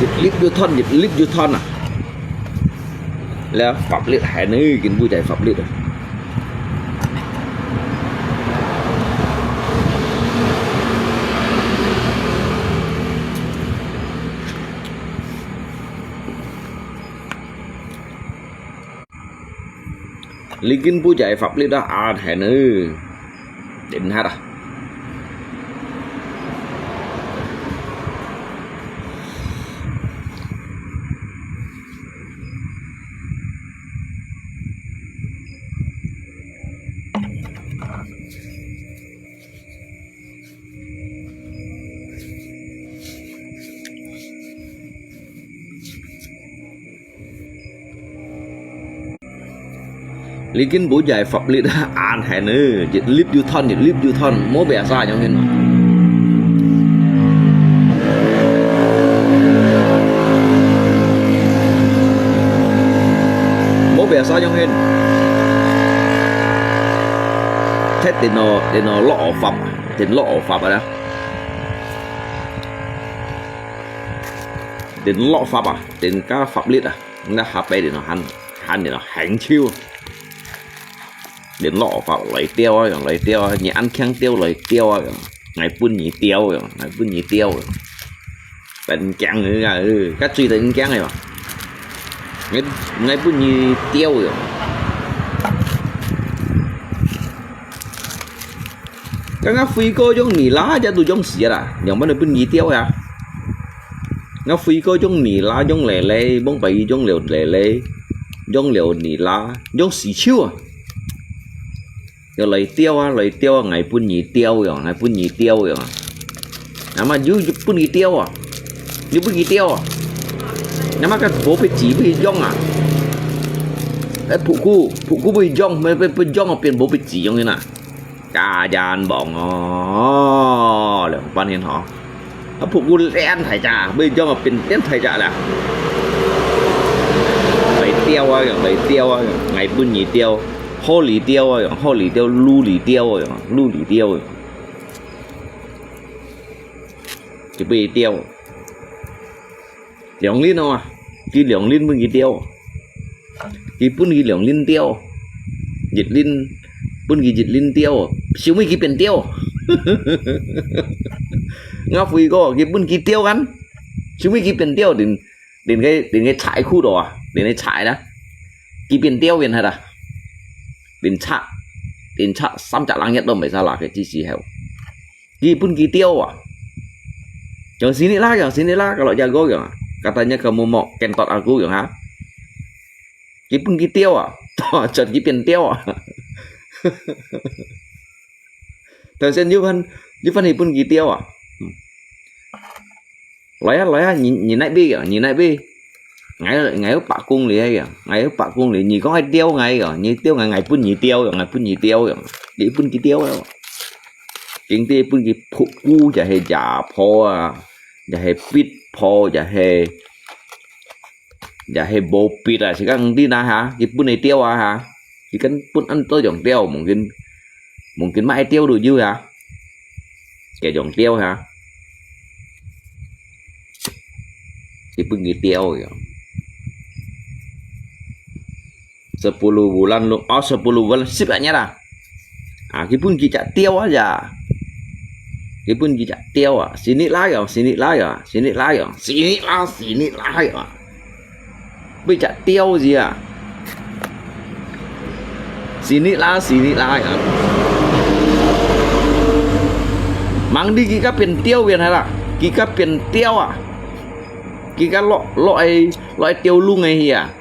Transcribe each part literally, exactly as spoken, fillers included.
一粒又斷，一粒又斷啊！了，法律還呢，根本就係法律啊！ Likin puja ai faplit ah an hai nø. Din hat ah. Likin puja ai faplit ah an hai nø, jit lip ju thon, jit lip ju thon, mo biasa jong hin. Mo biasa jong hin. Thet din no, din no lo fap, din lo fap ah. Din lo fap ah, din ka faplit ah. Nga hap ai din no han, han din no hang chiu. Din lo fap lai tiau ah, lai tiau ah, ni an kiang tiau lai tiau ah, ngai pun ni tiau ah, ngai pun ni tiau ah. Pen kiang nga, ka chui pen kiang ah. Ngai, ngai pun ni tiau ah. Ka nga fui ko jong ni la ja tu jong sia la, yang mana pun ni tiau ah. Nga fui ko jong ni la jong lele, bong pai jong leo lele, jong leo ni la, jong si chiu ah. Yo lai tiau ah, lai tiau ah, ngai pun ni tiau yo, ngai pun ni tiau yo. Nama yu, yu pun ni tiau ah. Yu pun ni tiau ah. Nama ka bo pe ji pe jong ah. Ai phu ku, phu ku pe jong, pe, pe, pe jong ah, pien bo pe ji jong na. Ka jan bong oh, liang pan hin ho. A phu ku lian thai ja, pe jong ah pien lian thai ja la. Lai tiau ah, lai tiau ah, ngai pun ni tiau. Ho li tiau ah, ho li tiau, lu li tiau ah, lu li tiau ah. Ki pui tiau. Liang lin oh, ki liang lin pun ki tiau. Ki pun ki liang lin tiau. Jit lin, pun ki jit lin tiau. Siu mi ki pien tiau. Nga fui ko, ki pun ki tiau kan. Siu mi ki pien tiau, din, din ke, din ke chai khu do ah, din ke chai la. Ki pien tiau yen hat ah. Din cha, din cha, sam cha lang yet do mai sa la ke, chi si heo. Ki pun ki tiau ah. Yang sini la, yang sini la, kalau jago yang. Katanya kamu mau kentot aku yang ha. Ki pun ki tiau ah. Toh, chot ki pien tiau ah. Tau sen yu pan, yu pan ki pun ki tiau ah. Lai ah, lai ah, ni, ni nai bi yang, ni nai bi. Ngai, ngai yu pak kung li yang, ngai yu pak kung li. Ni kong ai tiau ngai yang, ni tiau ngai, ngai pun ni tiau yang, ngai pun ni tiau yang. Ki pun ki tiau yang. King ti pun ki phu ku, ja he ja pho ah, ja he pit pho, ja he, ja he bo pit ah, si kang ti na ha, ki pun ni tiau ah ha. Ki kan pun an to jong tiau, mungkin, mungkin mai tiau du yu ha. Ke jong tiau ha. Ki pun ki tiau yo. Sepuluh bulan lu, oh, sepuluh bulan, sip anya la. Ah, ki pun ki chak tiau aja. Ki pun ki chak tiau ah. Sini la yo, sini la yo, sini la yo. Sini la, sini la yo. Bi chak tiau ji ah. Sini la, sini la yo. Mang di ki ka pien tiau bien hai la. Ki ka pien tiau ah. Ki ka lo, lo ai, lo ai tiau lung ai hi ah.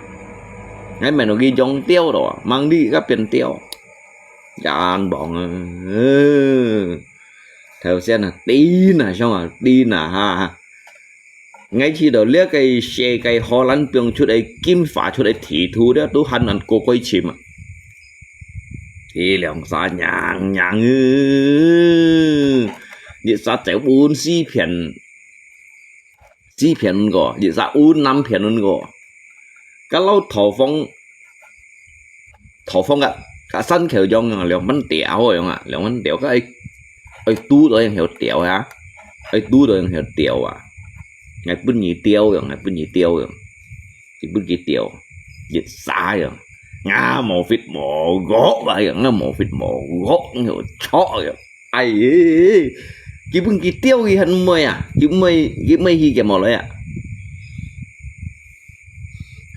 Ngai men ki jong tiau do, mang di ka pien tiau. Jan bong ah. Thao sen ah, tin ah, xiong ah, tin ah ha. Ngai chi do lia kai se kai ho lan piong chut ai kim fa chut ai thi thu lia tu han an ko koi chim ah. Ti liang sa nyang nyang ư. Ni sa zeu bun si pian. Si pian ko, ni sa un nam pian un ko. Ka lau thao fong, thao fong ka, ka san kheu jong yang liang man tiau yang ah, liang man tiau ka ai, ai tu do yang hiu tiau ha. Ai tu do yang hiu tiau ah. ，𠊎分你釣樣，𠊎分你釣樣，佢分佢釣，一儕樣，𠊎無fit無角啊樣，𠊎無fit無角，𠊎有著樣。哎，佢分佢釣，佢還毋會啊，佢毋會，佢毋會去game無來啊。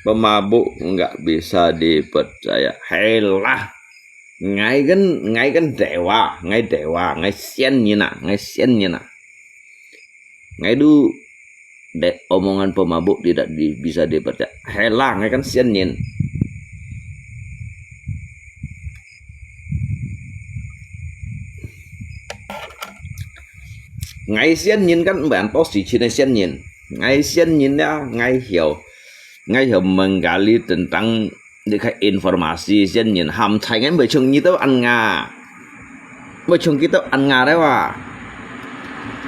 Pemabuk nggak bisa dipercaya. Hailah. Ngai kan, ngai kan dewa, ngai dewa, ngai sian nyin ah, ngai sian nyin ah. Ngai tu dek omongan pemabuk tidak di, bisa dipercaya. Hailah, ngai kan sian nyin. Ngai sian nyin kan mban to si chin sian nyin. Ngai sian nyin ya, ngai hiau. Ngai hiau menggali tentang Ni khai informasi sian nyin ham chai ngai mei chung nyi tau an nga. Mei chung ki tau an nga dai wa.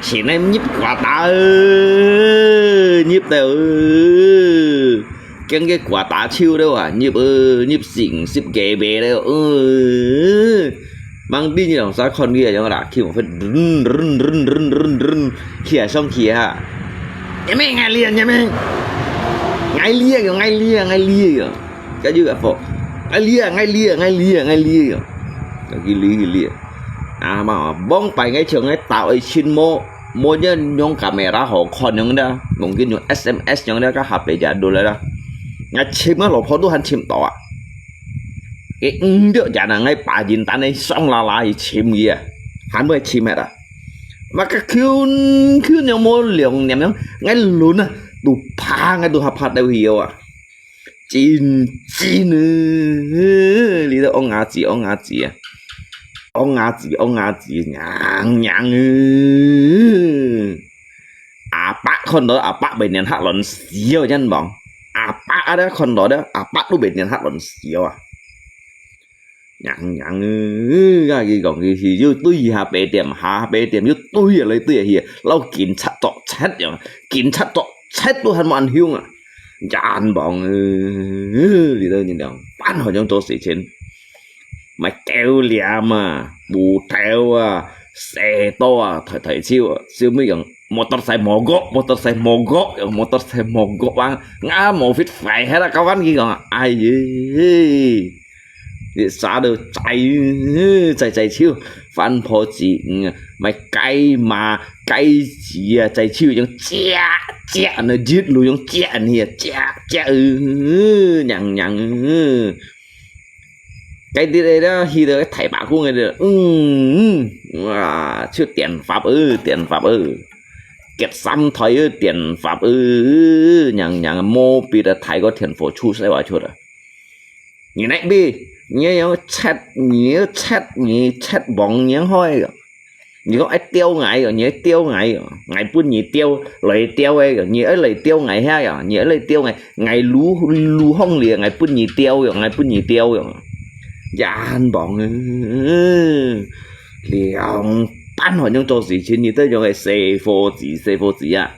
Chi nai nyip kua ta ơ, nyip tau ơ. Kiang ke kua ta chiu dai wa, nyip ơ, nyip sing sip ge be dai ơ. Mang bi nyi lòng sa khon ki yang la, ki mong phet run run run run run run. Kia song kia. Nyai meng ngai lia, nyai meng. Ngai lia yo, ngai lia, ngai lia yo. Ka yu ka fo. Ngai lia, ngai lia, ngai lia, ngai lia. Ka ki li, ki li. Ah, ma, bong pai ngai chiang ngai tao ai chin mo, mo nya nyong kamera ho khon nyong da. Mungkin nyong S M S nyong da, ka hap le ja du le da. Ngai chim a lo pho du han chim to a. Ke ng dio ja na ngai pa jin tan ai song la la i chim ye. Han mo chim da. Ma ka kyun, kyun nyong mo liang nyam nyong, ngai lun a, du pa ngai du ha pa deu hiu a. Chin, chin ơ, li tau ong a zi, ong a zi a. Ong a zi, ong a zi, nyang, nyang ơ. A pa khon to, a pa bei nian hak lon siu jan bong. A pa a da khon to da, a pa tu bei nian hak lon siu a. Nhàng nhàng ư, ka ki kong ki si, yu tui ha pe tiam, ha pe tiam, yu tui a lei tui a hi, lau kin chat tok chat yong, kin chat tok chat tu han mo an hiung a. Jan bong ư, li tau nyin dong, pan ho yong to si chen. Mai kêu liam a, bu teo a, xe to a, thai thai chiu a, siu mi yong, motor sai mogok, motor sai mogok, yong motor sai mogok bang, nga mo fit fai he la kawan ki kong, ai ye. Li sa do chai, chai chai chiu, fan pho chi, mai kai ma, kai chi a, chai chiu yong chia, chia na jit lu yong chia ni a, chia, chia ư, nhàng nhàng ư. Cái đi đây đó, hi đó cái thầy bà của người đó, ừ, ừ, wow, chiu tiền pháp ư, tiền pháp ư. Kiệt sam thoi ư, tiền pháp ư, nhàng nhàng, mô bi đó thầy có thiền phổ chu sai wa chu đó. Nyi nai bi, nyi yong chat, nyi chat, nyi chat bong nyi hoi. Nyi kong ai tiau ngai yo, nyi ai tiau ngai yo. Ngai pun nyi tiau, lei tiau ai yo, nyi ai lei tiau ngai ha yo, nyi ai lei tiau ngai, ngai lu, lu hong lia, ngai pun nyi tiau yo, ngai pun nyi tiau yo. Yan bong ư. Liang pan ho nyong cho si chin, nyi tai yong ai se pho zi, se pho zi a.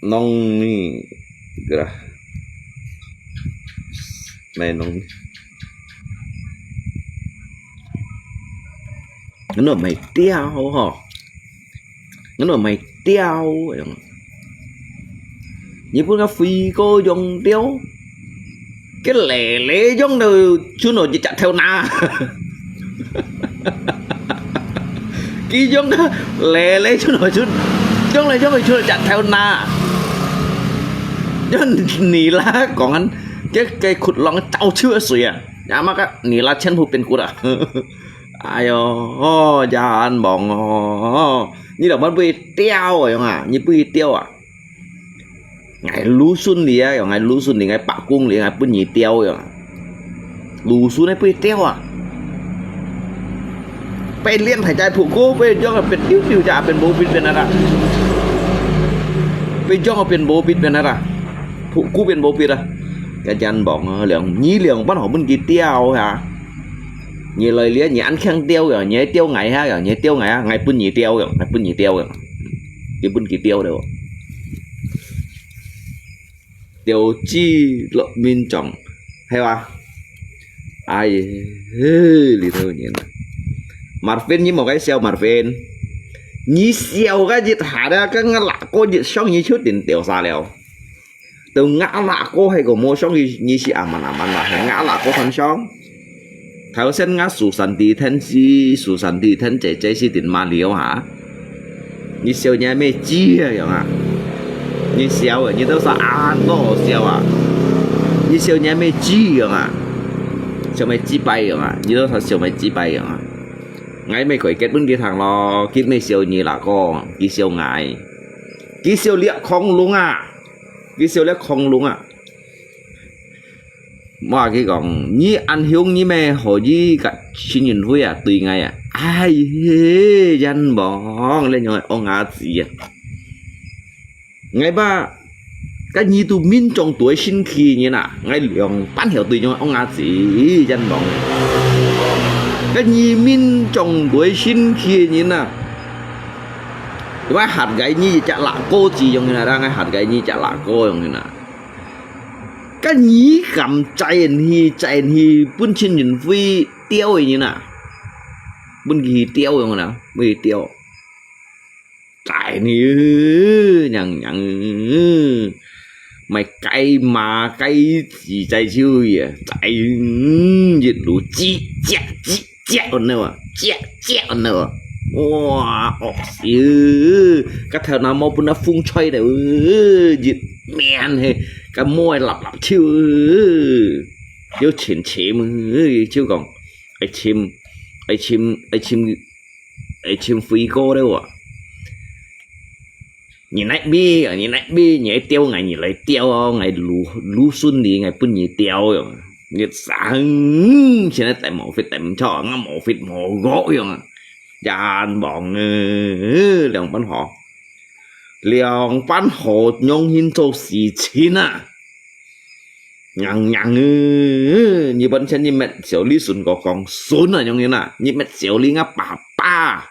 Nong ni, gra. Mai nong ni. Nó mai tiau ho. Nó mai tiau. Nyi pun ka phi ko yong tiau. Cái lẻ lẻ yong đầu chú nó chỉ chặt theo na. Ki yong ka lẻ lẻ chú nó chú, yong lẻ yong chú nó chặt theo na. Yong nì la kong an, cái, cái khụt lòng chau chua sui à. Nhà mà ka nì la chen hu pin kụt à. Ai yo, oh, jan bong oh. Nyi lòng bắn bui tiau à, yong à, nyi bui tiau à. Ngai lu sun li a, yong ngai lu sun li, ngai pak kung li, ngai pun nyi tiau yong. Lu sun ngai pui tiau a. Pui lien thai chai phu ko, pui yong a pet tiu tiu cha pet bo pit pet na ra. Pui yong a pet bo pit pet na ra. Phu ko pet bo pit a. Ka jan bong a, liang, nyi liang pan ho mun ki tiau ha. Nyi loi lia, nyi an khang tiau yong, nyi tiau ngai ha yong, nyi tiau ngai ha, ngai pun nyi tiau yong, ngai pun nyi tiau yong. Ki pun ki tiau deu. Tiau chi lo min chong. Hai wa. Ai, he, li thơ nyin. Marvin nyi mo kai siau Marvin. 你笑个一下咧，該𠊎老哥一上你就定掉下了。都𠊎老哥係个無上你，你是阿慢阿慢啦，係𠊎老哥很上。頭先𠊎蘇珊弟聽是，蘇珊弟聽姐姐是定馬了哈。你笑你還沒知啊樣啊？你笑啊，你都是恁多笑啊？你笑你還沒知樣啊？笑沒知擺樣啊？你都是笑沒知擺樣啊？ 𠊎乜可以結分佢聽咯，佢乜笑你啦哥，佢笑𠊎，佢笑你恐龍啊，佢笑你恐龍啊。我話佢講，你恁凶你乜可以个陳雲輝啊，對𠊎啊，哎嘿，冤枉，你樣个戇伢子啊！ 𠊎吧，該你都面中對生氣人啊，𠊎兩班曉對樣戇伢子，冤枉。該你面中對生氣人啊，𠊎嚇該你一隻拉哥子樣人啊，𠊎嚇該你一隻拉哥樣人啊。該你敢再去，再去，分陳雲輝吊个人啊，分佢吊樣人啊，分佢吊。 在你娘娘，買該馬該子在手呀，在一路擠擠擠擠呢哇，擠擠呢哇，哇，惡死！該頭那毛分那風吹的，一面嘿，該毛立立手，又淺淺，就講，愛尋，愛尋，愛尋。 愛尋輝哥了啊。你那邊，你那邊，你愛吊𠊎，你來吊哦，𠊎攄，攄順利，𠊎分你吊喲。你生，現在戴無fit戴毋著，𠊎無fit無我樣啊。冤枉啊，兩班好，兩班好，仰形做事情啊！ 娘娘，你本身你乜小李孫哥講孫啊，樣形啊，你乜小李𠊎爸爸。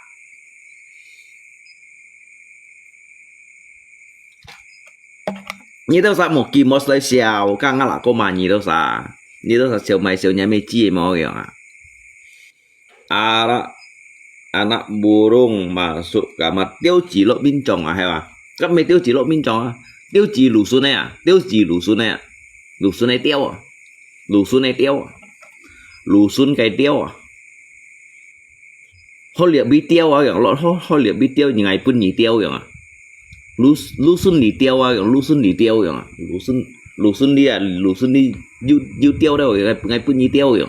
你兜儕無記無來笑，該𠊎老哥罵你兜儕，你兜儕笑賣笑你乜知無樣啊？ Anak, anak burung masuk kamar，鳥子落眠床啊，係吧？該毋係鳥子落眠床啊，鳥子攄孫仔啊，鳥子攄孫仔啊，攄孫仔鳥啊，攄孫仔鳥啊，攄孫个鳥啊。好掠你鳥啊，樣，好，好掠你鳥，𠊎分你鳥樣啊。 攄，攄孫你鳥啊，攄孫你鳥樣啊，攄孫，攄孫你啊，攄孫你又，又鳥了，𠊎，𠊎分你鳥樣。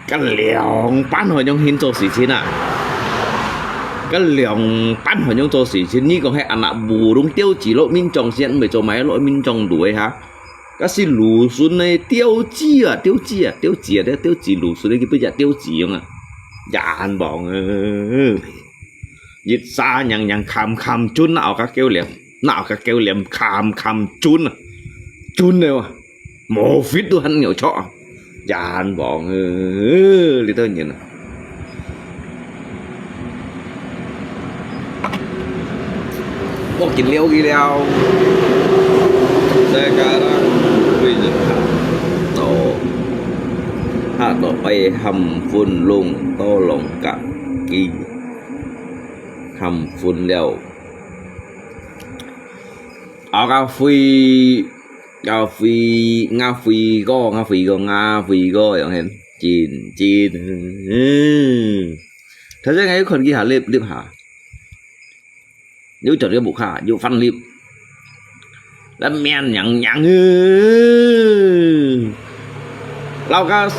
該兩班好仰形做事情啊？該兩班好仰做事情？你講係anak burung鳥子落眠床先，毋係做麼个落眠床來哈？該係攄孫个鳥子啊，鳥子啊，鳥子啊，鳥子攄孫个，佢分隻鳥子樣啊，冤枉啊！ 一儕娘娘崁崁顫，哪有个狗臉，哪有个狗臉崁崁顫啊，顫了啊，無fit都還扭曲啊，冤枉啊，這兜人啊！我緊了去了，sekarang佢就嚇到，嚇到愛喊分龍到龍角機。 喊分了。啊，𠊎輝，𠊎輝，𠊎輝哥，𠊎輝哥，𠊎輝哥，樣形，真，真，嗯。頭先𠊎又看佢下，立，立下，又做了屋下，又翻立。 該面娘娘，呃，摎个，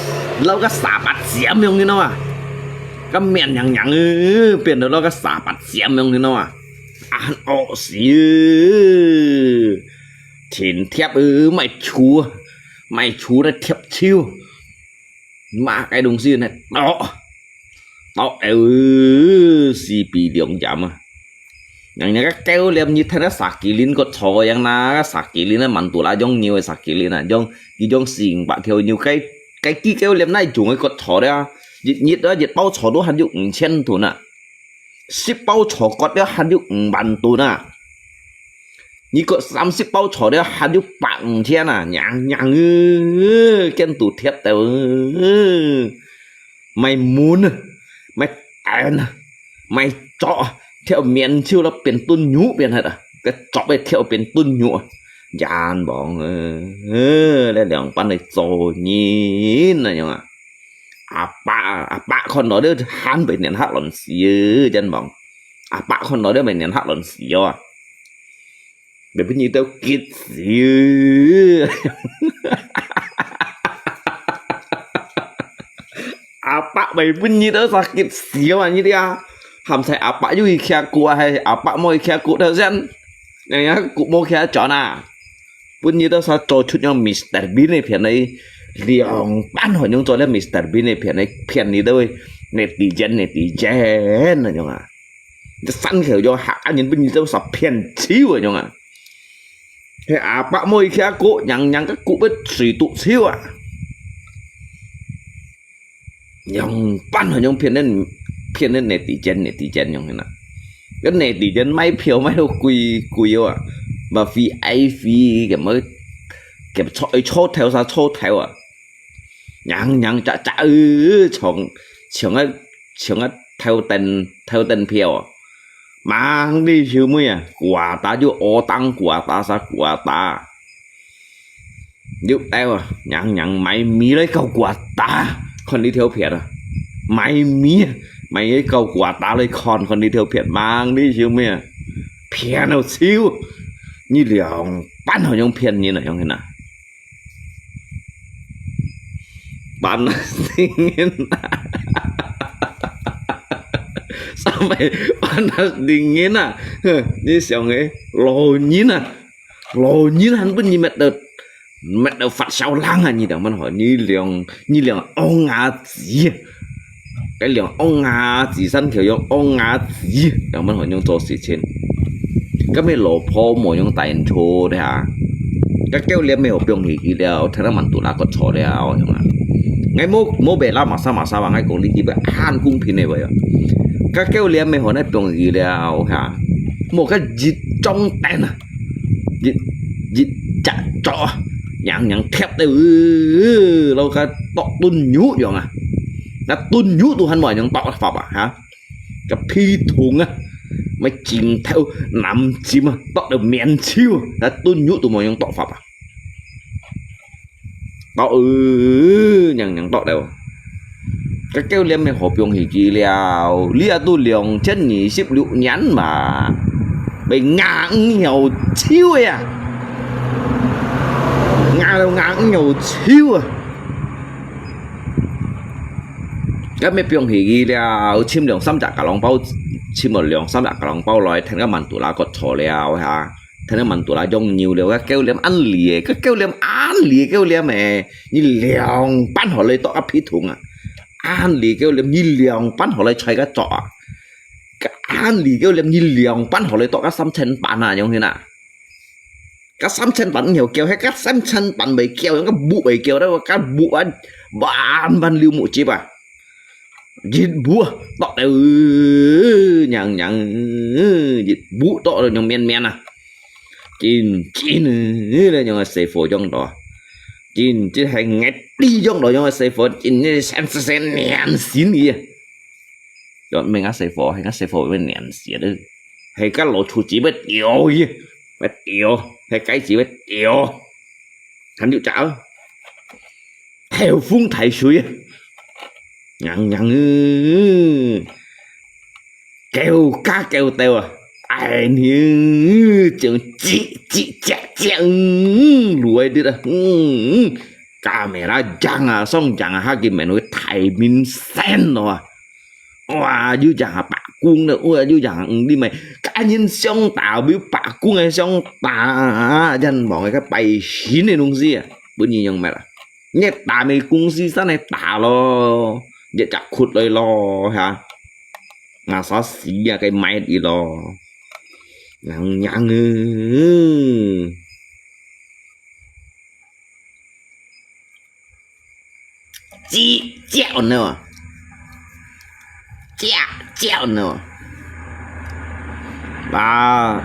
摎个沙發尖樣，你知無啊？該面娘娘，呃，變到摎个沙發尖樣，你知無啊？啊，惡死，呃，天貼，呃，買樹，買樹來貼樹。 麼个東西呢？哦，到時死皮兩斬啊！人家个狗臉，你睇那沙基林个坐樣啦，沙基林那滿肚啦，用牛个沙基林啊，用，佢用四五百條牛，該，該支狗臉那種个个坐了啊，一日啊，一包坐都還有五千噸啊！ 十包坐割了還有五萬噸啊！你割三十包坐了還有百五千啊！娘娘呃，見都貼到呃，買門啊，買蛋啊，買作啊，跳面手了變燉肉變忒啊，該作个跳變燉肉啊。冤枉啊，這兩班來做人啊，樣啊。阿伯啊，阿伯看到了還被人嚇亂死啊，冤枉。阿伯看到了被人嚇亂死啊。 被分你兜激死。阿伯被分你兜啥激死啊？你啊，喊在阿伯又去徛骨啊，還阿伯無去徛骨頭先，哎呀，骨無徛轉啊。分你兜啥做出樣Mister Bean个片來，兩班好像做了Mister Bean个片來騙你兜个netizen，netizen那種啊。 山口洋客家人分你兜啥騙笑个樣啊？係阿伯無去徛過，樣樣个骨要水肚笑啊！樣般好像騙人，騙人netizen，netizen樣啊！該netizen買票買到貴貴啊，嘛V I P，該麼，該坐坐頭啥坐頭啊！ 樣樣隻隻，呃，像，像个，像个頭等，頭等票啊！吂你秀妹啊，寡打就惡當寡打啥寡打。有兜啊，樣樣買米來搞寡打，看你條片啊！買米啊，買來搞寡打來看，看你條片，吂你秀妹啊！騙到笑！你兩班好像騙人啊，樣形啊！ Panas dingin啊！Sampai panas dingin啊！你想个，老人啊，老人還分你搣到，搣到發燒冷啊！你兩班好，你兩，你兩戇伢子啊！該兩戇伢子，山口洋戇伢子，兩班好樣做事情。 該麼老婆無樣帶人坐个啊？該狗臉乜好放棄佢了，聽到滿肚拉骨坐了，樣啊！𠊎無，無白啦，masa-masa話，𠊎講你基本還公平个話啊！該狗臉乜好，你放棄了，哈？無該一張凳啊，一，一隻桌啊，樣樣貼到，呃，老該剁燉肉樣啊！該燉肉都還無樣剁法啊，哈？ 該皮筒啊，麼鏡頭、藍針啊，剁到面手啊，該燉肉都無樣剁法啊。剁，呃，樣樣剁了。該狗臉乜好放棄佢了，你也都兩千二十六年嘛，被牙五咬手个啊，牙到牙五咬手啊！ 該乜放棄佢了，尋兩三隻雞籠包，尋了兩三隻雞籠包來，聽到滿肚拉骨坐了哈，聽到滿肚拉用牛了，該狗臉恁離个，該狗臉恁離个狗臉誒，你兩班好來剁啊皮筒啊，恁離狗臉，你兩班好來菜个作啊，該恁離狗臉，你兩班好來剁啊三千板啊，樣形啊！ 該三千板毋曉噭，係該三千板會噭，該木會噭，該該木啊，萬萬流目汁啊！一木啊，剁到，呃，樣樣，呃，一木剁到樣綿綿啊！緊緊，呃，樣个細火樣到啊！緊緊係𠊎知樣到樣个細火，緊緊先先先黏死你啊！ 又毋係𠊎細火，係𠊎細火會黏死了。係該老鼠子會掉去，會掉，係雞子會掉。還有隻，大風大水啊！娘娘，狗家狗竇啊！哎，你，正吱吱喳喳，嗯，落來滴啊，嗯，嗯，camera樣啊，上樣啊，下个面會大明星咯啊！ 哇，又講下罷工了，哇，又講，嗯，你們，該人想打，又罷工个想打，冤枉个該百姓个東西啊，分你用咩啦？你打咩公司上來打咯，你隻骨來咯，哈？那啥死啊，該買你咯，娘娘啊！ Cicak ono. Cicak ono. Ba,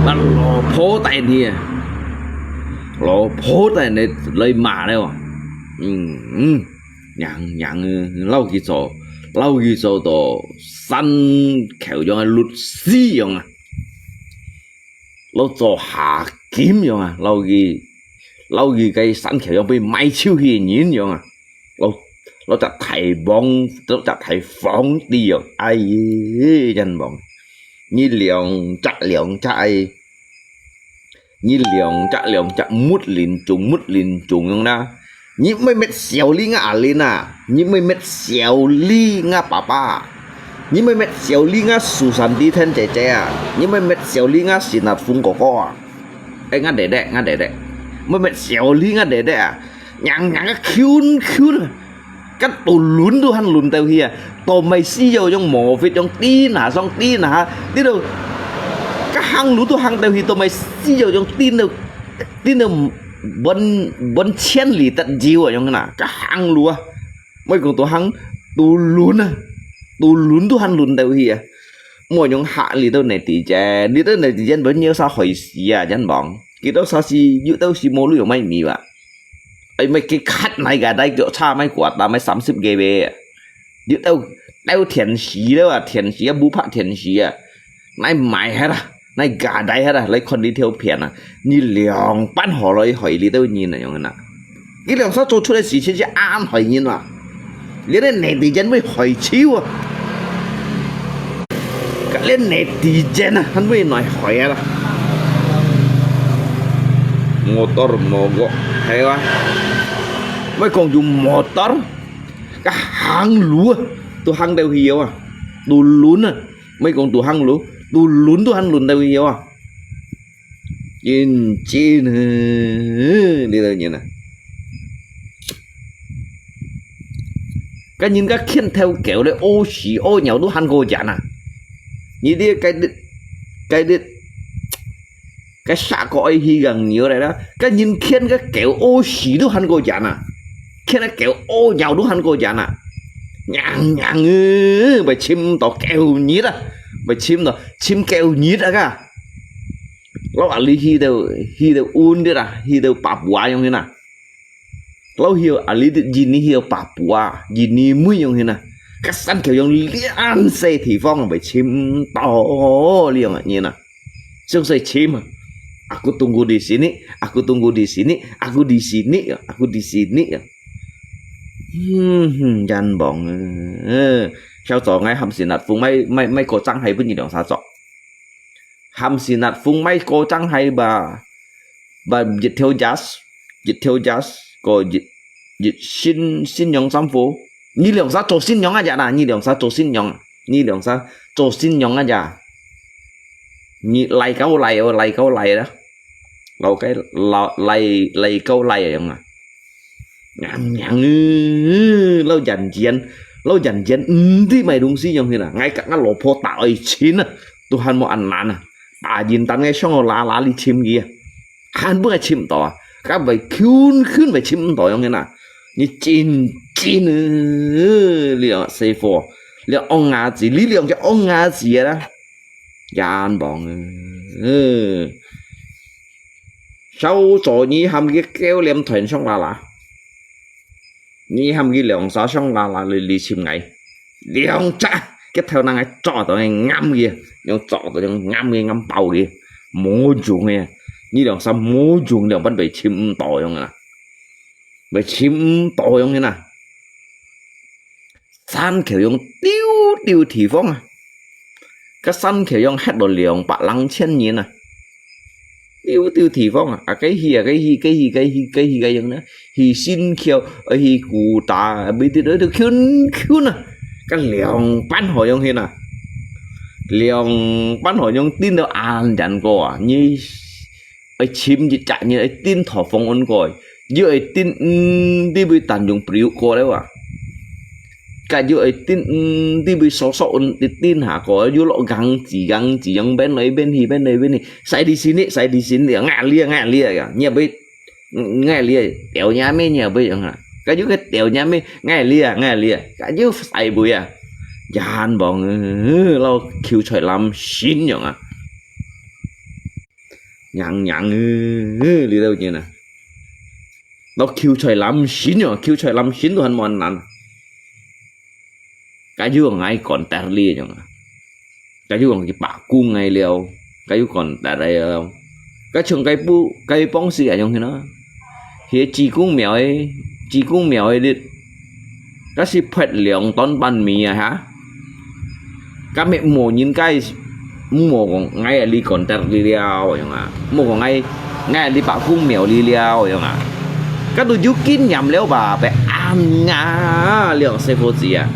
ba 老婆帶你啊，老婆帶你來罵了啊。嗯，嗯，娘娘，老佢做，摎佢做到山口樣个律師樣啊，摎做下金樣啊，摎佢，摎佢个山口樣分賣出去个人樣啊，摎，摎隻大王，摎隻大皇帝樣，哎呀，真忙！你兩隻兩隻哎， 你兩隻兩隻mút lên trùng mút lên trùng樣啦。你毋係搣小李吾阿Linh啊，你毋係搣小李吾爸爸啊，你毋係搣小李吾Susanti Than姐姐啊，你毋係搣小李吾Sinath Phoeng哥哥啊。哎，吾爹爹，吾爹爹，毋係搣小李吾爹爹啊，硬硬个Q Q啊！ 該到輪都還輪到去啊，都毋係需要用魔法，用電下上電下，你都，該行路都行到去，都毋係需要用電到，電到萬，萬千里得有啊，樣哪，該行路啊，毋係講到行，到輪啊，到輪都還輪到去啊，莫用嚇你到netizen，你到netizen分有啥害死啊，真忙，佢兜啥事，有兜事無路用買米啊。 哎，買个cat，買个帶腳叉，買quota，買三十个呗。你兜，兜電視了啊，電視啊，毋怕電視啊。來買下啦，來加帶下啦，來看這條片啊。你兩半好來害你兜人啊，樣啊。你兩儕做出來事情係恁害人啊。 你兜netizen會害手啊！該兜netizen啊，還會來害啊啦！Motor mogok，係啊！毋係講有motor，該行路啊，都行到去啊！到輪啊，毋係講到行路，到輪都還輪到去啊！ 認真啊，你兜人啊。該人家牽頭狗咧，屙屎屙尿都還過癮啊！你這該，該，該殺過愛去个牛來啦，該人牽个狗屙屎都還過癮啊！牽个狗屙尿都還過癮啊！娘娘啊，會尋到狗日啊，會尋到，尋狗日啊个！ 摎阿里去到，去到運的啦，去到Papua樣形啊。摎去到阿里的印尼去到Papua，印尼妹樣形啊。該山口洋恁細地方啊，會尋到這樣个人啊。所以尋啊，aku tunggu di sini，aku tunggu di sini，aku di sini啊，aku di sini啊。嗯，真忙啊。小早𠊎喊先啊，風買，買，買個張海分你兩三隻。 喊先啊，風買個張海吧，吧一條jas，一條jas，個一，一新，新娘衫褲。你兩儕做新娘啊呀啦，你兩儕做新娘，你兩儕做新娘啊呀。你來高來哦，來高來啦，老該老來來高來樣啊。 娘娘，老人家，老人家，毋知買東西樣形啊，𠊎甲𠊎老婆打愛情啊，都還無恁難啊，打人單个上好啦啦哩尋佢啊，還毋係尋毋到啊，甲會困困會尋毋到樣形啊，你真真啊，你啊師傅，你戇伢子，你兩隻戇伢子啊啦，冤枉啊！ 小早你喊佢狗黏團上啦啦，你喊佢兩儕上啦啦哩哩尋𠊎，兩隻，佢頭那𠊎抓到佢啱佢，用抓到用啱佢啱爆佢，無用个，你兩儕無用，兩班被尋毋到樣啊，被尋毋到樣啊。 山口洋丟丟地方啊，該山口洋歇了兩百零千年啊，丟丟地方啊，啊，該去啊，該去，該去，該去，該去，該樣呢，去新橋，啊，去古打，啊，每日都都圈圈啊，該兩班好樣去啊，兩班好樣顛到恁遠過啊，你 愛尋一隻人愛顛倒方案過，又愛顛，嗯，你會單用表過了啊。該又愛顛，嗯，你會索索，嗯，你顛下過，又落硬字硬字，用變來變去，變來變去，使你心裡，使你心裡，壓力，壓力啊，你也會，嗯，壓力，掉下面你也會用啊。該又該掉下面，壓力啊，壓力啊，該又使會啊。冤枉啊，老求財攬心樣啊。 娘娘，你兜人啊，老求財攬心哦，求財攬心都還無恁難。該又講𠊎講得哩樣啊，該又講佢罷工𠊎了，該又講得哩了，該像該部該幫時啊樣去呢，佢濟公廟个濟公廟个哩，該係潑涼擔粄啊哈，該乜無人該無講𠊎啊哩講得哩了樣啊，無講𠊎𠊎啊哩罷工廟哩了樣啊，該都有經驗了吧？別恁啊，兩細伙子啊！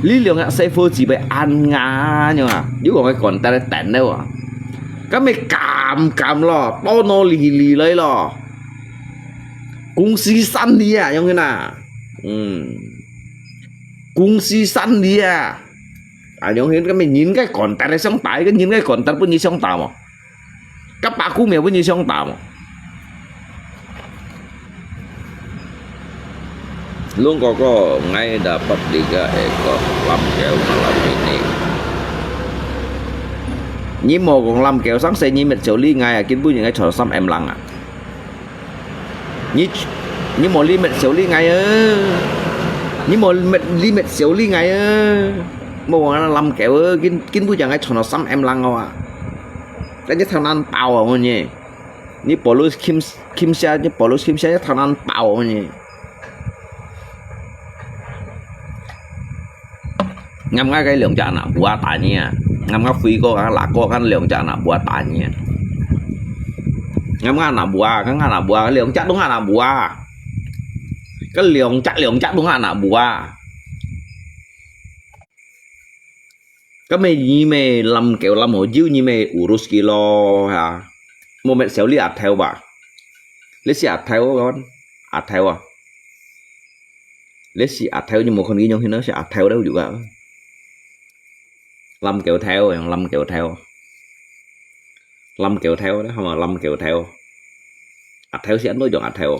你兩隻細伙子會恁樣啊？又講个講得等了啊！該乜敢敢咯，到哪裡裡來咯？公司生理啊，樣形啊？嗯，公司生理啊！啊，樣形，該乜人个講得相打，該人个講得分你相打無？ 該罷工也分你相打無？Lung koko ngai dapat tiga ekor lamkeu malam ini. 你無講lamkeu，上世你滅少哩𠊎啊，根本應該坐三M lang啊。你你無哩滅少哩𠊎啊，你無滅哩滅少哩𠊎啊，無講lamkeu啊，根根本應該坐三M lang啊。 Kan je thang nan pau ang nyi. Ni Paulus kim kim sia, ni Paulus kim sia thang nan pau ang nyi. Ngam nga cái 兩隻 anak buah ta nyi à. Ngam nga phui ko kan la ko kan 兩隻 anak buah ta nyi à. Ngam nga anak buah, kan nga anak buah, 兩隻 都 nga anak buah. Kan 兩隻, 兩隻 都 nga anak buah. Kan mê nyi mê lamkeu lam hô jiu nyi mê urus ki lo ha. Mô met siau li a thêu ba. Li si a thêu kon. A thêu a. Li si a thêu nyi mô kon ki nyong hin si a thêu dau juga. Lamkeu thêu, yang lamkeu thêu. Lamkeu thêu dau, hama lamkeu thêu. A thêu si an to jong a thêu.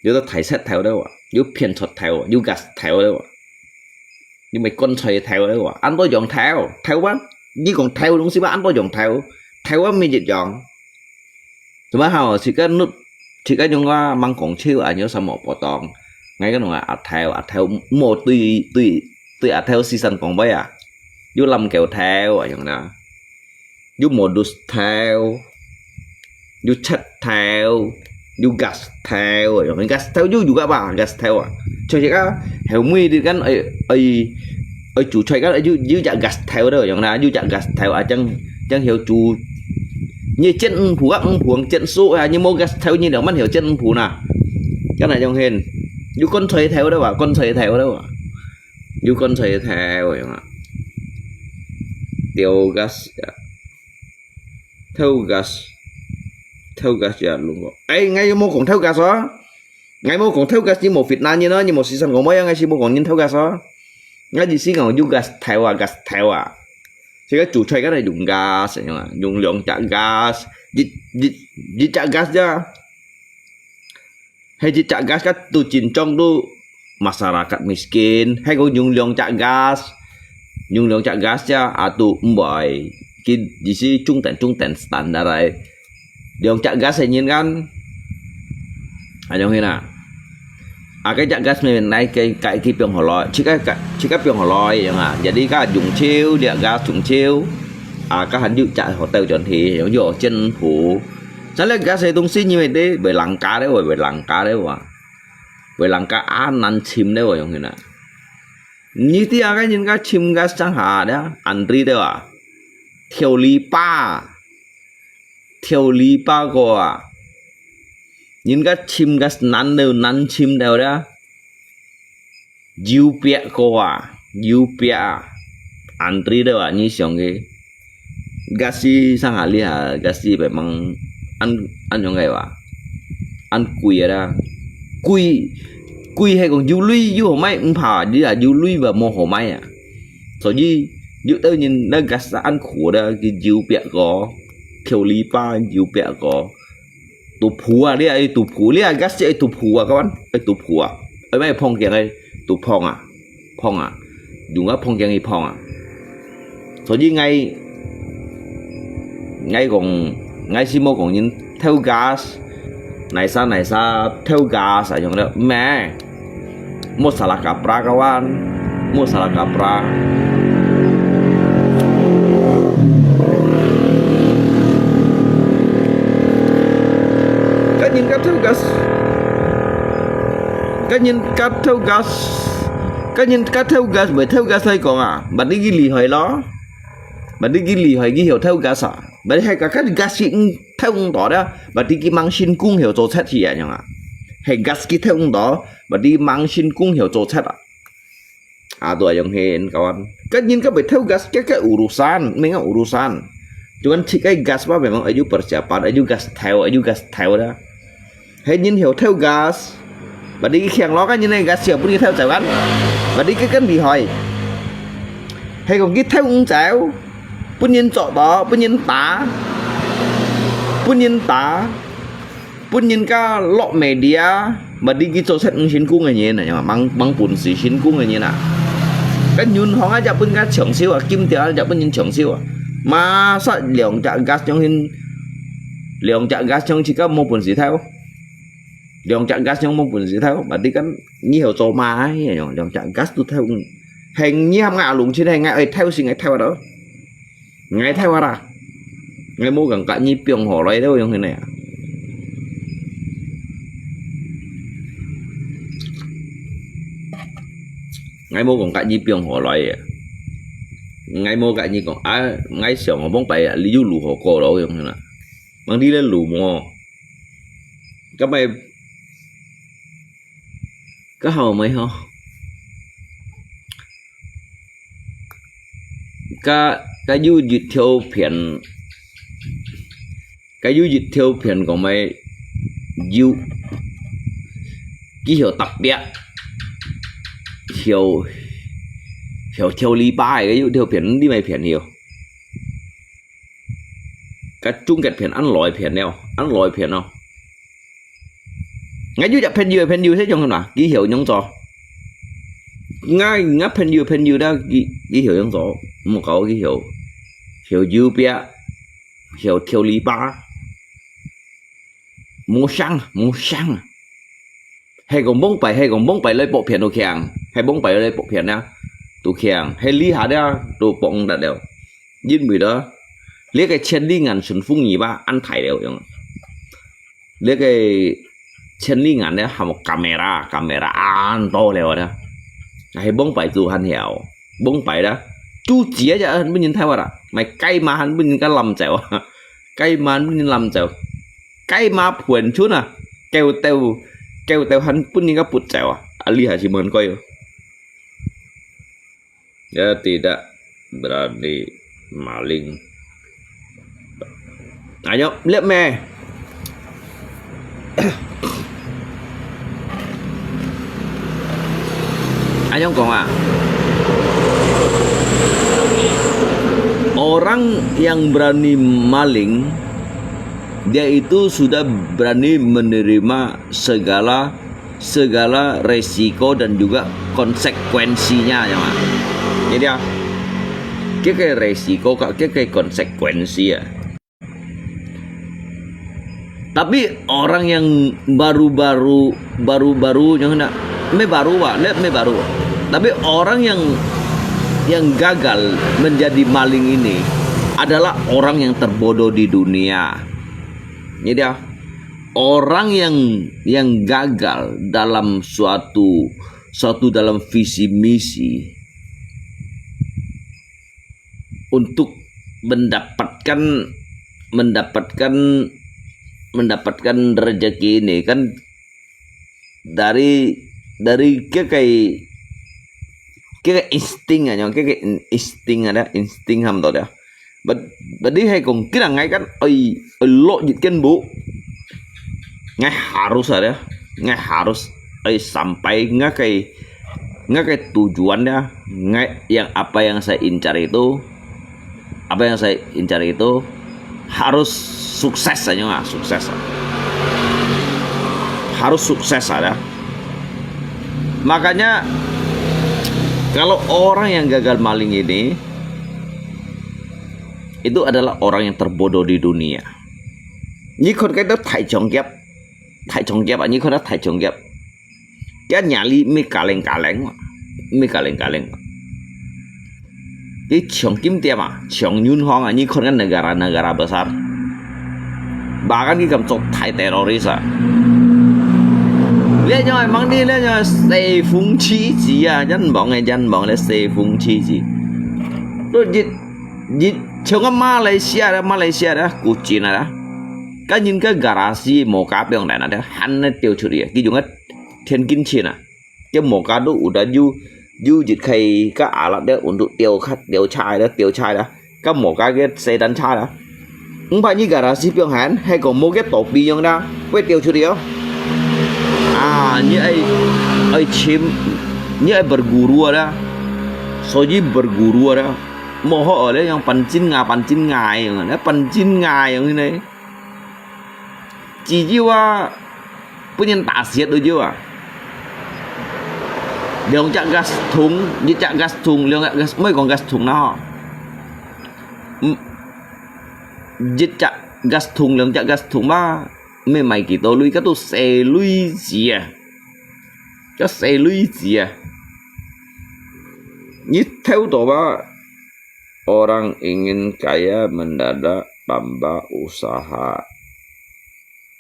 Yo to thai set thêu dau a. Yo phiên chot thêu, yo gas thêu dau a. Yo mê kon choi thêu dau a. An to jong thêu, thêu ba. Nyi kong thêu dong si ba an to jong thêu. Thêu ba mê jit jong. Tuma hao, si ka nut, si ka nyong a mang kong chiu a nyo sa mo po tong. Ngai ka nong a thêu, a thêu mo tui, tui, tui a thêu si san kong bai a. Yo lamkeu thêu a nyong na. Yo modus thêu. Yo chat thêu. Yo gas thêu a nyong. Gas thêu yo juga ba, gas thêu a. Choi si ka, heo mui di kan, ai, ai, ai chu choi ka, yo, yo ja gas thêu dau a nyong na, yo ja gas thêu a chang, chang heo chu. Nyi chen ung phu, ung phu chen su a, nyi mo gas thêu nyi dau man heo chen ung phu na. Kan a nyong hen. Yo kon choi thêu dau a, kon choi thêu dau a. Yo kon choi thêu a nyong a. Thêu gas a. Thêu gas. Thêu gas ya lung ko. Ai, ngai yo mo kong thêu gas a. Ngai mo kong thêu gas nyi mo fitna nyi no, nyi mo si san kong mo ya ngai si mo kong nyi thêu gas a. Ngai di si kong yo gas thêu a, gas thêu a. Si ka chu choi ka dai yung gas, yung a, yung liang ja gas. Di, di, di ja gas ya. Hai di ja gas ka tu chin chong tu masyarakat miskin. Hai kong yung liang ja gas. Yung liang ja gas ya, a tu mbai. Ki di si chung ten, chung ten standard ai. Liang ja gas hai nyin kan. A nyong hin a. A cái ja gas mê nai cái, cái ki piong hồ loi. Chi ka, ka, chi ka piong hồ loi yang a. Jadi ka yung chiu, liang gas yung chiu. A ka han yu ja hotel chon thi, yung yo chen phu. Sa le gas hai dong si nyi mê de, bai lang ka de wa, bai lang ka de wa. Bai lang ka a nan chim de wa, yung hin a. Nyi ti a ka nyin ka chim gas chang ha de, an ri de wa. Thiau li pa. Thiau li pa ko a. Nyin ka chim gas nan de, nan chim de da. Jiu piak ko a. Jiu piak a. An tri de a, nyi siang ke. Gas si sang ha li ha, gas si bai mang an, an yong ke ba. An kui a da. Kui, kui hai kong jiu lui, jiu hổ mai, ung pha, di a jiu lui ba mo hổ mai a. Sau ji, jiu tau nyin na gas an khu da, ki jiu piak ko. Thiau li pa, jiu piak ko. Tu phu a, li a, tu phu, li a, gas si tu phu a, kawan. Ai tu phu a. Ai mai phong kiang ai, tu phong a. Phong a. Dùng a phong kiang i phong a. Sau ji ngai, ngai kong, ngai si mo kong nyin thêu gas. Nai sa, nai sa, thêu gas a, yong le, me. Mo sa la ka pra kawan. Mo salah kaprah. Kan nyin ka thâu gas. Kan nyin ka thâu gas. Kan nyin ka thâu gas, bai thâu gas lai kong à. Bati ki lì hoi lo. Bati ki lì hoi ki hiểu thâu gas à. Bati hai ka ka gas ki thâu ung to da. Bati ki mang sin kung hiểu cho chat hi à nyong à. Hai gas ki thâu ung to. Bati mang sin kung hiểu cho chat à. Atu ayong hin kawan. Kan nyin ka bai thâu gas ke ke urusan, menga urusan. Cuman cik ai gas ba memang aju persiapan, aju gas thâu, aju gas thâu da. Hai nyin hiểu thâu gas. Bati ki khiang lo kan nyin ai gas siap pun ki thâu chau kan. Bati ke kan lì hoi. Hai kong ki thâu ung chau. Pun nyin chok to, pun nyin ta. Pun nyin ta. Pun nyin ka lok media, bati ki cho set ng sin kung nyin, mang mang pun si sin kung nyin à. Kan yun hong aja pun ka chong siu à, kim tia aja pun nyin chong siu à. Masa liang jak gas chong hin, liang jak gas chong chika mo pun si thâu. Liang jak gas chong mo pun si thâu, bati kan nyi heo cho mai, liang jak gas tu thâu. Heng nyi ham ngai alung chin heng ngai oi thâu si ngai thâu đó. Ngai thâu ara. Ngai mo kang ka nyi piong ho lai đâu yong hene. Ngai mo kang ka nyi piong ho lai. Ngai mo ka nyi kong a ngai siang ho bong pai li yu lu ho ko lo yong hene. Mang di le lu mo. Ka mai ka hao mai ho. Ka ka yu yit thâu phian. Ka yu yit thâu phian kong mai yu. Ki heo tap pia. Heo heo thâu li ba ka yu thâu phian di mai phian heo. Ka chung ket phian an loi phian neo, an loi phian no. Ngai yu jak phian yu phian yu se yong na, ki heo yong cho. Ngai ngai phian yu phian yu da ki ki heo yong cho. Mo kau ki heo. Heo yu pia. Heo thâu li ba. Mo sang, mo sang. Hai kong bong pai, hai kong bong pai lai pok phian tu khiang. Hai bong pai lai pok phian na. Tu khiang. Hai li ha dia tu pok ndat leo. Yin bui da. Lia ke chen li ngan sun fung nyi ba an thai leo yong. Lia ke chen li ngan dia ham kamera, kamera an to leo da. Hai bong pai tu han hiao. Bong pai da. Tu chia ja han bun yin thai wa da. Mai kai ma han bun yin ka lam chau. Kai ma han bun yin lam chau. Kai ma phuan chun à. Kêu têu, kêu têu han bun yin ka put chau à. Ali ha si mon koi. Ya tidak berani maling. Ayo, lihat meh. Ayo kong ah. Orang yang berani maling, dia itu sudah berani menerima segala segala resiko dan juga konsekuensinya ya. Jadi ah, kira resiko ka kira konsekuensi ya. Tapi orang yang baru-baru baru-baru yang nak me baru wa, let me baru. Tapi orang yang yang gagal menjadi maling ini adalah orang yang terbodoh di dunia. Jadi ah, orang yang yang gagal dalam suatu suatu dalam visi misi untuk mendapatkan mendapatkan mendapatkan rezeki ini kan dari dari kira kira insting aja, kira insting ada insting ham tau dia. Bad badi hai kong kira ngai kan oi oi lo jit kan bu. Ngai harus ada, ngai harus oi sampai ngai kai ngai kai tujuan dia, ngai yang apa yang saya incar itu, apa yang saya incar itu harus sukses aja nggak sukses. Harus sukses ada. Makanya kalau orang yang gagal maling ini itu adalah orang yang terbodoh di dunia. Nyi khon kai ta thai chong kiap, thai chong kiap, nyi khon ta thai chong kiap. Kia nyali mi kaleng kaleng, mi kaleng kaleng. 佢搶金店啊，搶銀行啊，你看該negara-negara besar。Bahkan佢敢做大teroris啊。這樣个問題，這樣个世風氣子啊，人望个，人望个世風氣子。都一，一，像个馬來西亞啦，馬來西亞啦，古晉啊啦。該人个garasi moka放來啦，佢喊你丟出去啊，佢用个天津錢啊。 Cái moka都udah有，有一個个alat dia untuk調卡，調車啦，調車啦。Cái moka个sedan車啦。Không phải你garasi放hàng，係講無个topi樣啦，會掉出去哦。啊，你愛，愛尋，你愛berguru啦。所以berguru啦，無好咧，用半斤啊，半斤啊樣啊，半斤啊樣呢。 只有啊，分人打死都有啊。兩隻gas桶，一隻gas桶，兩隻gas，毋好講gas桶啦吼。嗯，一隻gas桶，兩隻gas桶嘛，毋係賣幾多鐳，該都細鐳子啊，該細鐳子啊。你偷到吧？ Orang ingin kaya mendadak tambah usaha,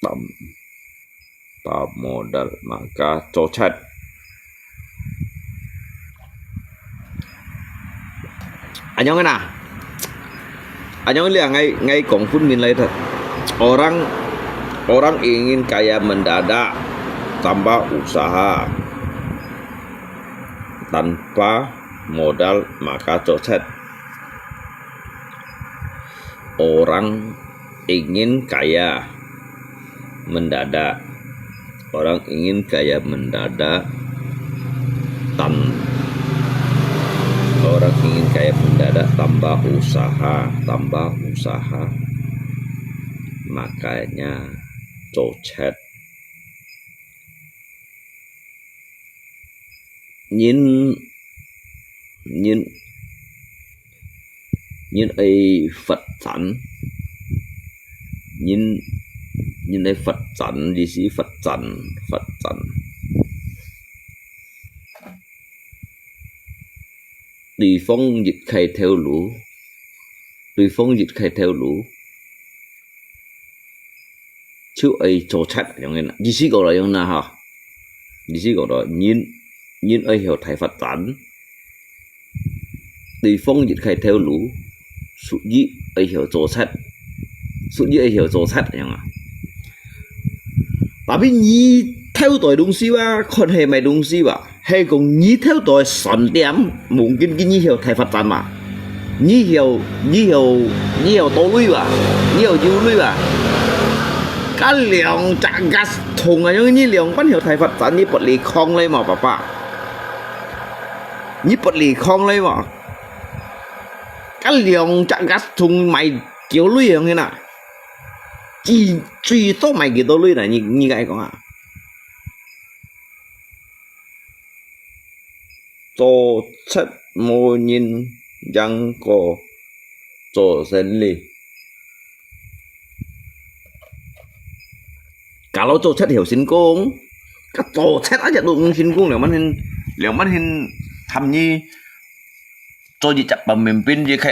tanpa modal, maka cocet. Anyong na. Anyong liang ngai, ngai kong pun min lai tha. Orang, orang ingin kaya mendadak tanpa usaha, tanpa modal, maka cocet. Orang ingin kaya mendadak. Orang ingin kaya mendadak tan-, orang ingin kaya mendadak tanpa usaha, tanpa usaha. Makanya cocet. Nhân, nhân, nhân ai phát triển, nhân, nhân ai phát triển, gì gì phát triển, phát triển. Đối phương dịch khai theo lũ, đối phương dịch khai theo lũ. Chứ ai cocet, yang ini. Di sini kalau yang nah, ha. Di sini kalau nhân, nhân ai hiểu thái phát triển. Đối phương dịch khai theo lũ, suy ai hiểu cocet. Suy ai hiểu cocet, yang ah. Tapi你偷袋東西吧，看係買東西吧。 係講你偷袋算點，mungkin佢你曉大發展嘛？你曉，你曉，你曉多鐳吧？你曉有鐳吧？該兩隻gas桶啊，因為你兩班曉大發展，你不離康了嘛，爸爸？你不離康了嘛？該兩隻gas桶賣幾鐳樣个啦？最，最多賣幾多鐳啦？你，你該講啊？ Cocet無人yang ko cocet li. Kalau cocet hiểu成功，該cocet aja都毋成功，兩班人，兩班人喊你做一隻pemimpin，一個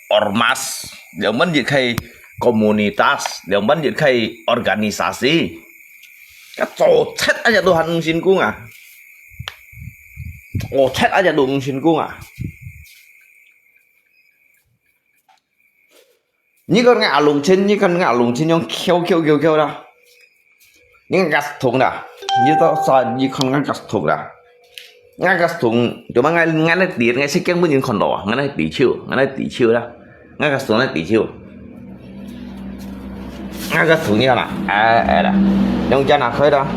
ormas，兩班一個komunitas，兩班一個organisasi。該cocet aja都還毋成功啊！ Cocet aja都毋成功啊！你看𠊎阿龍親，你看𠊎阿龍親樣翹翹翹翹啦！你看gas桶啦，你到啥？你看𠊎gas桶啦，𠊎 gas桶，做麼个𠊎𠊎來比，𠊎識驚分人看到啊！𠊎來比手，𠊎來比手啦！ 𠊎个手來比手。𠊎个手你看啦，哎，哎啦，用這拿開啦，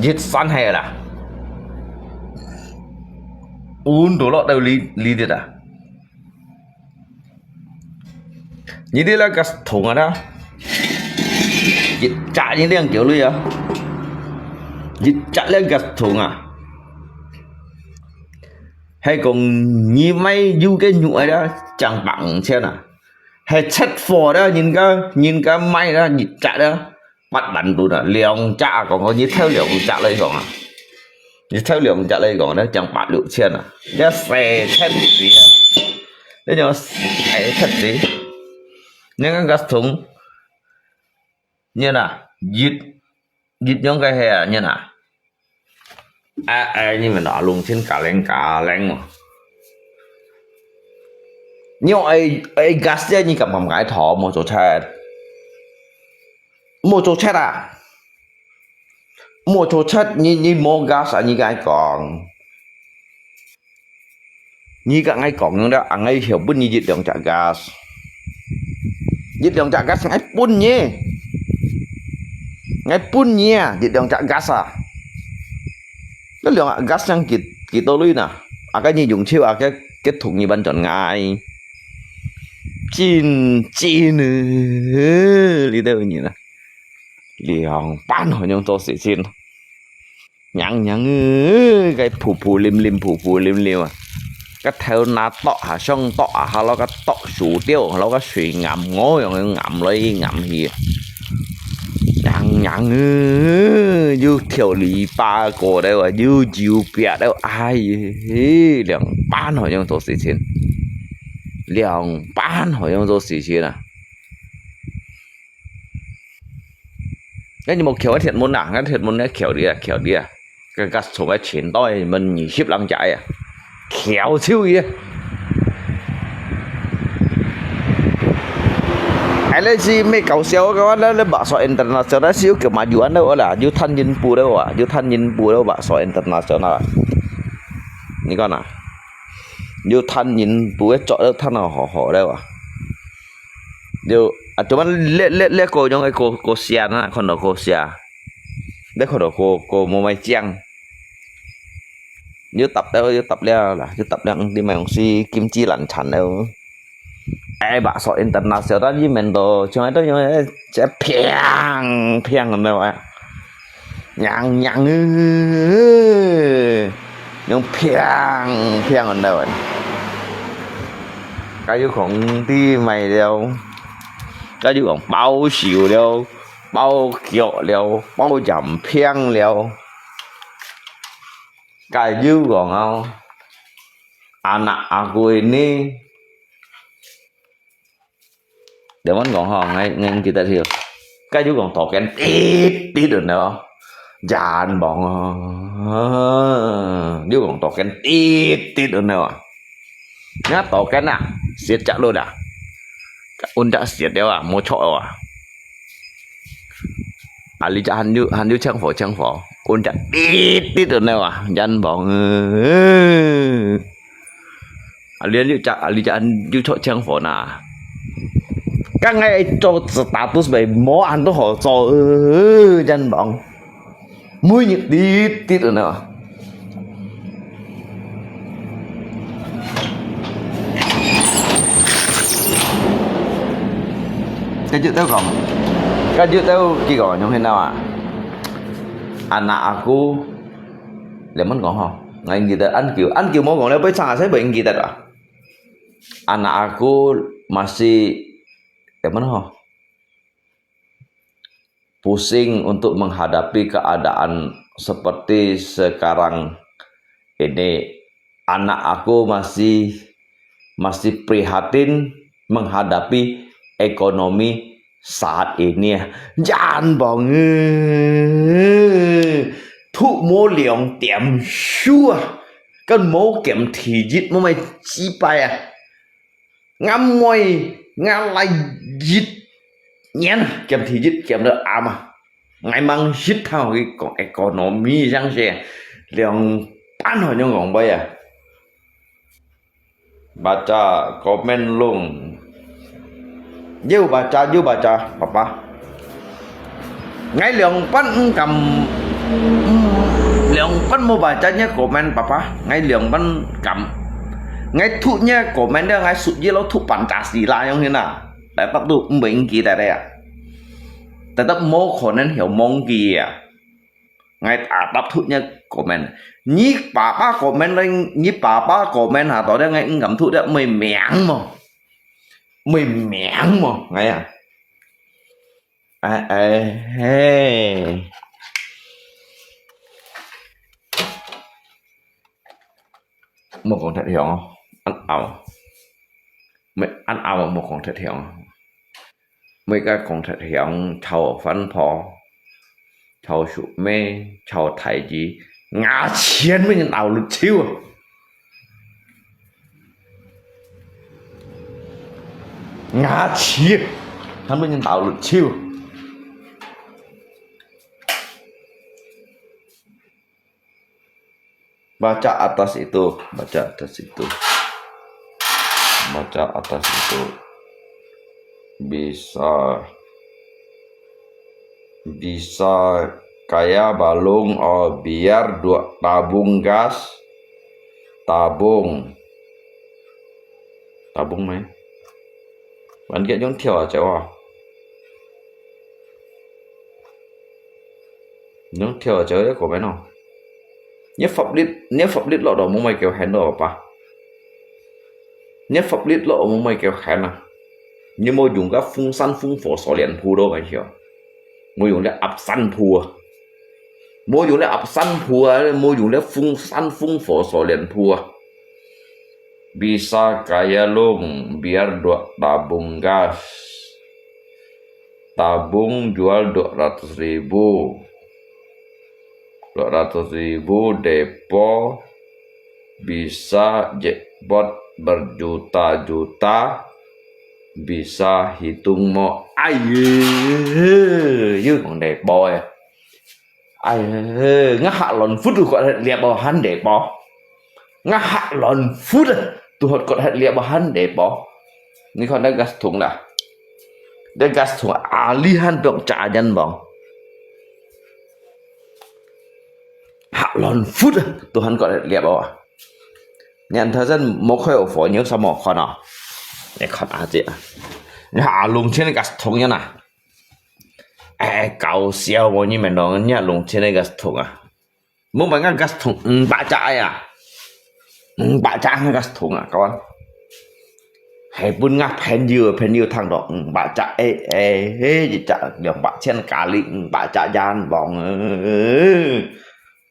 一山係啦，溫度落到這，這裡啦。你這那個桶啊啦，一隻一兩條鐳啊，一隻兩個桶啊。 係講你買有个肉仔啦，正百五千啊。係七貨啦，人家，人家賣啦，一隻啦，八萬度啦，兩隻啊，講講你偷兩隻來講啊。一抽兩隻來講咧，將八六千啊，這四千紙啊，這種四千紙，你看gas桶，你看啊，一一樣个係啊，你看啊，哎哎，你們啊，弄成加零加零哦。你愛愛gas咧，你敢敢改頭，莫做賊，莫做賊啊！ 莫做賊，你你無gas啊！你甲𠊎講，你甲𠊎講了，啊，𠊎曉分你一兩隻gas，一兩隻gas𠊎分你，𠊎分你啊，一兩隻gas啊！該兩隻gas正幾幾多鐳呢？啊，該你用手啊，該該同你完全𠊎，真真啊！你兜人啊！ 兩班好樣做事情，娘娘个，該噗噗淋淋，噗噗淋淋啊！該頭那剁下，上剁下，下落个剁樹雕，下落个水岩，我用岩來岩去，娘娘个，又跳籬笆過了啊，又又壁了，哎呀，兩班好樣做事情，兩班好樣做事情啊！ 該你無撬个鐵門啊？該鐵門咧撬你啊，撬你啊！該該從該前到你們二十零隻啊，撬手去啊！哎，你是咩搞笑个話，那那bakso international，那是有kemajuan了啦，有探进步了哇，有探进步了bakso international。你看啊，有探进步，做了探到好好了哇。 就啊，cuman咧咧咧，个樣个个个sia啊，看到个sia，咧看到个个無賣靚，又搭了又搭了啦，又搭了，你買東西金雞烂慘了。哎，bakso international，但係面到像係都用只平平个啊。 娘娘，用平平个呢。該又講地賣了，該又講包手了，包腳了，包飲平了，該又講哦，anak aku ini， Dia man講吼，𠊎𠊎毋記得了。該又講刀根滴滴个呢，真棒啊！又講刀根滴滴个呢啊！那刀根啊，食隻落啊，阮隻食了啊，無錯啊！啊，你隻還有還有青火青火，阮隻滴滴个呢啊，真棒啊！ 啊，你你隻啊，你隻你著青火呐？剛才做status咪無恁多好做，呃，真忙，每日滴滴个呢。該就兜講，該就兜幾個用現在啊？Anak aku，你們講吼，𠊎毋記得，恁久，恁久無講了，被唱啊，誰毋記得啊？Anak aku masih, ya mana ho? Pusing untuk menghadapi keadaan seperti sekarang ini. Anak aku masih, masih prihatin menghadapi ekonomi saat ini. Yan bang, 都無兩點數啊！ 該無減第一，無買幾擺啊！𠊎買，𠊎來一年啊，減第一，減到暗啊！𠊎吂識聽佢講economy上勢，兩班好像講話啊！Baca komen long. Yo baca, yo baca, papa. Ngai liang pan eng kam, eng, liang pan mo baca nya komen, papa. Ngai liang pan kam. Ngai thu nya komen dia, ngai sut ye lo thu Pancasila yang hina. Tetap tu embeng kita dia. Tetap mo konen hiu mong kia. Ngai tetap thu nya komen. Ni papa komen leng, ni papa komen ha to dia ngai eng kam thu dia mei miang mo. Mei miang mo, ngai ya. Ai, ai, hei. 莫講忒響哦，恁拗，莫恁拗莫講忒響哦。莫个講忒響，吵番婆，吵叔姆，吵太子，牙籤乜人拗律手啊！牙籤，還乜人拗律手。 Baca atas itu, baca atas itu. Baca atas itu. Bisa, bisa kaya balong, oh, biar dua tabung gas. Tabung. Tabung mai. Wan kiat yung thiau a chau a. Yung thiau a chau ya komen no. Nya pháp lý, nya pháp lý lo do mong mai kêu hẹn đó pa. Nya pháp lý lo mong mai kêu hẹn à. Nya mô dùng cái phung săn phung phổ sổ lian phu đó mai hiyo. Mô dùng lẽ áp săn phu à. Mô dùng lẽ áp săn phu à, mô dùng lẽ phung săn phung phổ sổ lian phu à. Bisa kaya lung biar dua tabung gas. Tabung jual dua ratus ribu. Dua ratus ribu depo bisa jackpot berjuta-juta, bisa hitung mo. Ai, yư còn depo à. Ai, ngã hạ lòn phút rồi còn liệp bao hẳn depo. Ngã hạ lòn phút à, tu hột còn liệp bao hẳn depo. Ni còn đã gas thùng là. Đã gas thùng à, li hẳn bọc trả nhân bóng. Hạ lòn phút à, tu hẳn còn liệp bao à. Nhân thời gian một khối ổ phổi nhiều sao một con à. Để con à chị. Ngã hạ lùng trên gas thùng nhá nè. Ê,搞笑無？你們兩個，你也弄起來gas thùng啊？無買𠊎gas thùng五百隻啊？五百隻gas thùng啊，各位。係分𠊎朋友，朋友聽到五百隻，誒誒誒，一隻兩百千加里五百隻人望啊，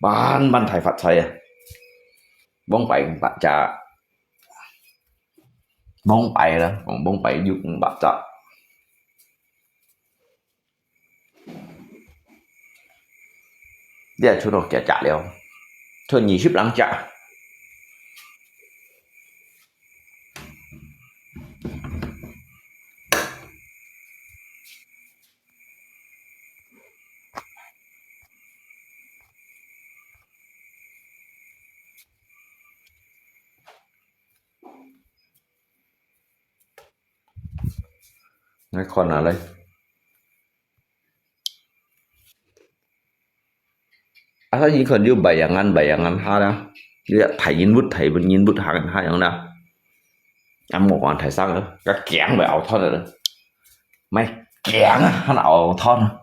萬萬大發財啊！罔擺五百隻，罔擺啦，講罔擺有五百隻。 這出到幾隻了？出二十零隻。你看下咧。 啊，佢可能有bayangan，bayangan下啦，有大人物、大人物行下樣啦。啊，無講大聲啊，佢驚會拗斷啊，咪驚啊，還拗斷啊，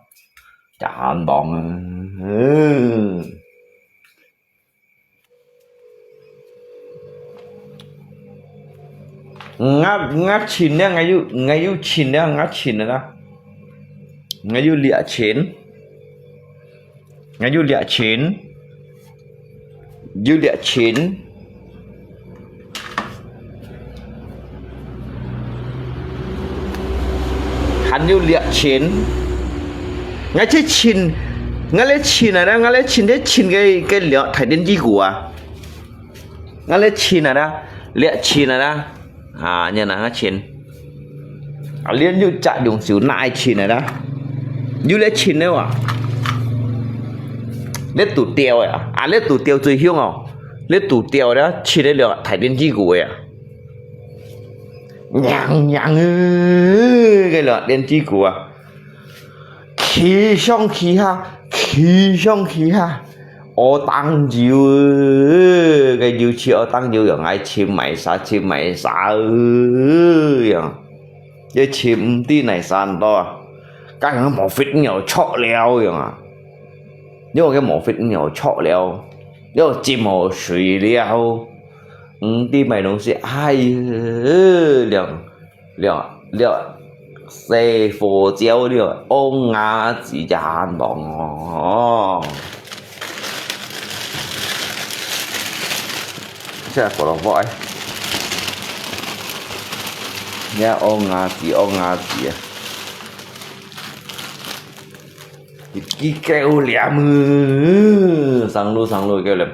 真棒啊！嗯。 𠊎，𠊎錢了，𠊎有，𠊎有錢了，𠊎錢了啦。𠊎有這錢，𠊎有這錢，有這錢。 還有這錢。𠊎這錢，𠊎這錢啊，𠊎這錢，這錢个，个了，大電機股啊。𠊎這錢啊，這錢啊，啊，你看𠊎錢。啊，連有隻用手拿个錢啊，有這錢了啊。這都掉啊，啊，這都掉最凶哦。這都掉了，錢个了，大電機股个啊。 娘娘个，該兩電機股啊，企上企下，企上企下，屙當油，該油漆屙當油，樣愛尋買啥，尋買啥，樣，也尋毋知哪山多啊，剛剛無fit了，錯了，樣啊，因為該無fit了，錯了，又浸好水了。 毋知買東西，哎喲，了，了，了，細火椒了，哦，牙子真忙哦。這火龍火哎，你看，烏牙子，烏牙子啊！一支狗鏈，生滷生滷狗鏈，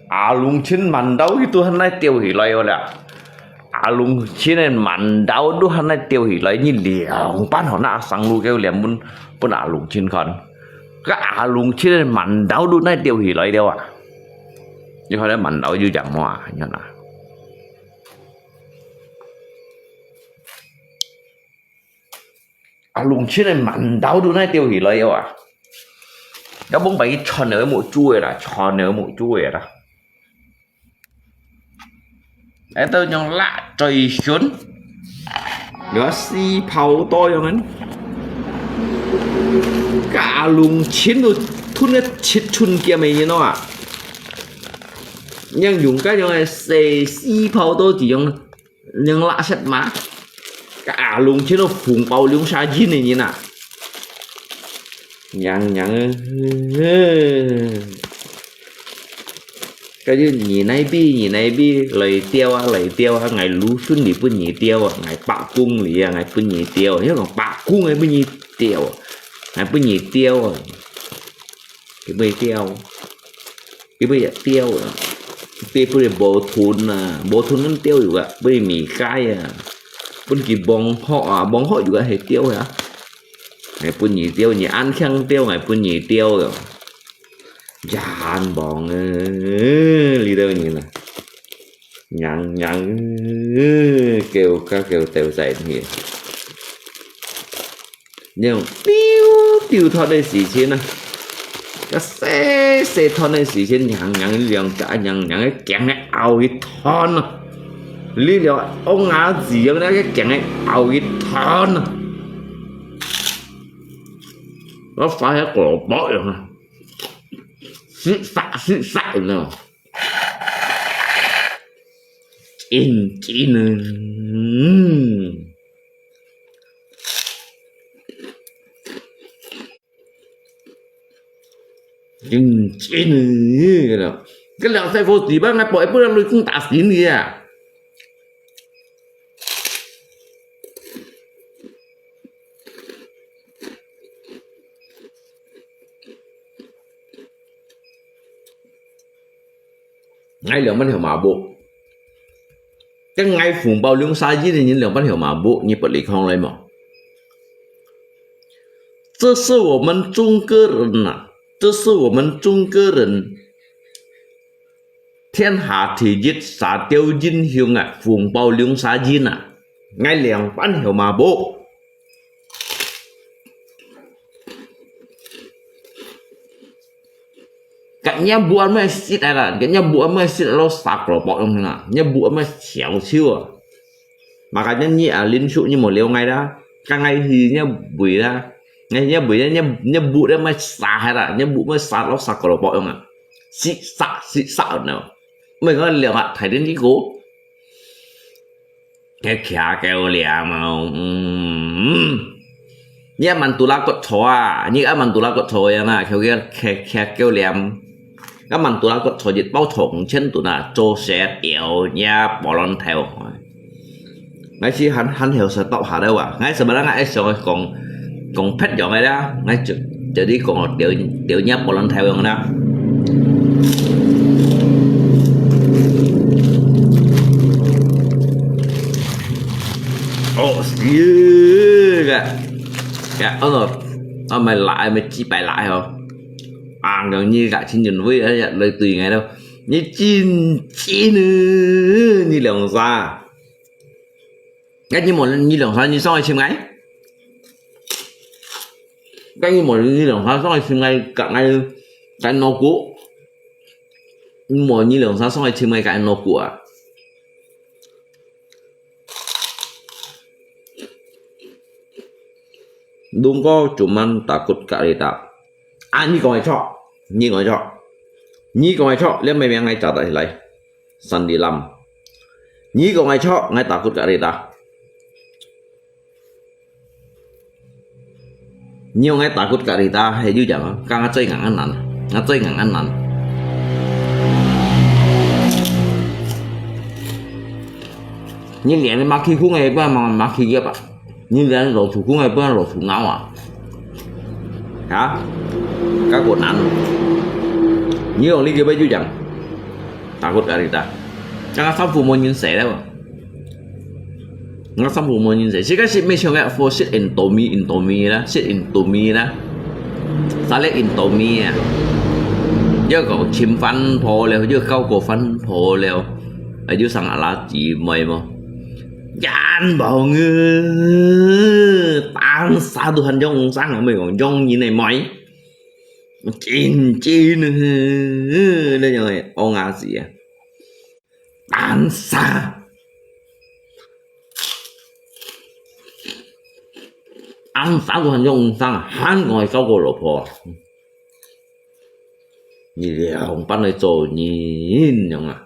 阿龍親滿兜佢都還來釣起來哦啦！阿龍親个滿兜都還來釣起來，你兩半好拿生滷狗鏈分分阿龍親看，該阿龍親个滿兜都來釣起來了啊！你看這滿兜有樣麼啊？你看啊！ 啊，弄親个滿兜都來釣起來哦啊！要毋擺去穿了目珠个啦，穿了目珠个啦。哎，都用辣嘴唇，有四泡多樣个，加弄親都吞个七寸劍个人哦啊！樣用該樣个細四泡多幾樣。 兩粒色嘛，該龍全都紅包兩儕人个人啊！娘娘啊！該就你那邊，你那邊，來釣啊，來釣啊！𠊎路順利分你釣啊，𠊎百公里啊，𠊎分你釣啊！你講百公里分你釣啊，𠊎分你釣啊！ 佢會釣，佢會釣啊！佢分你無吞啊，無吞能釣有啊，分你米雞啊，分佢忘學啊，忘學有啊係釣啊！𠊎分你釣，你恁慶釣，𠊎分你釣啊！真棒啊！這兜人啊！ 娘娘，狗甲狗鬥在一起。用丟丟斷个時間啊，該細細斷个時間，娘娘兩隻娘娘个頸个拗一斷啊！你了烏牙子樣，該頸个拗一斷啊！我發現果包樣啊，是啥是啥呢？ 真真啊，嗯，真真啊，該兩細伙子吧，𠊎背背雷公打死你啊！ 𠊎兩萬條馬步，跟𠊎紅包兩儕人个人兩萬條馬步，你不離開來無？這是我們中國人啊，這是我們中國人天下第一射雕英雄啊，紅包兩儕人啊，𠊎兩萬條馬步。 Katnya buat meh sit ada, katnya buat meh sit lo saklo pok yang na, nya buat meh siau siu. Makanya nyi alin su nyi mo liu ngai da, ka ngai hi nya bui da, ngai nya bui da, nya nya bu da meh sa hai da, nya bu meh sa lo saklo pok yang na, sit sa sit sa no, meh ngai liu ngai thai din di ko. 該徛狗鏈啊，嗯，你愛滿肚拉骨頭啊，你愛滿肚拉骨頭樣啊，徛徛徛狗鏈，愛滿肚拉骨頭一包糖千度啊，做蛇條呀，波浪頭。𠊎是還還後生到下了啊，𠊎什麼人愛想講講別樣个啦，𠊎就就你講哦，條條呀波浪頭樣啦。 哦，死个！呀，哦，啊，買辣，買幾百辣哦。啊，講你个親人會，哎呀，來對𠊎咯。你真真啊，你兩儕。該你無你兩儕，你上來尋𠊎。該你無你兩儕上來尋𠊎，甲𠊎，甲𠊎腦骨。你無你兩儕上來尋𠊎，甲𠊎腦骨啊。 Dungko cuman takut Kak Rita. Ah，你講个著，你講个著，你講个著，這明明𠊎找得起來。Sandilam。你講个著，𠊎takut Kak Rita。你講𠊎takut Kak Rita，係有影啊，甲𠊎最硬个難，𠊎最硬个難。你連馬屁公个也不能馬屁業啊，你連老鼠公个也不能老鼠咬啊，啊，該个難。你用你个杯就講，takut ada kita，剛剛三伏没人洗了。 Ngak sampu mo nyin se. Sika sit mi chong ya for sit in tomi in tomi la, sit in tomi la. Sale in tomi ya. Yo ko chim fan po leo, yo kau ko fan po leo. Ayo sang ala ji moi mo. Yan bong, tan sa Tuhan jong sang mo kong jong nyin ne moi. Chin chin, le jong ong a si ya. Ăn xa. Ăn xa Tuhan jong sang han ngòi kau ko lo po. Nì liang pan noi cho nyin yong a.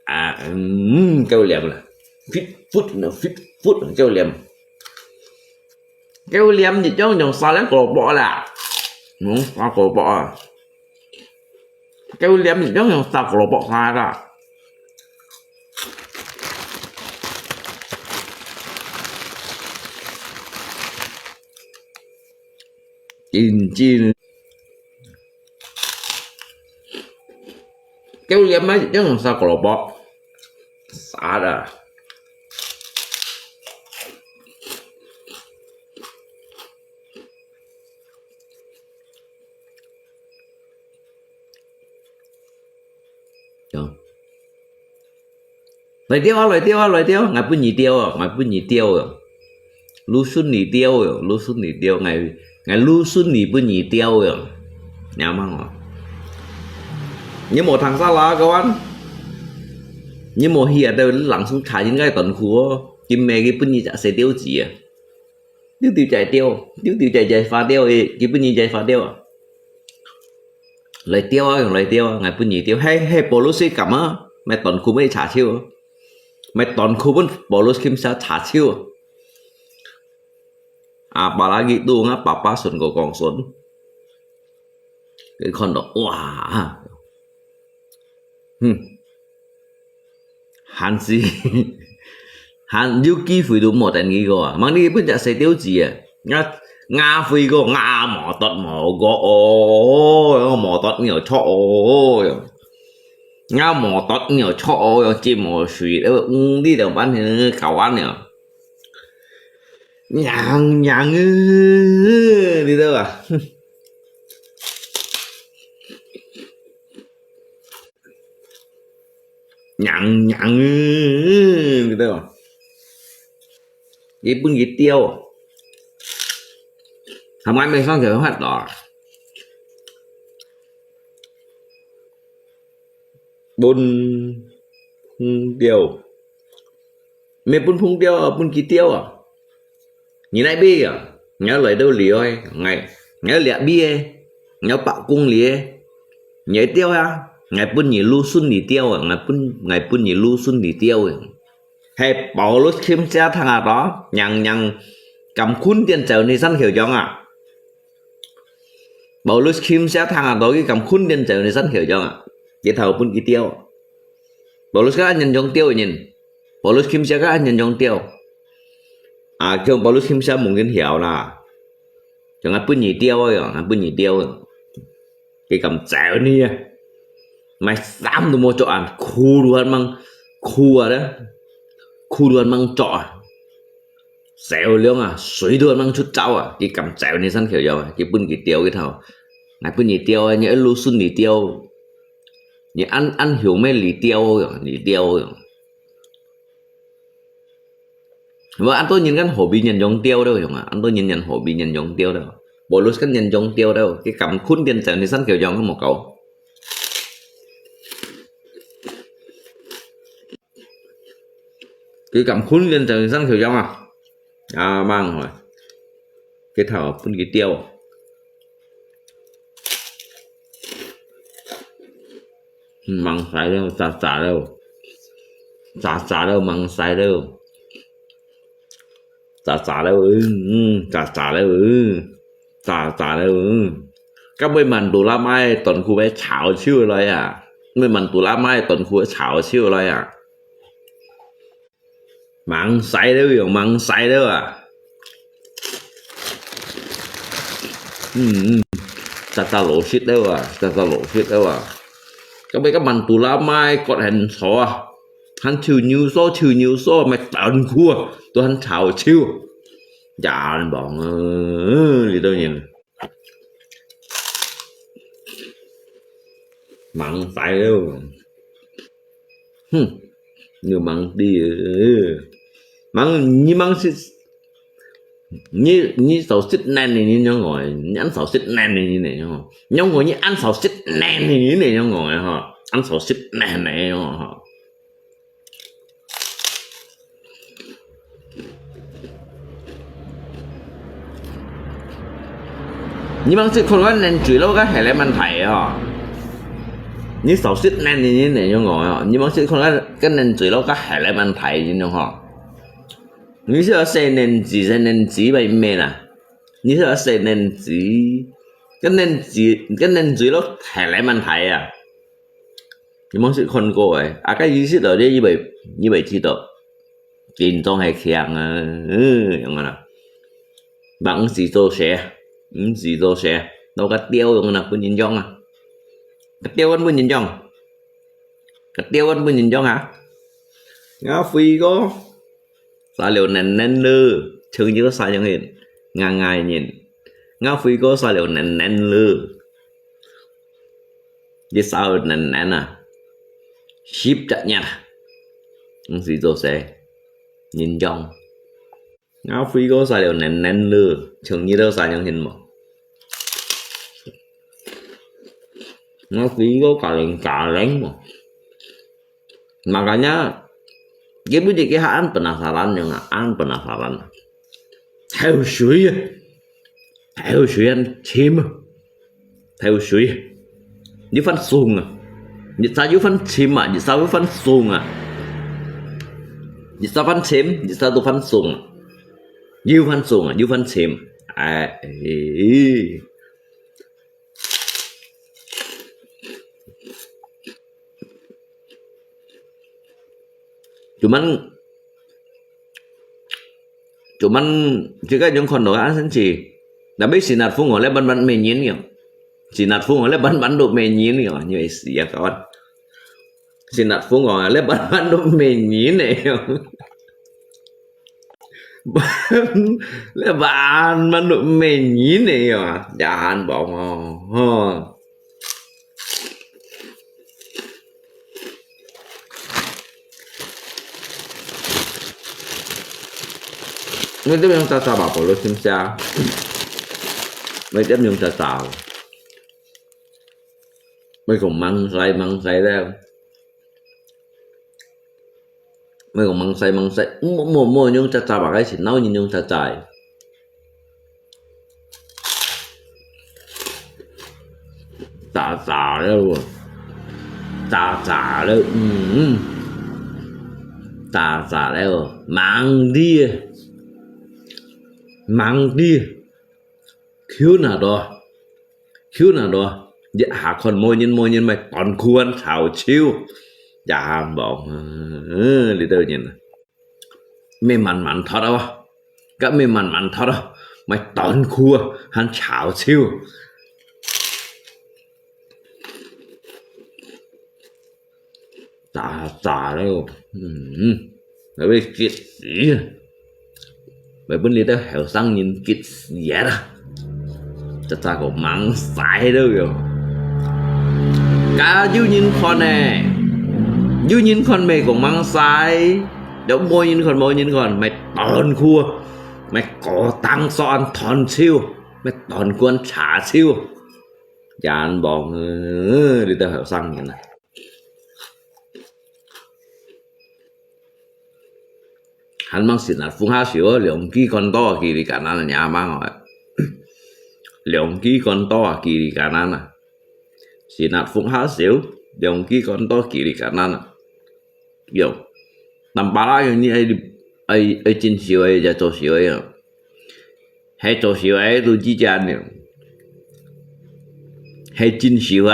À, ừm, kêu liêm là. Fit foot nữa, fit foot kêu liêm. Kêu liêm gì chứ dòng sao lén cổ bộ là. Nó sao cổ bộ à. Kêu liêm gì chứ dòng sao cổ bộ sao ra. Chín chín. Kêu liêm á, chứ không sao cổ bộ. Xả ra. Rồi. Lời tiêu á, lời tiêu á, lời tiêu. Ngài bún nhì tiêu á, ngài bún nhì tiêu á. Lu sun nhì tiêu á, lu sun nhì tiêu. Ngài, ngài lu sun nhì bún nhì tiêu á. Nhớ mong à. Nhớ mò thằng sao là các bạn. Nhớ mò hìa đâu lặng xuống thả những cái tuần khu á. Kim mẹ cái bún nhì chả xe tiêu gì à. Tiêu tiêu chạy tiêu, tiêu tiêu chạy chạy phá tiêu, cái bún nhì chạy phá tiêu à. Lời tiêu á, dùng lời tiêu á, ngài bún nhì tiêu. Hay, hay, bộ luật sư cảm á. Mày tuần khu mới trả chiêu. Mày tuần khu bún bộ luật kim sa trả chiêu. À, bà lá ghi tu ngá, bà bá xuân của con xuân. Cái con đó, wow. Hmm. Hàn gì? Hàn, 有機會都無等佢个啊。Mang你本隻細鳥子啊，𠊎，𠊎會个，𠊎無得無个哦，無得有錯哦，𠊎無得有錯哦，這無水，嗯，你就把你搞完了。娘娘啊，你知道吧？ 娘娘，你知道無？佢分佢釣啊。係咪未上條法度啊？分，嗯，釣。毋係分風釣啊，分佢釣啊。你哪位啊？你愛來到這位，𠊎，𠊎這位个，𠊎百公里个，你愛釣啊？𠊎分你路順你釣啊，𠊎分，𠊎分你路順你釣啊。係保羅琴寫聽啊到，娘娘敢困點走你山口江啊？保羅琴寫聽啊到，佢敢困點走你山口江啊？佢頭分佢釣。保羅寫恁樣釣人。 Paulus Kim siya ka anyan jong tiaw. A, kiong Paulus Kim siya mungkin hiaw na. Jong a pun yi tiaw yo, a pun yi tiaw yo. Ki kam chao ni ya. Mai sam tu mo cho an, khu duan mang, khu a de. Khu duan mang cho a. Seo liong a, sui duan mang chut chao a. Ki kam chao ni san kiaw yo, ki pun ki tiaw ki thao. Ngai pun yi tiaw, ni lu sun ni tiaw. Ni an, an hiu me li tiaw yo, li tiaw yo. Wa an to nyin kan hobi nyan jong tiaw dau yong a. An to nyin nyan hobi nyan jong tiaw dau. Paulus kan nyan jong tiaw dau. Ki kam khun tian chao ni san kiaw yong mo kau. Ki kam khun tian chao ni san kiaw yong a. A mang hoi. Ki thao pun ki tiaw. Mang sai leo, cha cha leo. Cha cha leo, mang sai leo. Cha cha leo, ư, ư, cha cha leo, ư. Cha cha leo, ư. 該尾曼都拉姆个短褲个潮手來啊，尾曼都拉姆个短褲个潮手來啊。吂使了喲，吂使了啊！嗯嗯，扎扎老實了啊，扎扎老實了啊！該尾該曼都拉姆个骨還粗啊，還臭尿臊，臭尿臊，買短褲啊，都還潮手。真棒啊，這兜人。 吂使了。哼，你吂知啊。吂，你吂識，你，你少識懶呢，你仰會？你恁少識懶呢，你呢，吼？仰會你恁少識懶呢，你呢，仰會，吼？恁少識懶呢，吼？ 你吂識看該冷水佬該係恁樣大哦。你少識懶呢，你仰會哦？你吂識看該，該冷水佬該係恁樣大，你仰會？你識得洗冷水，洗冷水乜咩啦？你識得洗冷水，該冷水，該冷水佬係恁樣大啊？ 你吂識看過誒，啊，該意思就你以為，以為知道，真正係強啊，嗯，樣啊啦。吂毋使做事，毋使做事，拿個釣樣啊，分人養啊。個釣竿分人養，個釣竿分人養啊。𠊎飛過， 沙了冷冷了，像一個啥樣人，硬硬人。𠊎飛過沙了冷冷了，一沙冷冷啊，十隻月啊，毋使做事，人養。𠊎飛過沙了冷冷了，像一個啥樣人無？ Nasi goreng garing-garing. Makanya, dia pun dikit han penasaran yang an penasaran. Tahu shui, tahu shui an chim, tahu shui. Di fan sung ah, di sa yu fan chim ah, di sa yu fan sung ah, di sa fan chim, di sa tu fan sung ah, yu fan sung ah, yu fan chim. Ai, eh. 做麼，做麼，這個人看到恁神奇，tapi sinat fungo咧，板板美人樣。Sinat fungo咧，板板都美人樣，你會死啊，kawan。Sinat fungo咧，板板都美人樣。 Lepas manuk menyine ya, jangan bongong. Ha. Mesti yang caca apa lo sim sia. Mesti yang caca. Mesti kong mangsai mangsai deh. Mesti kong mangsai mangsai. Mo mo mo nyong caca pakai sih, nau nyong caca. Caca leo, caca leo, hmm, caca leo, mang di, mang di. Khiu na to, khiu na to, ya ha kon mo nyin mo nyin mai ton kuan chao chiu, ya han bong, li tao nyin. Mê mặn mặn thật à, các mê mặn mặn thật à, mai ton kua han chao chiu. Chà chà leo. Ừm. Nó bị kịt xí. Mày bên đi tao hẻo sang nhìn kịt xí à. Chà chà có mắng sai đâu rồi. Cả du nhìn con nè. Du nhìn con mày có mắng sai. Đâu môi nhìn con, môi nhìn con, mày ton khua. Mày có tăng so ăn ton chiêu. Mày ton cuốn trả chiêu. Yan bong, đi tao hẻo sang nhìn nè. Hàn măng xịt nạt phung há xíu, liòng ký con to kì lì cả năn nhá măng rồi. Liòng ký con to kì lì cả năn à. Xịt nạt phung há xíu, liòng ký con to kì lì cả năn à. Yo. Tăm pa lá yo ni ai ai ai chin xíu ai ya cho xíu ai yo. Hai cho xíu ai tu chi chan yo. 係真少个，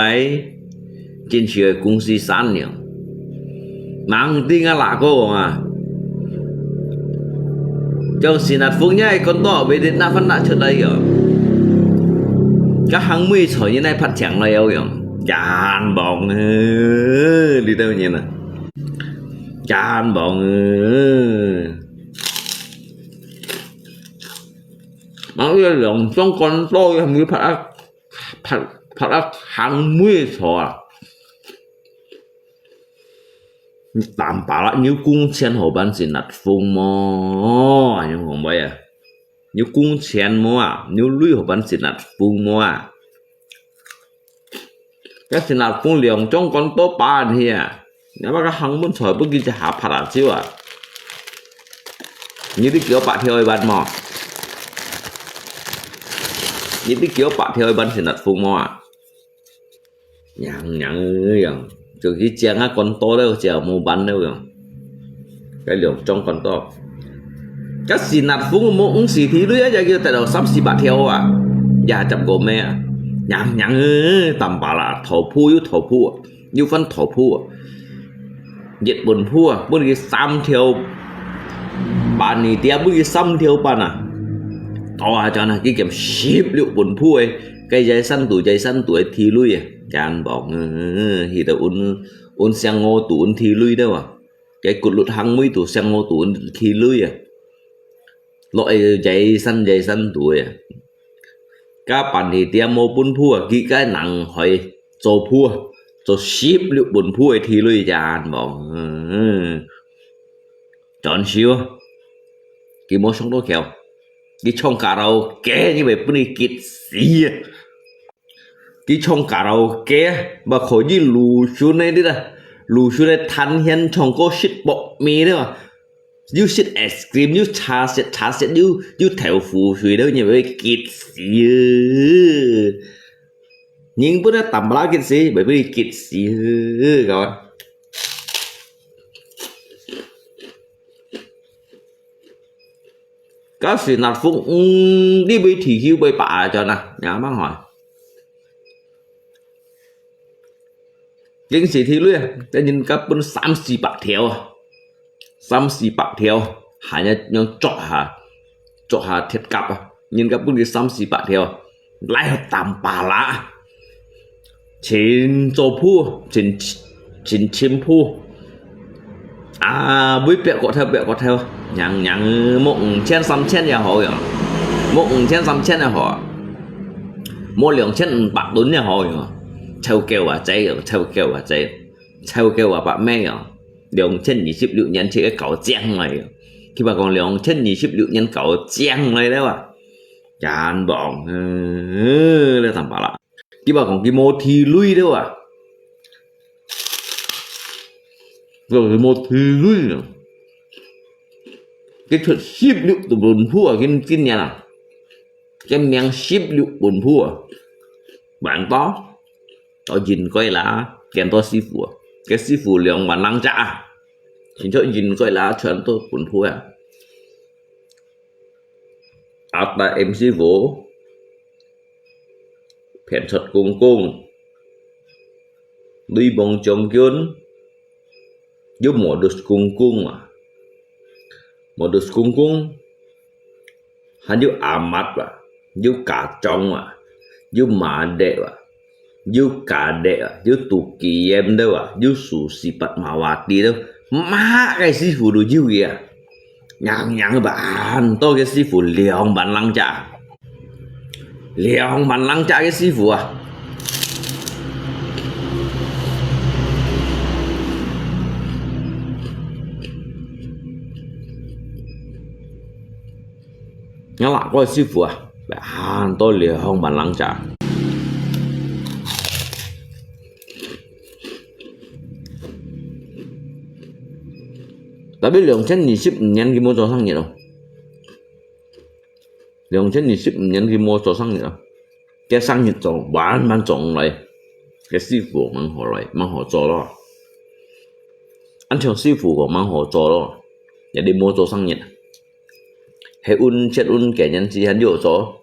真少个公司生了。吂定啊，哪个講啊？像新立峰這个管道，每日拿飯拿出來用，該行妹菜人來拍搶來要用，真棒啊！你兜人啊，真棒啊！啊，這兩種管道，佢係毋係拍啊？ 拍，拍啊行妹坐啊。淡薄啦，你有工錢好辦新立峰無？恁樣講話啊？你有工錢無啊？你有鐳好辦新立峰無啊？該新立峰兩張管道辦去啊！ 你把个行門菜分佢一下拍啊走啊！你知幾多百條一萬無？你知幾多百條一萬新立峰無啊？娘娘樣，就去將啊管道了，就無辦了樣。該兩張管道，該新立峰無五十條鐳啊，也叫得到三四百條啊，也接過咩啊？娘娘，淡薄啦，討鋪又討鋪啊！ 又翻討鋪啊！日本鋪啊，分佢三條半，你爹分佢三條半啊！到下轉啊，佢減十六本鋪誒，該一山肚一山肚誒地雷啊，真棒啊！去到阮，阮上我肚阮地雷了啊，該骨碌行尾肚上我肚阮地雷啊！ 落去一山一山肚誒。該辦事店無本鋪啊，佢該人去做鋪啊，做十六本鋪个地雷真無。嗯，轉手啊，佢無想到巧，佢唱卡拉OK，佢會分你激死啊！ 佢唱卡拉OK，嘛可以露出來的啦，露出來彈絃唱歌食爆米的嘛，又食ice cream，又茶食，茶食又，又豆腐水了，你會激死啊！人本來淡薄仔激死，會分你激死啊，各位。 該時若風，嗯，你會啼哭會白啊，真啊，也蠻好。平時地雷啊，等人家分三四百條啊，三四百條，還要用捉下，捉下鐵甲啊，人家分佢三四百條，來淡薄啦。 真做鋪，真，真清鋪。啊，每百個頭，百個頭，娘娘，無五千、三千也好用，無五千、三千也好，無兩千五百噸也好用，湊夠啊，仔用，湊夠啊，仔，湊夠啊，百咩用，兩千二十六年這個搞靚來用，佢話講兩千二十六年搞靚來了啊，真棒，嗯，你淡薄啦。 佢話講佢無地雷了啊，佢無地雷了。佢出十六本鋪啊，今，今年啊，今年十六本鋪啊，完到，到應該啦，見到師傅啊，該師傅兩萬零隻啊，全部應該啦，全都本鋪啊。阿達M師傅。 騙出公公，雷蒙將軍，有Modus公公啊，Modus公公，還有阿末啊，有家長啊，有馬德啊，有家德啊，有杜基炎的啊，有蘇西巴馬瓦蒂的，麼个師傅都有个啊。 娘娘吧，恁多个師傅，兩萬零隻，兩萬零隻个師傅啊！𠊎話个師傅啊，恁多兩萬零隻。 Tapi兩千二十五年佢無做生日哦。兩千二十五年佢無做生日哦。該生日做，慢慢做來。該師傅吂好來，吂好做咯。恁像師傅講吂好做咯，也你無做生日。係阮，係阮个年紀還有做，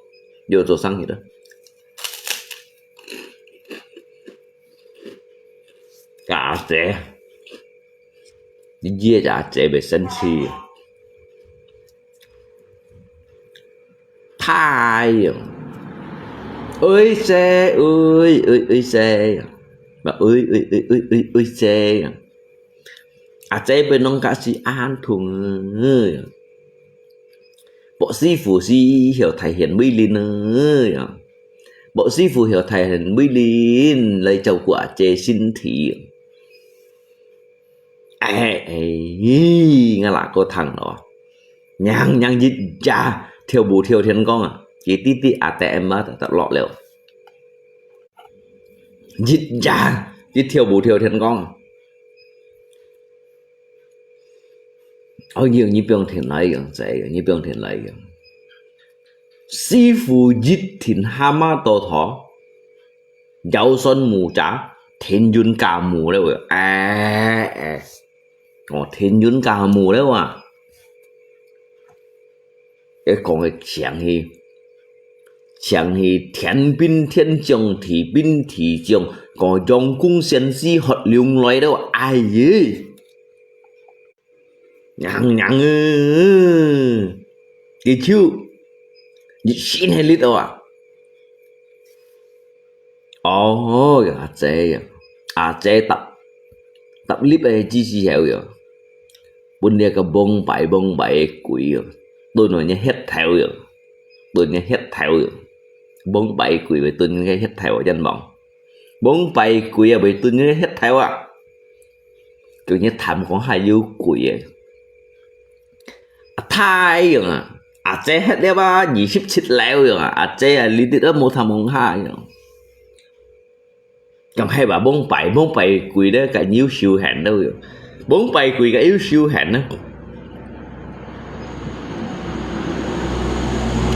有做生日啊。姐，你這隻阿姐會生氣。太陽，愛姐，愛，愛，愛姐，毋，愛，愛，愛，愛，愛，愛姐。阿姐會弄甲死恁痛啊！莫師傅死後大顯威靈啊！莫師傅後大顯威靈來照顧阿姐身體。哎，哎，𠊎哪个聽咯，娘娘一隻跳舞跳天光啊，佢滴滴A T M啊，就落了。一隻，佢跳舞跳天光啊。哦，你，你不用聽來用，這个，你不用聽來用。師傅一聽蛤蟆多頭，腰酸木渣，天運加木了喂，哎，哎，哦，天運加木了啊！ 愛講个像係，像係天兵天將，地兵地將，講陽公仙子喝龍來了，哎耶！娘娘啊！佢就一身係力哦啊！哦，阿姐啊，阿姐搭，搭力个支持後啊！ 分這个蒙牌蒙牌个鬼哦，蹲到你血透哦，蹲你血透哦，蒙牌鬼會蹲你血透哦，真望。蒙牌鬼啊，會蹲你血透啊！叫你貪講還有鬼誒。啊，太陽啊，阿姐歇了啊，二十七樓樣啊，阿姐啊，你哋都無貪望下樣。 講係話，蒙牌，蒙牌鬼咧，該有修行了喲。蒙牌鬼該有修行呢。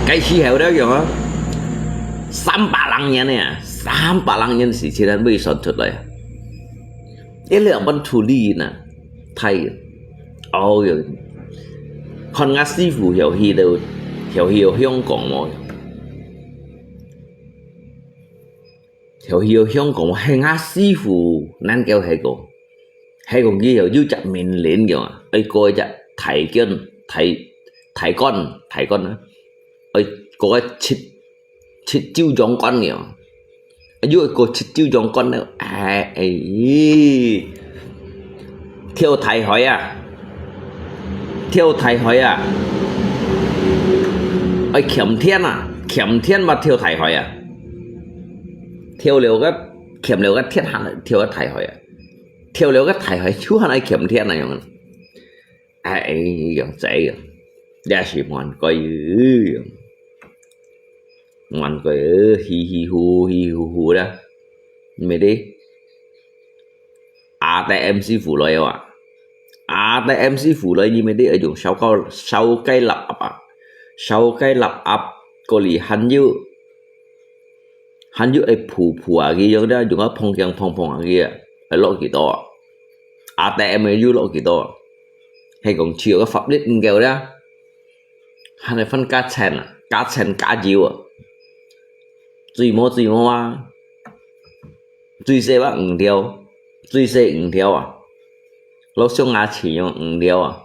該時候了樣啊，三百零年呢，三百零年時間未算出來啊。一兩本處理呢，太，哦喲，看𠊎師傅曉去了，曉去有香港無？ 曉去有香港，係𠊎師傅，恁个係講，係講佢有，有隻命令个嘛，愛過一隻大官，大，大官，大官啊，愛過一七，七州長官个嘛，又愛過七州長官了，哎，哎， 跳大海啊！跳大海啊！愛潛天啊！潛天嘛跳大海啊！跳了个，潛了个天還跳个大海啊！跳了个大海就還愛潛天啊樣啊！哎，樣仔啊！這是滿鬼啊！滿鬼啊！稀稀糊稀糊糊啦！ 毋係咧，A T M師傅來啊！A T M師傅來，你毋係咧，愛用燒雞，燒雞臘鴨啊！燒雞臘鴨，過來還有，還有愛鋪鋪啊，佢用咧，用啊碰碰碰碰啊，佢啊，愛落幾多啊？A T M又落幾多啊？係講只有个法律毋夠咧，還愛分加錢啊，加錢加油啊！最無最無啊！ 最細話五條，最細五條啊！落上牙齒用五條啊！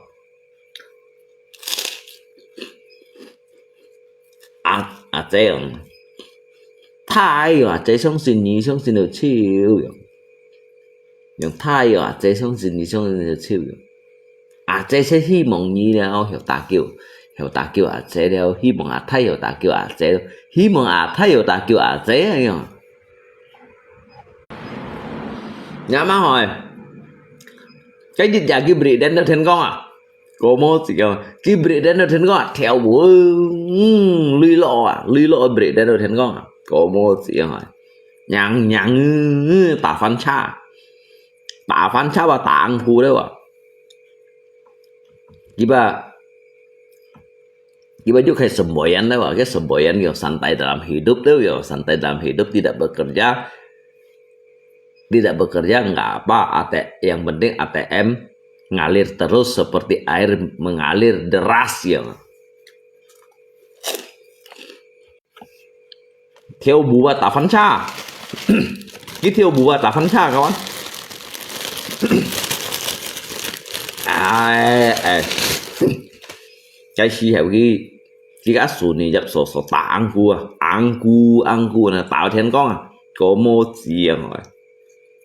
啊，啊，這樣，太陽啊，這相信你，相信到笑樣。用太陽啊，這相信你，相信到笑樣。 阿姐係希望你了，曉打救，曉打救阿姐了，希望阿太曉打救阿姐了，希望阿太曉打救阿姐樣。你阿媽吼，該日夜佢break dance到天光啊，過無子哦，佢break dance到天光啊，跳舞，嗯，雷落啊，雷落break dance到天光啊，過無子哦，娘娘，打翻叉，打翻叉啊，打紅褲了啊。 Kiba, kiba juga semboyan lah, ke semboyan yo santai dalam hidup tu yo, santai dalam hidup tidak bekerja, tidak bekerja nggak apa, A T, yang penting A T M ngalir terus seperti air mengalir deras yo. 跳舞啊，打翻叉。佢跳舞啊，打翻叉，kawan。哎，哎，該時候佢，佢个孫女葉嫂嫂打紅姑啊，紅姑，紅姑呢，打到天光啊，過無子啊，我。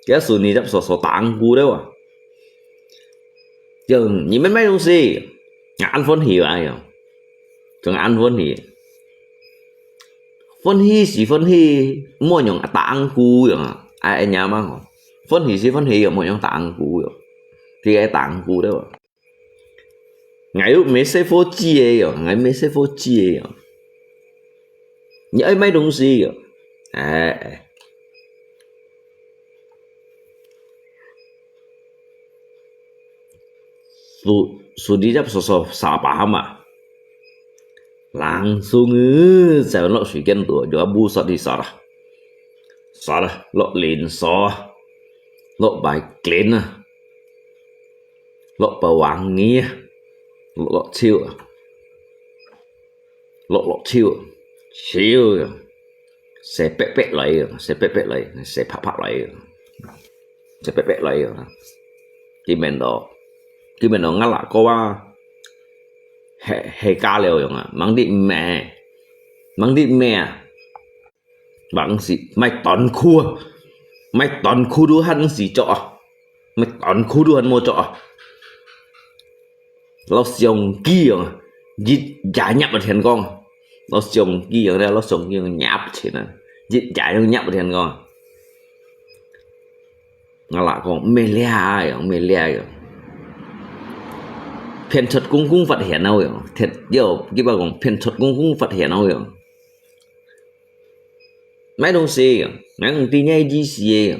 佢个孫女葉嫂嫂打紅姑了啊。就，你們買東西，恁歡喜啊，喲。 正恁歡喜。歡喜是歡喜，莫用打紅姑樣啊，哎，哎，娘嘛吼，歡喜是歡喜，又莫用打紅姑樣，佢个打紅姑了。𠊎又毋係細伙子个樣，𠊎毋係細伙子个樣。你愛買東西樣，哎，哎。 Su-，Sudhir jap soso sapa hama. Langsung, eh, jalan lok suiken tu, jua bu sot di sot ah. Sot ah, lok Linso ah. Lok Bai Klin ah. Lok Pewangi ah. Lok, lok Chiu ah. Lok, lok Chiu. Chiu. Xe pek pek lai, xe pek pek lai, xe pak pak lai. Xe pek pek lai. Ki men do, ki men do ngala ko wa. He, he ka liao yong ah, mang di me. Mang di me ah. Bang si, mai ton khu. Mai ton khu du han si chok ah. Mai ton khu du han mo chok ah. Lok siong ki yong, jit ja nyap ah thian kong. Lok siong ki yong, lok siong ki yong nyap chin ah. Jit ja yong nyap ah thian kong. Ngala kong, me lia yong, me lia yong. Phiên chốt công công phát hiện đâu yong. Thiệt, yo, ki ba kong, phiên chốt công công phát hiện đâu yong. Mai dong si, ngang ti nyai ji si.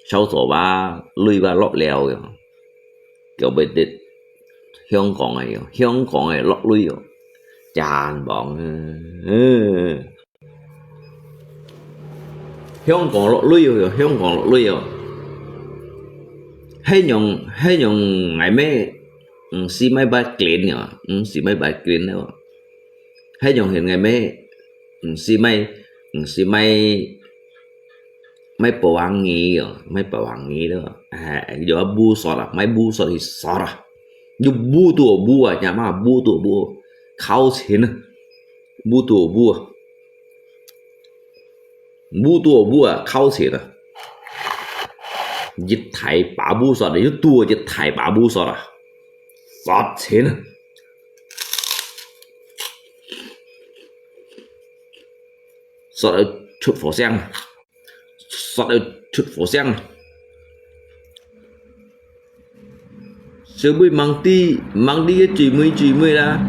Sao zo ba, lui ba lok liao. Kiao bai dit, Hong Kong ai, Hong Kong ai lok lui. Chan bong. Hong Kong lok lui, Hong Kong lok lui. Hai nyong, hai nyong ngai me, si mai ba klin yo, si mai ba klin yo. Hai nyong hian ngai me, si mai, si mai, mai Pewangi yo, mai Pewangi lo. Eh, yo bu sot ah, mai bu sot hi sot ah. Yo bu tu bu ah, nyama bu tu bu. Khao chin ah. Bu tu bu ah. Bu tu bu ah, khao chin ah. Jit thai pa bu sot ah, yo tu jit thai pa bu sot ah. Sot chin ah. Sot ah chut fo siang. Sot ah chut fo siang. Sư bui mang ti, mang ti cái chửi mui chửi mui la.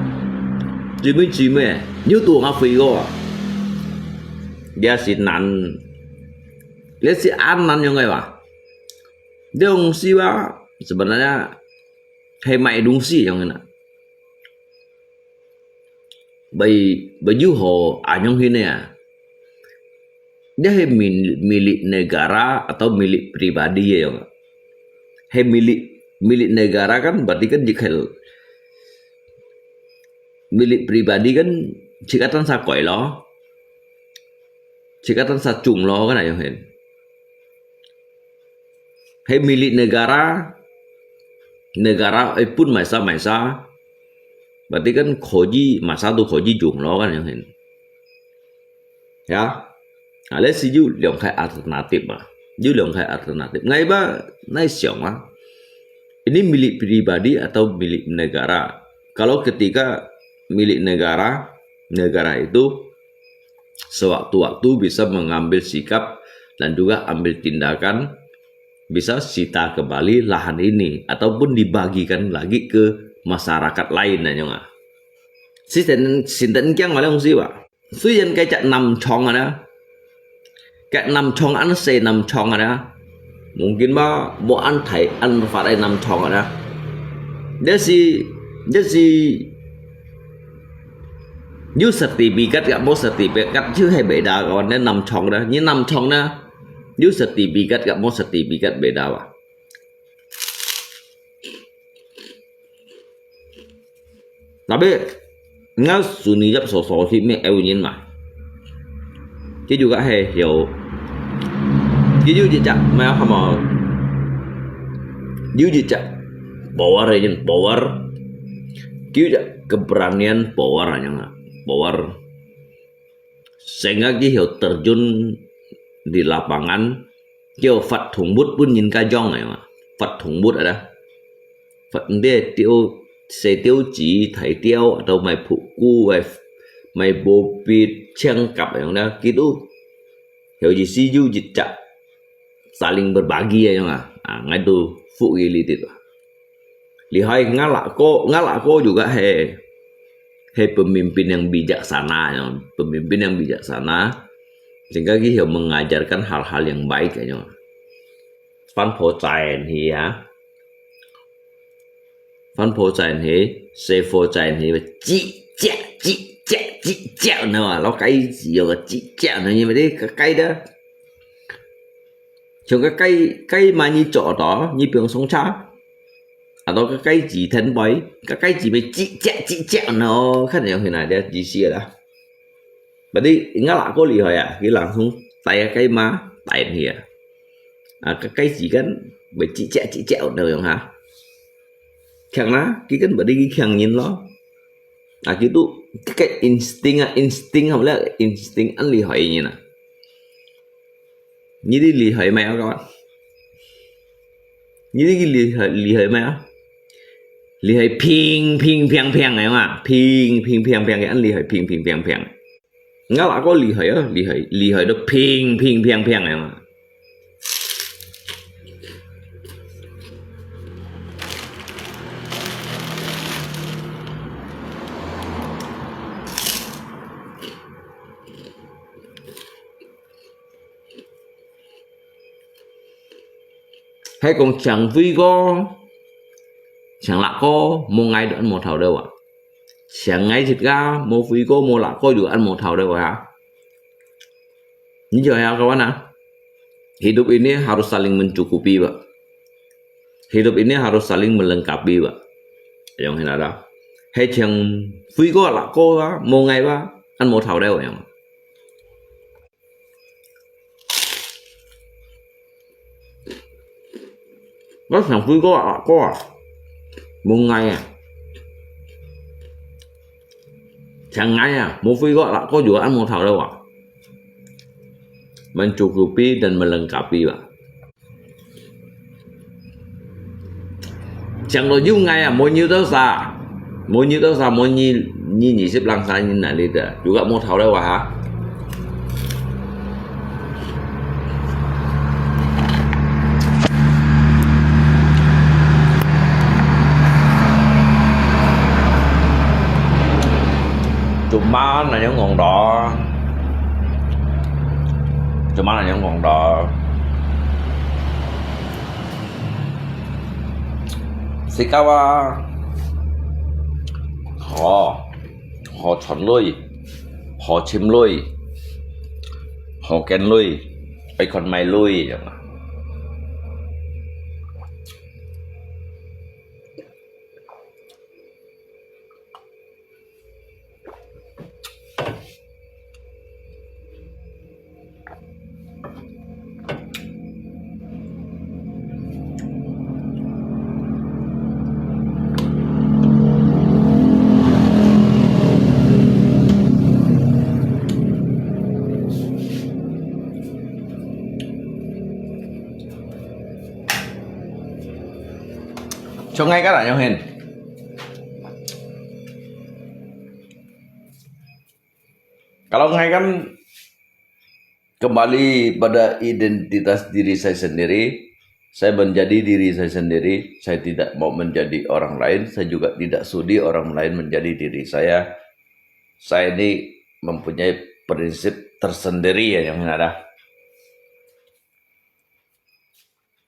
Chửi mui chửi mui, nhu tu ngà phui go. Dia si nan. Dia si an nan yong ai ba. Dia ong si ba, sebenarnya hai mai dong si yong na. Bai, bai yu ho anyong hin ya. Dia hai min-, milik negara atau milik pribadi ya. Hai milik, milik negara kan berarti kan jik hai milik pribadi kan jik atan sa koi lo. Jik atan sa chung lo kan anyong hin. Hai milik negara, negara ai pun mai sa mai sa. Berarti kan kho ji mai sa tu kho ji jung lo kan anyong hin. Ya. Ah, let's see, yu liang khai alternatif ah. Yu liang khai alternatif. Ngai ba nai siang ah. Ini milik pribadi atau milik negara? Kalau ketika milik negara, negara itu sewaktu-waktu bisa mengambil sikap dan juga ambil tindakan, bisa sita kembali lahan ini ataupun dibagikan lagi ke masyarakat lain, anyong ah. Si ten, si ten kiang malah si ba. Suyan kecak nam chong ada. Kek nam chong an se nam chong ada. Mungkin ba mo an thai an fat ai nam chong ada. Dia si, dia si, yu sertifikat kak mo sertifikat yu hai beda kawan dia nam chong ada. Ni nam chong ada. Yu sertifikat kak mo sertifikat beda ba. Tapi, ngau suni yap so so si me eu nyin ma. Ki juga hai hiu. Ki ju jejak ma hamo. 有一隻power，人power，有一隻keberanian power，人啊，power。Sehingga佢曉terjun di lapangan，佢曉發動物分人家養个嘛，發動物啊，發，毋知係釣，細釣子、大釣，atau賣布谷，賣，賣bobit、青蛤樣啦，佢都有一時有一隻saling berbagi樣啊，啊，𠊎都服佢哩啲啊。Lihai，𠊎阿哥，𠊎阿哥juga係，係pemimpin yang bijaksana，yang pemimpin yang bijaksana，sehingga佢曉mengajarkan hal-hal yang baik樣。番婆仔去啊，番婆仔去，細婆仔去，吱喳吱喳吱喳，你知嘛？老雞子有个吱喳，你知嘛？你个雞的，像个雞，雞嘛，你做到，你不用送茶。 Atau个雞子天背，个雞子咪吱喳吱喳呢，看到去哪裡意思啦。Berarti𠊎阿哥厲害啊，佢langsung帶个雞嫲帶去啊。啊，个雞子kan會吱喳吱喳呢樣哈。強啦，佢kan berarti佢強人咯。啊，佢都个instinct啊，instinct好了，instinct恁厲害个人啊。你知厲害咩啊，各位？ 你知佢厲害，厲害咩啊？厲害乒乒乓乓个嘛，乒乒乓乓个，恁厲害乒乒乓乓。𠊎阿哥厲害啊，厲害，厲害到乒乒乓乓个嘛。 係講請飛哥，請辣哥，無𠊎都恁無頭路啊。請𠊎自家，無飛哥，無辣哥就恁無頭路啊。你就係kawan啊？Hidup ini harus saling mencukupi，Pak。Hidup ini harus saling melengkapi，Pak。Ayong hinada。係請飛哥、辣哥啊，無𠊎啊，恁無頭路樣。 𠊎請飛哥啊，哥啊，無𠊎啊，請𠊎啊，無飛哥啊，哥就恁無頭路啊。Mencukupi dan melengkapi，Pak。 請到有𠊎啊，無你兜儕，無你兜儕，無你，你二十零儕人哪裡得，又个無頭路啊哈。Cuma nanyong ngong đó. Cuma nanyong ngong đó. Sikawa, họ, họ chọn lui, họ chim lui, họ kén lui, ai còn mai lui, Sungai ka na yung hin. Kalau ngai kan kembali pada identitas diri saya sendiri, saya menjadi diri saya sendiri, saya tidak mau menjadi orang lain, saya juga tidak sudi orang lain menjadi diri saya. Saya ini mempunyai prinsip tersendiri ya yang ada.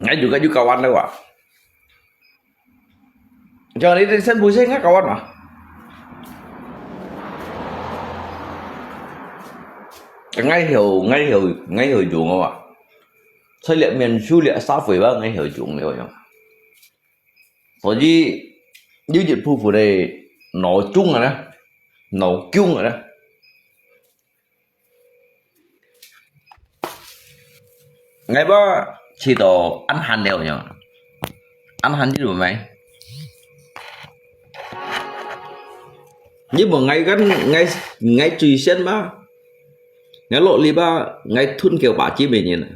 Ngai juga juga kawan lewat. Jangan itu sen busi ngai kawan mah. Ngai hiu, ngai hiu, ngai hiu jung wa. Saya lihat men su lihat sa fui ba ngai hiu jung liu yang. Jadi, jadi phu phu dei no chung ana, no chung ana. Ngai ba chỉ to ăn han liu yang. 恁閒你做咩？你問𠊎kan，𠊎，𠊎最先嘛，𠊎落力啊，𠊎吞夠把金个人啊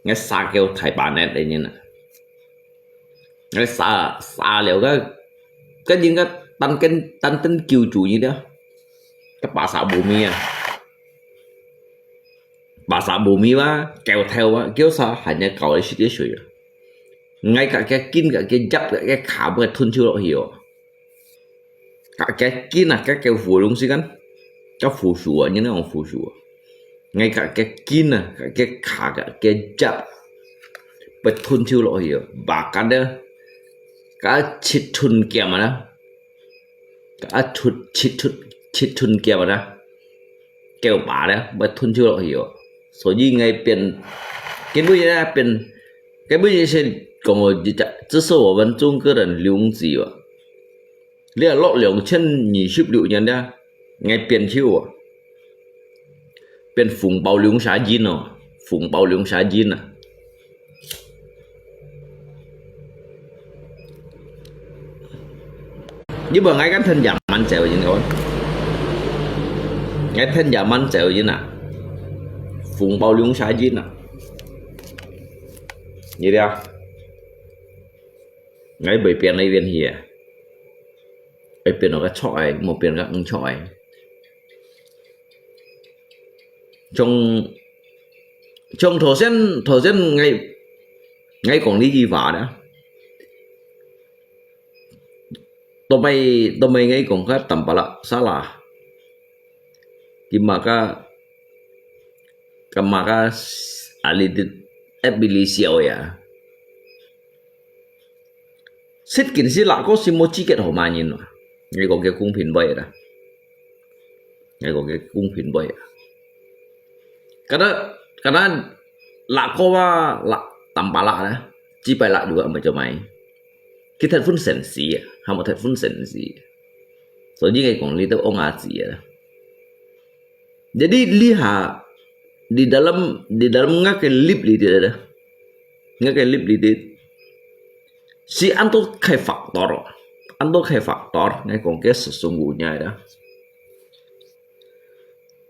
，𠊎撒夠大把net个人啊，𠊎撒，撒了个，个人个單根，單根救主你了，个把撒無咩啊。 Bahasa bumi嘛，狗頭啊，狗啥還要搞一些水啊。𠊎个个筋个个夾个个卡，會吞手落去哦。个个筋啊，个个喉咙時間，个胡须啊，你那種胡须啊。𠊎个个筋啊，个个卡个个夾，會吞手落去哦。Bahkan呢，个七寸劍啊啦，个七寸七寸七寸劍啊啦。 狗把咧，會吞手落去哦。所以𠊎變，根本也變，根本也是講哦，這，這是我們中國人流行語哦。你看落兩千二十六年咧，𠊎變手哦，變紅包流行語哦，紅包流行語啊。 你問𠊎个吞也蠻少人哦，𠊎吞也蠻少人啊，紅包流行語啊，你了，𠊎會變來變去啊，會變到个錯个，無變个毋錯个。從，從頭先，頭先𠊎，𠊎講這句話啦。 Tupay，tupay𠊎講个Tampalak salah。佢嘛个，佢嘛个，啊，你，你，F B裡笑呀。實際是哪個是無資格好罵人嘛？𠊎講个公平會啦。 𠊎講个公平會啊。Kada，kada，lako啊，la，Tampalak啊，幾百lak juga macam mai。佢忒分sensi啊，還無忒分sensi。所以𠊎講，你都戇阿子啊。Jadi，lihat，di dalam，di dalam ngak ke lip li dia，ngak ke lip li dia。 是恁多个factor，恁多个factor，𠊎講个sesungguhnya个。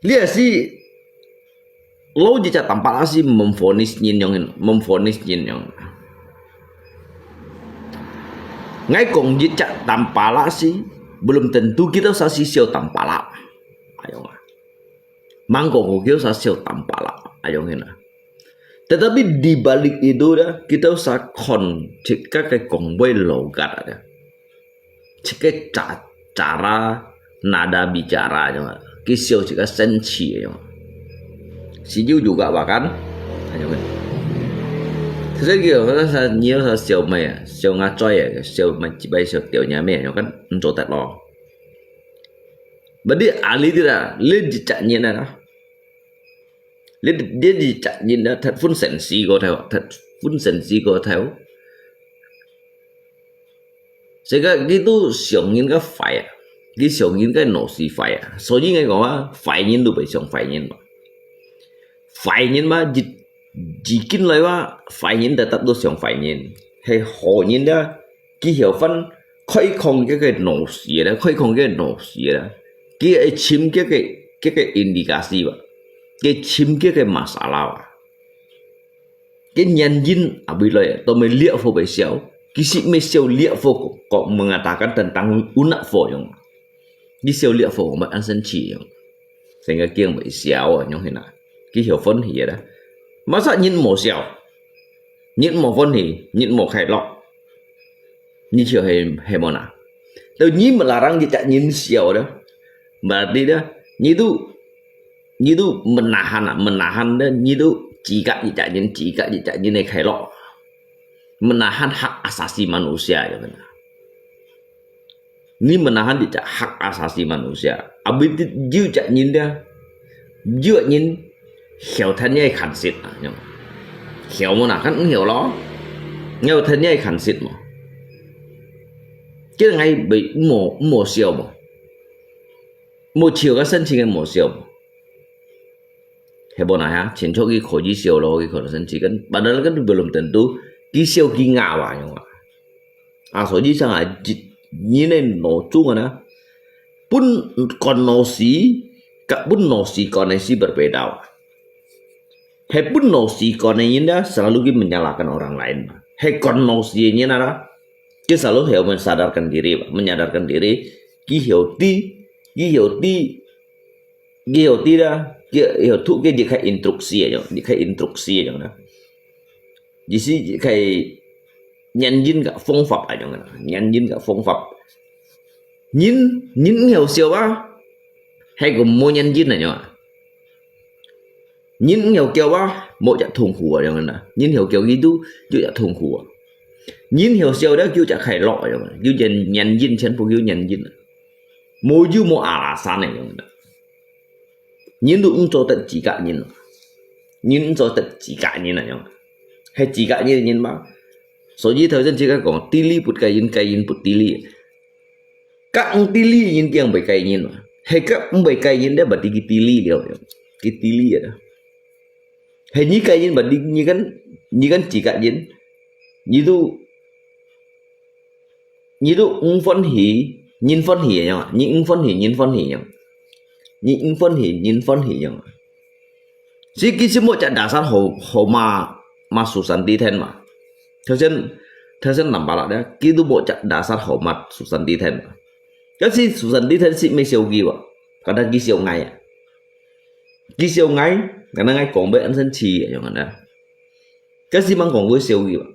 你也是，老一隻Tampalak是memvonis人樣，memvonis人樣。𠊎講一隻Tampalak是，belum tentu kita sa si siau Tampalak。哎喲啊，吂講過kita sa siau Tampalak，哎喲啊。 Tetapi di balik itu dah，kita sa kon，自家个講話logat ada。自家个cara，nada bicara，佢笑自家生氣个。Setuju juga bahkan，係樣个。Terus佢話，你要笑咩啊？笑阿嘴啊？笑咩？只擺笑掉你咩？樣kan毋做得咯。Berarti ahli tidak，你一隻人啊。 你，你一隻人啊，忒分sensi過頭，忒分sensi過頭。所以講，佢都想人个壞啊，佢想人个腦屎壞啊。所以𠊎講啊，壞人都會想壞人嘛。壞人嘛，一，一進來嘛，壞人tetap都想壞人。係好人啊，佢曉分開放佢个腦屎啦，開放佢个腦屎啦。 佢會尋佢个，佢个indikasi吧，佢尋佢个masalah吧。佢原因啊，為了，都沒lihat fo會笑，佢係沒笑lihat fo，kok mengatakan tentang unak fo樣。佢笑lihat fo，乜恁生氣樣。成个驚會笑啊，樣係哪？佢曉歡喜啦。Masa人無笑？人無歡喜，人無快樂。 你就係，係無哪？Tau你melarang一隻人笑咧，berarti咧，你都，你都menahan啊，menahan咧，你都自家一隻人，自家一隻人个快樂，menahan hak asasi manusia，有無哪？你menahan一隻hak asasi manusia，abis itu有隻人咧，有隻人曉聽你个看實啊，曉無哪？看毋曉咯，曉聽你个看實無？ 叫𠊎會無，無笑無？無笑个生氣个無笑無？係無哪哈？親像佢可以笑咯，佢可能生氣，kan padahal kan belum tentu 佢笑佢咬啊，樣啊。啊，所以上啊，人个腦中啊呢，分管腦屎，甲分腦屎管个屎berbeda啊。He分腦屎管个人呢，selalu佢menyalahkan orang lain嘛。He管腦屎个人啊，佢selalu he menyadarkan diri，menyadarkan diri，佢曉知，佢曉知，佢曉知啦，佢曉知佢一个instruksi啊，一个instruksi啊，呢。意思一个原因个方法啊，樣啊，原因个方法。人，人毋曉笑啊，係个無原因啊，樣啊。人毋曉噭啊，無只痛苦啊，樣啊。人曉噭佢都有只痛苦啊。人曉笑了，有只快樂啊，樣啊。有原，原因，全部有原因啊。無有無alasan啊，樣啊。人都毋做得自家人啊。人毋做得自家人啊，樣啊。係自家人个人嘛。所以頭先自家講，知理不戒人，戒人不知理。甲毋知理人驚會戒人嘛。係甲毋會戒人，你毋知佢知理了，佢知理啊。係你戒人，毋知你跟，你跟自家人，你都，你都毋歡喜，人歡喜樣啊，你毋歡喜，人歡喜樣，你毋歡喜，人歡喜樣啊。所以佢就無隻dasar hormat，hormat susah ditahan嘛。頭先，頭先nampak咧，佢都無隻dasar hormat susah ditahan嘛。Kasi susah ditahan係毋係笑佢喎，kadang佢笑𠊎啊。佢笑𠊎，kadang𠊎講會恁生氣，樣啊。Kasi mang講佢笑佢喎。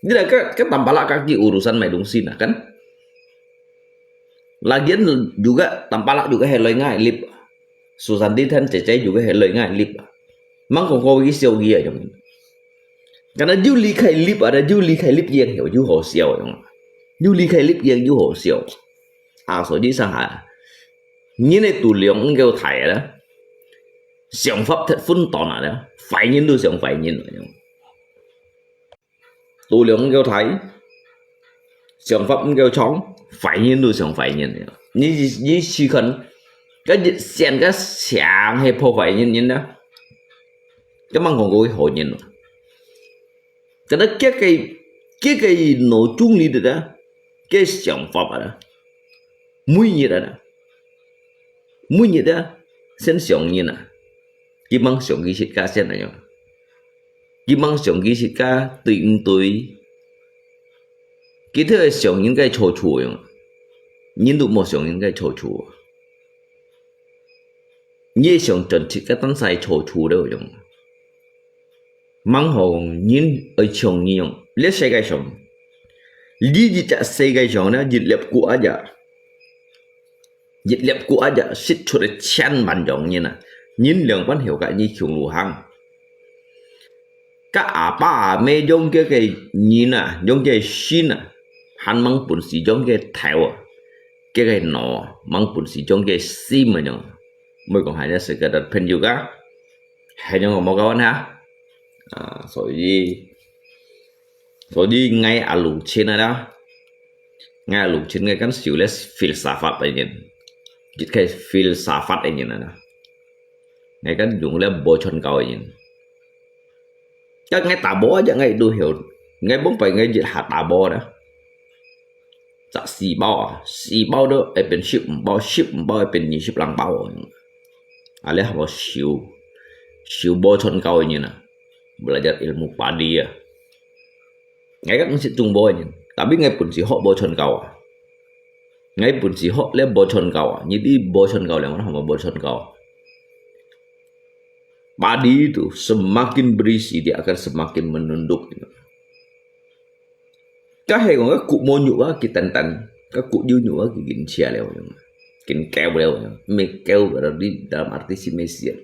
你來个，个tampalak kaki urusan買東西nah，kan? Lagian juga tampalak juga係來𠊎lip。Susah ditahan cecai juga係來𠊎lip。Mang講過佢笑佢啊，樣。Karena you離開lip啊，you離開lip yang有，有好笑，樣。You離開lip yang有好笑。啊，所以上下，人个度量毋夠大啦，想法忒分段啊啦，壞人都像壞人啊，樣。 度量毋夠大，想法毋夠長，壞人都像壞人樣。你，你試看，該一線个像係破壞人人啊，該mang講過佢好人啊。Karena佢个，佢个腦中裡頭啊，佢个想法啊，每日啊，每日啊，先想人啊，佢mang想佢自家先啊樣。 佢mang想佢自家對毋對？佢都係想人个錯處樣，人都無想人个錯處。你係想轉自家當下个錯處了樣。Mang好人愛像你樣，這世界上，你一隻世界上呢，一粒谷仔呀。 一粒谷仔食出个千萬種人啊，人兩半曉得你窮路行。該阿爸阿姆養佢个人啊，養佢个身啊，還吂本事養佢个頭啊，佢个腦啊，吂本事養佢个心啊樣。Mui講還有識个朋友个，還有我無个問哈。啊，所以 所以𠊎阿魯沁啊啦，𠊎阿魯沁𠊎kan修了filsafat个人，一个filsafat个人啊啦。𠊎kan用了無傳教个人。Kan𠊎打波啊，𠊎都曉，𠊎幫拜𠊎一下打波啦。十四包啊，四包都會變十五包，十五包會變二十零包啊。啊，你係無修，修無傳教个人啊，belajar ilmu padi啊。 𠊎kan毋識種無个人，tapi𠊎本事學無傳教啊。𠊎本事學了無傳教啊，你知無傳教了，我係無無傳教啊。Padi itu semakin berisi, dia akan semakin menunduk. Kan係講，該谷無肉啊，佢單單；該谷有肉啊，佢緊斜了，緊噭了，毋係噭，berarti dalam arti si Mesir.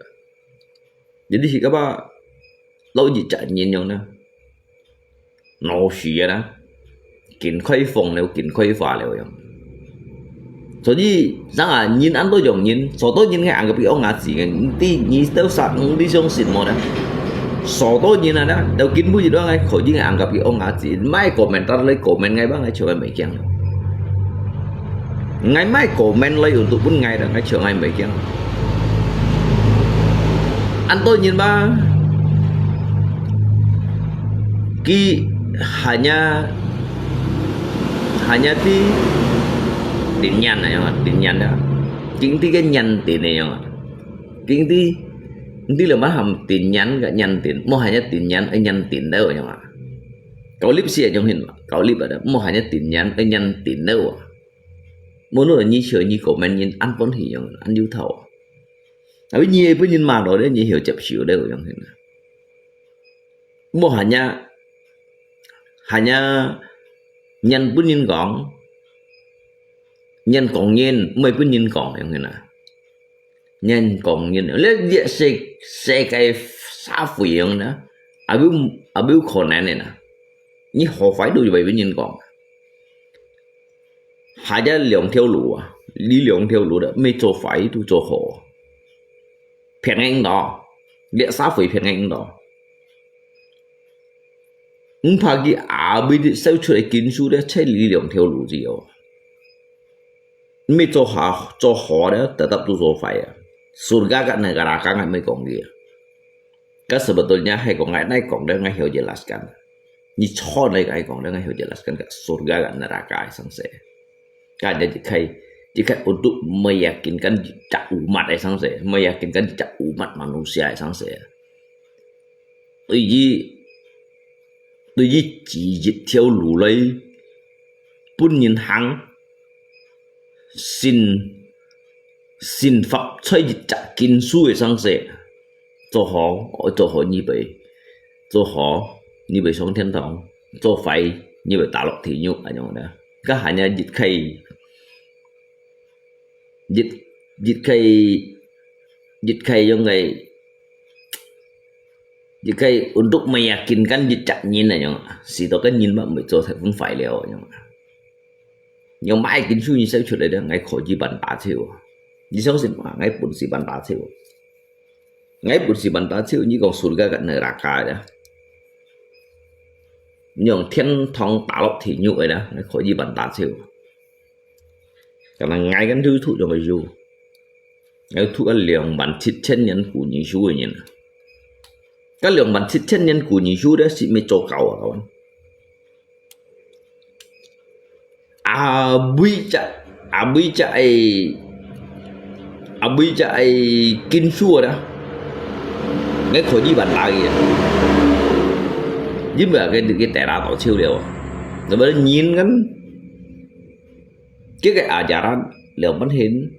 Jadi，係个吧，摎一隻人樣呢，腦屎啊，緊開放了，緊開花了樣。所以，上下人恁多樣人，所多人係恁个比較牙齒个，你知，你都識，你相信無呢？所多人啊，呢，到今晡日都還可以恁个比較牙齒，莫komentar來comment𠊎吧，𠊎笑𠊎袂驚。 𠊎莫comment來有毒分𠊎啦，𠊎笑𠊎袂驚。恁多人嘛，佢 Hanya, hanya di 定眼啊，樣啊，定眼啊，經濟个眼定个樣啊，經濟，你兩班含定眼个眼定，莫 hanya 定眼个眼定了樣啊。高麗是一種形嘛，高麗啊，莫 hanya 定眼个眼定了啊。Menurut你笑你个门人安分去樣，安有头啊。Tapi你本人嘛，落咧你曉接受了樣形啊。莫 hanya hanya 人本人講，人講人，毋係本人講，樣形啊。人講人，你這世，世界社會樣呢，阿有，阿有可能个呢。你好壞都係為本人講。下一兩條路啊，你兩條路了，毋係做壞都做好。平衡到，這社會平衡到。 毋怕佢阿尾燒出來金屬咧，切你兩條路子哦。毋係做好，做好咧，tetap都做壞啊。Surga个neraka𠊎毋係講佢啊。Ka sebetulnya係講𠊎哪講咧，𠊎曉jelaskan。你錯咧，𠊎講咧，𠊎曉jelaskan个surga个neraka个生死。Ka一開，一開 untuk meyakinkan umat个生死，meyakinkan umat manusia个生死。 對於，對於指一條路來分人行，信，信法在一隻金屬个生死，做好，愛做好預備，做好，預備上天堂，做壞，預備打落地獄，恁樣呢。Ka hanya一開，一，一開，一開樣个，一開 untuk meyakinkan一隻人啊，樣，使到个人嘛毋會做太分壞了，樣。Yang mai金屬你燒出來咧，𠊎可以辦大手啊。你相信嘛，𠊎本事辦大手。𠊎本事辦大手，你講surga个neraka咧，你用天堂打落地獄个咧，𠊎可以辦大手。Karena𠊎kan YouTube用个YouTube。 𠊎讀啊兩萬七千年古語書个人啊。該兩萬七千年古語書咧，係毋係做夠啊？阿尾隻，阿尾隻个，阿尾隻个金屬啊，𠊎可以辦大个啊。因為佢，佢跌啦到手了啊。那麼人kan，佢个ajaran了，本身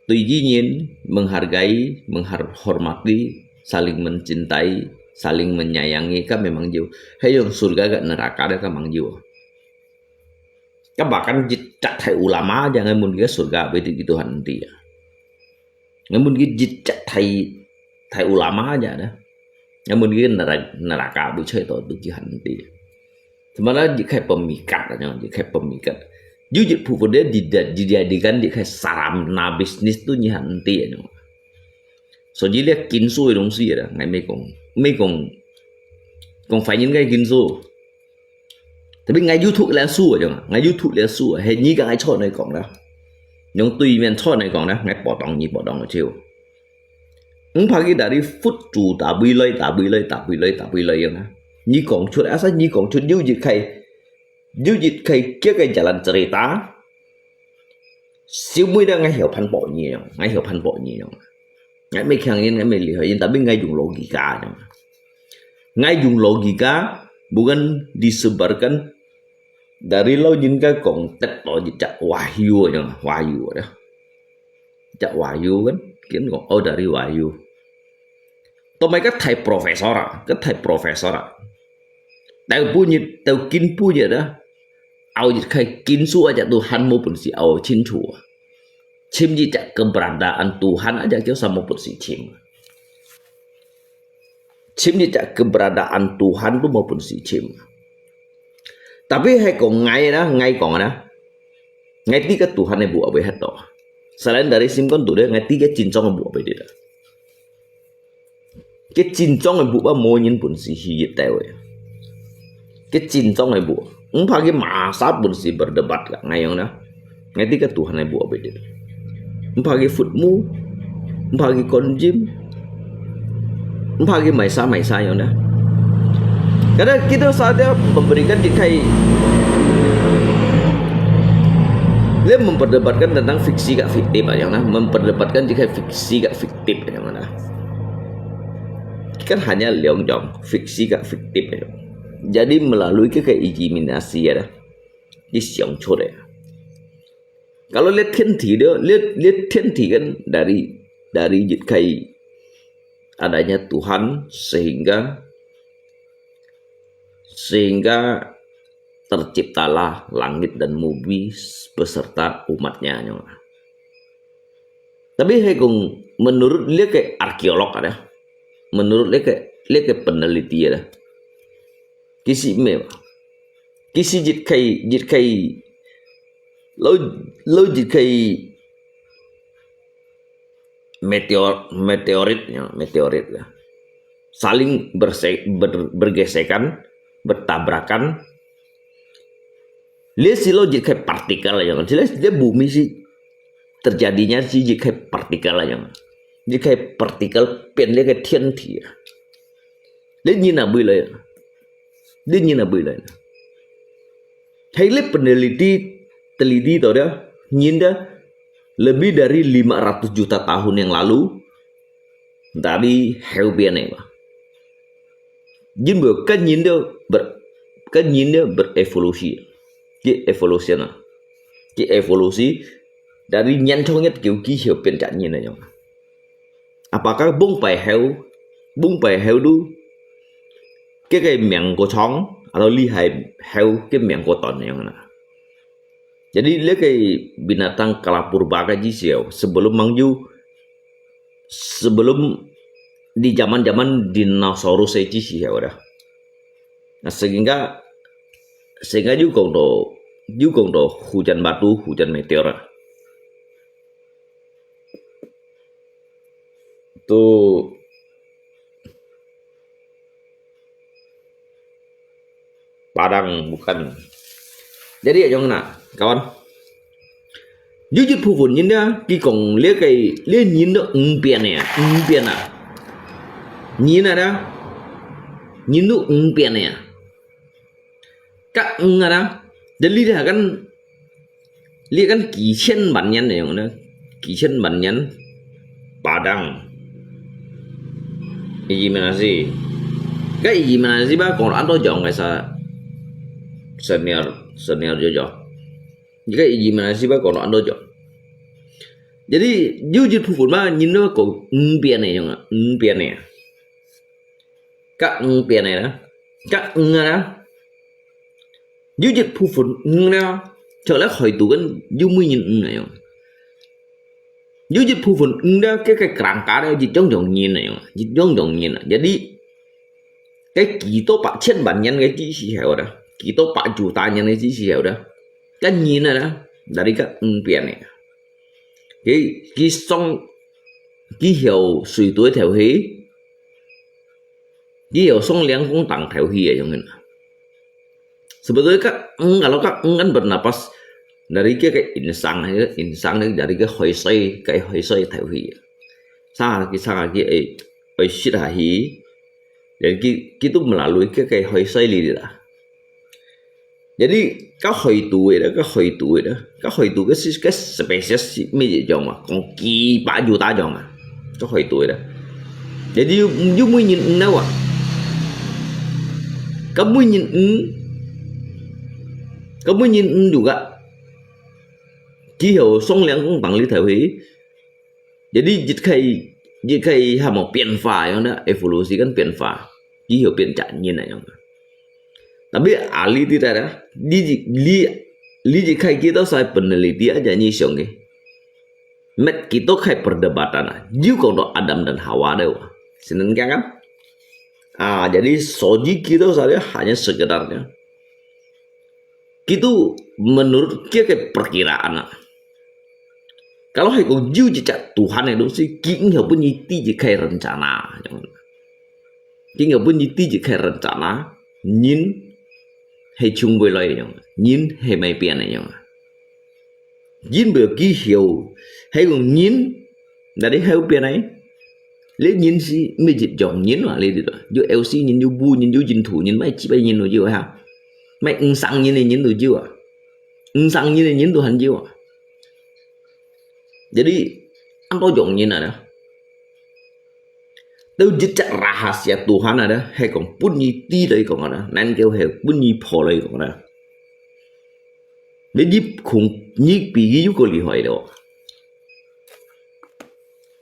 對於人，menghargai，menghormati，saling mencintai，saling menyayangi，kan memang有。Hay用surga个neraka咧，kan memang有。Kan bahkan一隻大ulama aja，ngan mun佢surga，beda gitu han dia。Ngan mun佢一隻大，大ulama aja咧。 Namun佢neraka，neraka會吹到都幾寒啲。Sebenarnya一開pemikat，一開pemikat。有一部分咧，dijadikan一開sarana bisnis都你寒啲。所以咧，金屬个東西啦，𠊎毋係講，毋係講，講壞人个金屬。Tapi𠊎YouTube咧輸啊，𠊎YouTube咧輸啊，係你个𠊎錯來講啦。用對面錯來講啦，𠊎保當你保當个就。 Mpagi dari food to tapi loi，tapi loi，tapi loi，tapi loi樣啊。你講出，asal你講出，有一開，有一開，佢个jalan cerita，semua dah𠊎曉反駁你樣，𠊎曉反駁你樣。𠊎毋係強人，𠊎毋係厲害人，tapi𠊎用logika樣。𠊎用logika，bukan disebarkan dari老人家講得到一隻wahyu樣，wahyu啊。 隻wahyu kan，佢講，哦，dari wahyu。Tôm mai个大professor啊，个大professor啊。到半日，到今半日啊，拗一開金屬啊，隻Tuhan無本事拗清楚啊。尋一隻keberadaan Tuhan啊，隻叫啥無本事尋啊。 尋一隻keberadaan Tuhan都無本事尋。Tapi係講𠊎啦，𠊎講啦，𠊎知个Tuhan个無會歇到。Selain dari心肝肚咧，𠊎知个真正个無會得。个真正个無啊，無人本事去一兜个。个真正个無，毋怕佢masa本事berdebat ka，𠊎樣啦。 Ngerti ka Tuhan ai buak bedit. Mpagi futmu, mpagi konjim, mpagi maisa-maisa yon dah. Kadang kita saja memberikan dikai, dia memperdebatkan tentang fiksi ka fiktif aja nah, memperdebatkan dikai fiksi ka fiktif aja nah. Kan hanya 兩種, fiksi ka fiktif aja. Jadi melalui 个个 imaginasi ya, 你想出来。Kalau lihat 天体 dia, lihat, lihat 天体 kan dari, dari dikai adanya Tuhan sehingga, sehingga terciptalah langit dan bumi beserta umatnya. Tapi hai kong menurut 个个 arkeolog ada, menurut 个个, 个个 peneliti ada, 其實毋係吧？其實一个，一个，老，老一个 meteor, meteorit, ya, meteorit ya, saling berse-, ber-, bergesekan, bertabrakan. Dia silo jadi kayak partikel aja, jelas dia bumi sih terjadinya sih jadi kayak partikel aja, jadi kayak partikel 變了个天體啊。你你哪位来啊？你你哪位来啊？Hai le peneliti, teliti tau dia, nhìn dia lebih dari lima ratus juta tahun yang lalu, dari heo 變个嘛。因為个人都 ber-, 个人都 berevolusi, 个 evolusi 啊，个 evolusi dari 年頭一九幾後變隻人个樣。Apakah bông pai heo, bông pai heo tu, 个个命過長，atau 厲害 heo 个命過短个樣啊？ Jadi, 這个 binatang kala purba 个之時候，sebelum 吂有，sebelum di zaman-zaman dinosaurus 个之時候啦。Nah, sehingga, sehingga 有講到，有講到 hujan batu, hujan meteor 啊。 Tu Padang bukan. Jadi, ayong na, kawan. Jujut phuvun nyin da, kikong le kai, le nyin da eng pian ya, eng pian na. Nyin na da, nyin du eng pian ya. Kak eng na da, jadi dah kan 這个幾千萬年个樣呢，幾千萬年，Padang。Imaginasi。該 imaginasi ba講安到樣个sa，senior，senior 就講。該 imaginasi ba講安到樣。Jadi，有一部分嘛，人都講五變个樣啊，五變个啊。 Kak eng pian ne na, kak eng na. Yu jit phu fun eng na, cho le khoi tu kan yu mui nyin eng na yong. Yu jit phu fun eng na, ke ke krang ka de jit jong jong nyin na yong, jit jong jong nyin na. Jadi, ke ki to pak chen ban nyan ke ji si heo da, ki to pak ju ta nyan ke ji si heo da. Kan nyin na da, dari kak eng pian ne. Ki, ki song, ki heo sui tu theo he. Ki heo song liang kong tang theo he yong na. Sebetulnya kak eng, kalau kak eng kan bernapas dari ke, ke insang, insang ni dari ke hoi soi, ke hoi soi theo he. Sa ki, sa ki, eh, oi sit ha he. Jadi ki, ki tu melalui ke, ke hoi soi li da. Jadi, kak hoi tu da, kak hoi tu da, kak hoi tu ke si, ke spesies si, mi jong ma, kong ki pa ju ta jong ma, kak hoi tu da. Jadi, yu, yu mui nyin eng na wa. Kak mui nyin eng, kak mui nyin eng juga. Ki heo song liang kong tang li theo he. Jadi, jit khai, jit khai ha mo 變化 yong da, evolusi kan 變化. Ki heo 變 jak nyin na yong. Tapi ahli ti ta da, li, li, li jit khai ki to sai peneliti aja nyi siong ke. Met ki to khai perdebatan a. Yu kong to Adam dan Hawa de wa. Sinen kan kan? Ah, jadi soji ki to sai hanya sekedarnya. Ki tu menurut ki ke perkiraan a. Kalau hai kong yu jit jak Tuhan itu si, ki eng heo pun nyi ti jit khai rencana. Ki eng heo pun nyi ti jit khai rencana, nyin hai chung bui loi yong, nyin hai mai pian yong. Nyin bui ki heo, hai kong nyin, dari heo pian ai. 這人係毋係一樣人啊，這裡頭，有L C人，有Wu人，有印度人，麼个幾百人都有啊，麼个五省人个人都有啊，五省人个人都還有啊。Jadi，恁多樣人啊，到一隻rahasia Tuhan啊，係講分你知來講啊，能夠係分你破來講啊。你入空，你比佢又過厲害了。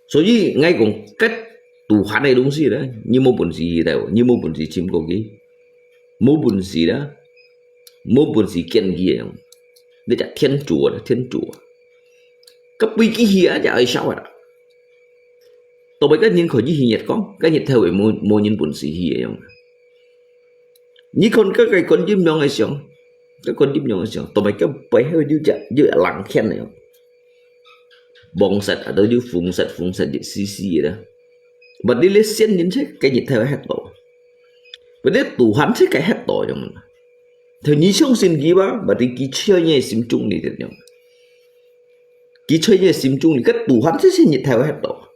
所以，𠊎講，該Tuhan个東西咧，你無本事去到，你無本事尋過去，無本事啦，無本事見佢个，你就天主啊，天主啊。該飛機去啊，就愛燒啊。到尾該人可以去月光，該日頭會無，無人本事去个樣。你看該个觀音娘个像，該觀音娘个像，到尾該背後有隻，有隻人牽个樣。 望實啊，都有風實，風實一絲絲个啦。Berarti你仙人切，該日頭會翕到。Berarti Tuhan切，該翕到樣。頭你相信佢吧，berarti佢在你个心中裡頭樣。佢在你个心中裡，該Tuhan切，日頭會翕到。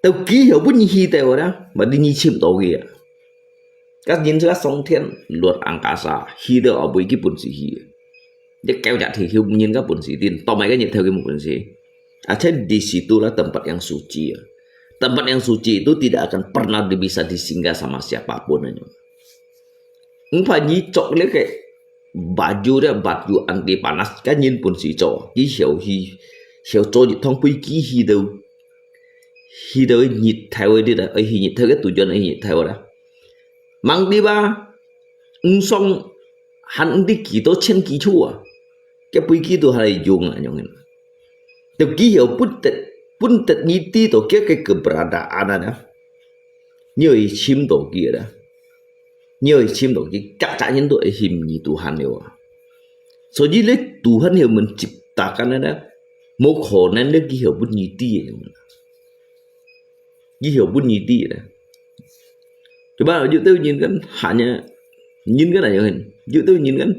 到佢曉分你去到啦，berarti你尋到佢啊。Kan人sudah上天，luar angkasa，去到後尾佢本事去。 你搞隻地球人个本事，你到尾个日頭佢無本事。Aja di situlah tempat yang suci啊。Tempat yang suci itu tidak akan pernah bisa disinggah sama siapapun啊。毋怕你著這个baju，這baju anti panas，該人本事做，佢曉去，曉做一趟飛機去到，去到日頭个地方，愛去日頭个對象，愛去日頭啦。吂知吧，毋上 還毋知幾多千幾處啊，該飛機都還來用啊，用个。到佢曉分得，分得你知道佢个keberadaan啊，你愛尋到佢啦，你愛尋到佢，逐隻人都愛尋你Tuhan了啊。所以咧，Tuhan曉menciptakan啊，無可能咧，佢曉分你知个。 佢曉分你知咧。Coba有兜人kan hanya，人kan hanya，有兜人kan，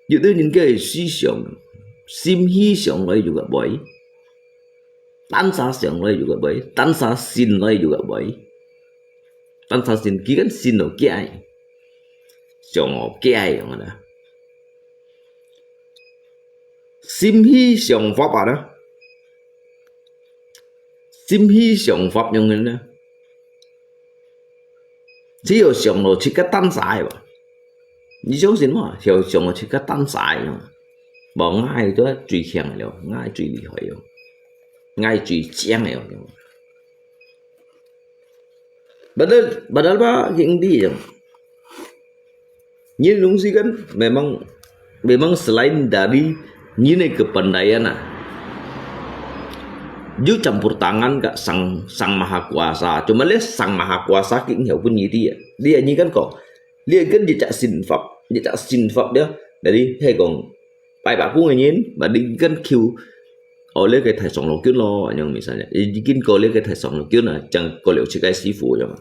有兜人个思想，心思想來就个會，單儕想來就个會，單儕信來就个會，單儕信，佢kan信哦，驚，想哦，驚樣啦。 心思想法啊，心思想法樣个呢？只有想到自家單儕个吧。你相信無？想，想到自家單儕个嘛。無，𠊎係最強个了，𠊎係最厲害个，𠊎係最強个。Padahal，padahal吧，佢毋知樣。 Ini東西kan memang, memang selain dari ini kepandaian ah. Yu campur tangan ka Sang, Sang Maha Kuasa. Cuma le Sang Maha Kuasa ki ngiau pun ini dia. Dia ini kan ko. Dia kan dia cak sinfap. Dia cak sinfap dia. Jadi, hei kong, pai baku ngin, badi kan kiu. Oleh ke thai song lo kiu lo, yang misalnya. Jadi, kin ko oleh ke thai song lo kiu na, cang ko liu cikai sifu yang.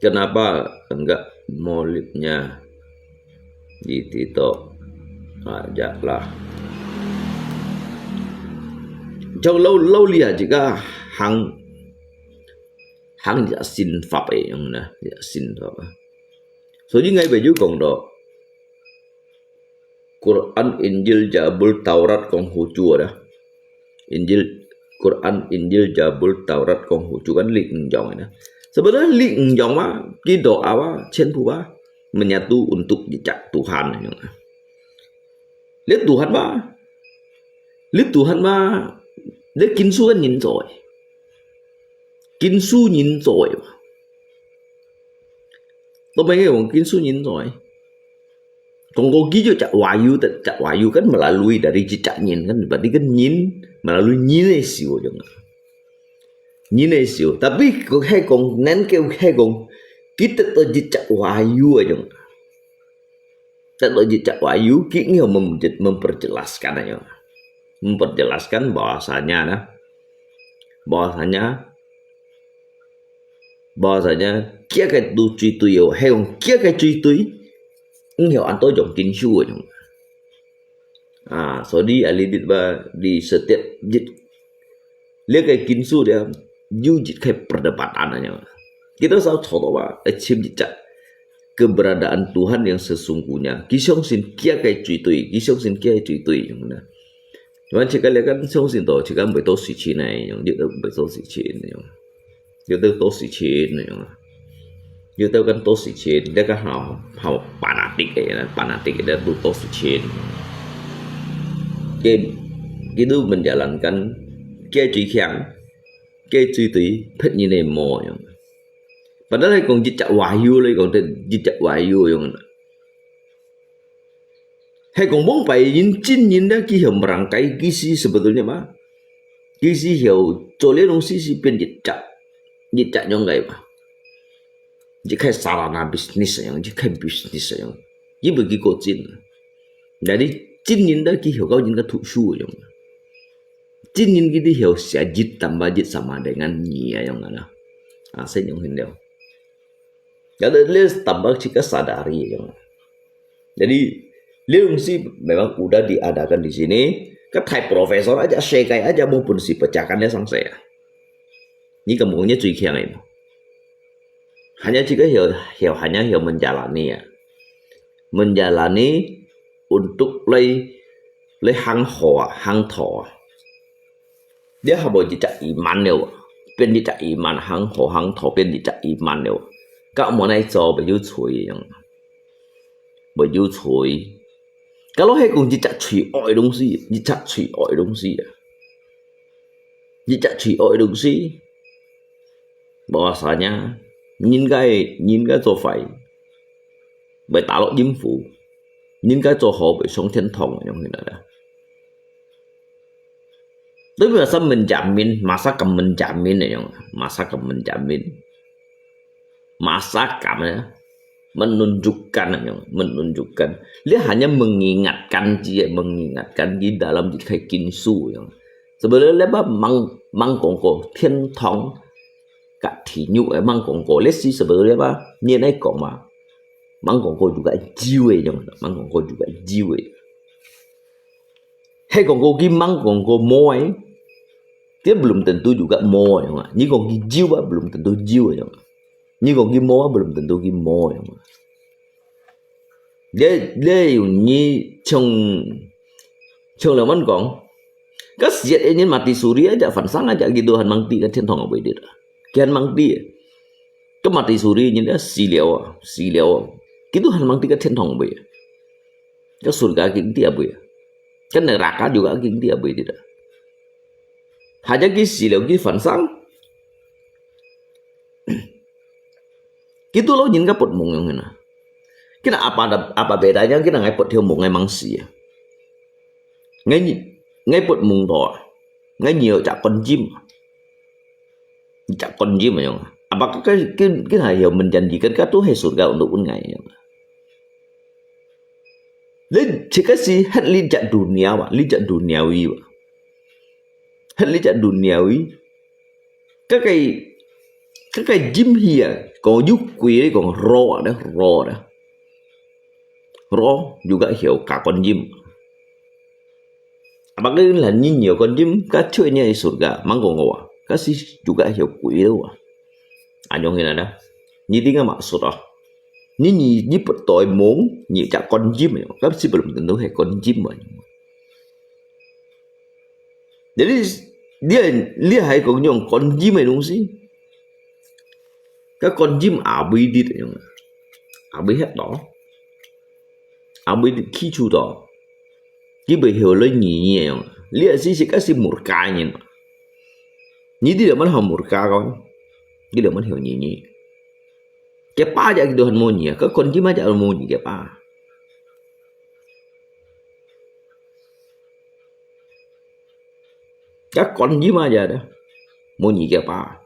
Kenapa enggak molibnya di TikTok aja lah? Trong lâu lâu lia jika hang hang ya sin pháp ấy, ya sin pháp. 所以𠊎會有講到 Quran, Injil, Jabul, Taurat kong hucu ada. Injil, Quran, Injil, Jabul, Taurat kong hucu kan li enjong ada. Sebenarnya li enjong mah, ki doa mah, chen pu mah, menyatu untuk jejak Tuhan. Li Tuhan mah, li Tuhan mah, li kinsu kan nyin zoi. Kinsu nyin zoi. Tôm ai kong kinsu nyin zoi. Kong ko ki jo cak wahyu, cak wahyu kan melalui dari jejak nyin kan, berarti kan nyin, melalui nyin ai siu jong. Nyin ai siu. Tapi ko hai kong, nan ke hai kong, kita to jejak wahyu ai jong. Kita to jejak wahyu, ki ngiau mem-, memperjelaskan ai jong. Memperjelaskan bahwasanya nah, bahwasanya bahwasanya kia ke tu cui tui yo, hai kong kia ke cui tui, ngiau an to jong kinsu ai jong. 啊，所以啊，你，你，你setiap一，這个經書了，有一个perdebatan啊，kita selalu coba，哎，尋一隻keberadaan Tuhan yang sesungguhnya，佢相信佢个最對，佢相信佢个最對，樣呢。Cuman自家了kan相信到，自家袂到事情呢，樣，就袂到事情，樣。 有兜多事情樣啊，有兜kan多事情，這个好，好fanatik个啦，fanatik个都多事情。佢，佢都menjalankan，佢最強，佢最對，別人个無樣。Padahal講一隻wahyu咧，講這一隻wahyu樣。 係講往擺人真人咧，佢曉merangkai，佢係sebetulnya嘛，佢係曉做這東西係變一隻，一隻樣个嘛。一个sarana bisnis樣，一个bisnis樣，佢毋係佢個真。Jadi真人咧，佢曉教人个讀書樣。真人佢哋曉寫一tambah一sama dengan二啊樣啊啦。啊，先用完了。Jadi咧tambah自家sadari樣。 Jadi，這東西memang udah diadakan di sini. Kathai profesor aja, sekai aja, maupun si pecakan dia sangsai. Ni kampungnya最強个。Hanya自家曉，曉，hanya曉menjalani啊。Menjalani untuk來，來行好啊，行道啊。 這下無一隻iman了，變一隻iman，行好行道變一隻iman了。該無奈做，袂有罪樣，袂有罪。Kalau係講一隻罪惡个東西，一隻罪惡个東西啊，一隻罪惡个東西，bahwasanya人个，人个做壞，會打落陰府，人个做好，會上天堂，樣形來啦。 Tapi masa menjamin, masa kan menjamin ya, masa kan menjamin. Masa kan ya, menunjukkan ya, menunjukkan. Dia hanya mengingatkan je, mengingatkan di dalam di kayak kinsu ya. Sebenarnya apa mang mang kongko 天堂 ka 地獄 eh mang kongko. Let's see sebenarnya apa? Ni nai kong ma. Mang kongko juga jiwe ya, mang kongko juga jiwe. Hai kongko ki mang kongko moai, dia belum tentu juga moai. Ni kong ki jiwa belum tentu jiwa. Ni kong ki moa belum tentu ki moai. Dia, dia yung ni chong, chong lawan kong. Ka siat ini mati suri aja, fansang aja gitu han mangti ka 天堂 apa dia. Kian mangti. Ka mati suri ni dia 死了啊，死了啊。Gitu han mangti ka 天堂 apa ya. Ka surga ki dia apa ya. Ka neraka juga ki dia apa ya. Haja ki 死了 ki fansang. Gitu lo nyin ka pot mung yang na. Kina apa ada, apa bedanya kina ngai pot thiu mung ngai mangsi ya. Ngai nyi, ngai pot mung to. Ngai nyi chak kon jim. Chak kon jim yang. Apa ka, ka, kina ya menjanjikan ka tu hai surga untuk un ngai yang. Lain, jika si hat li jak dunia wa, li jak duniawi wa. Hat li jak duniawi. Ka kai, ka kai jim hi ya, kong yu kui, kong ro da, ro da. Ro juga hiu ka kon jim. Apa ka lah ni nyo kon jim, ka chui ni surga, mang kong wa. Ka si juga hiu kui wa. Anyong hina da. Ni tinga maksud ah. Ni, ni, ni pot toi mong, ni jak kon jim ya. Ka si belum tentu hai kon jim wa. Jadi, dia, dia hai kong nyong kon jim hai dong si. Ka kon jim abui dit nyong. Abui het to. Abui dit ki chu to. Ki bui hiu le ni ni nyong. Lia si si ka si murka nyin. Ni di le man ha murka kon. Ki le man hiu ni ni. Kia pa ja ki do han mo ni. Ka kon jim ja mo ni kia pa. Ka kon jim aja da. Mo nyi kia pa.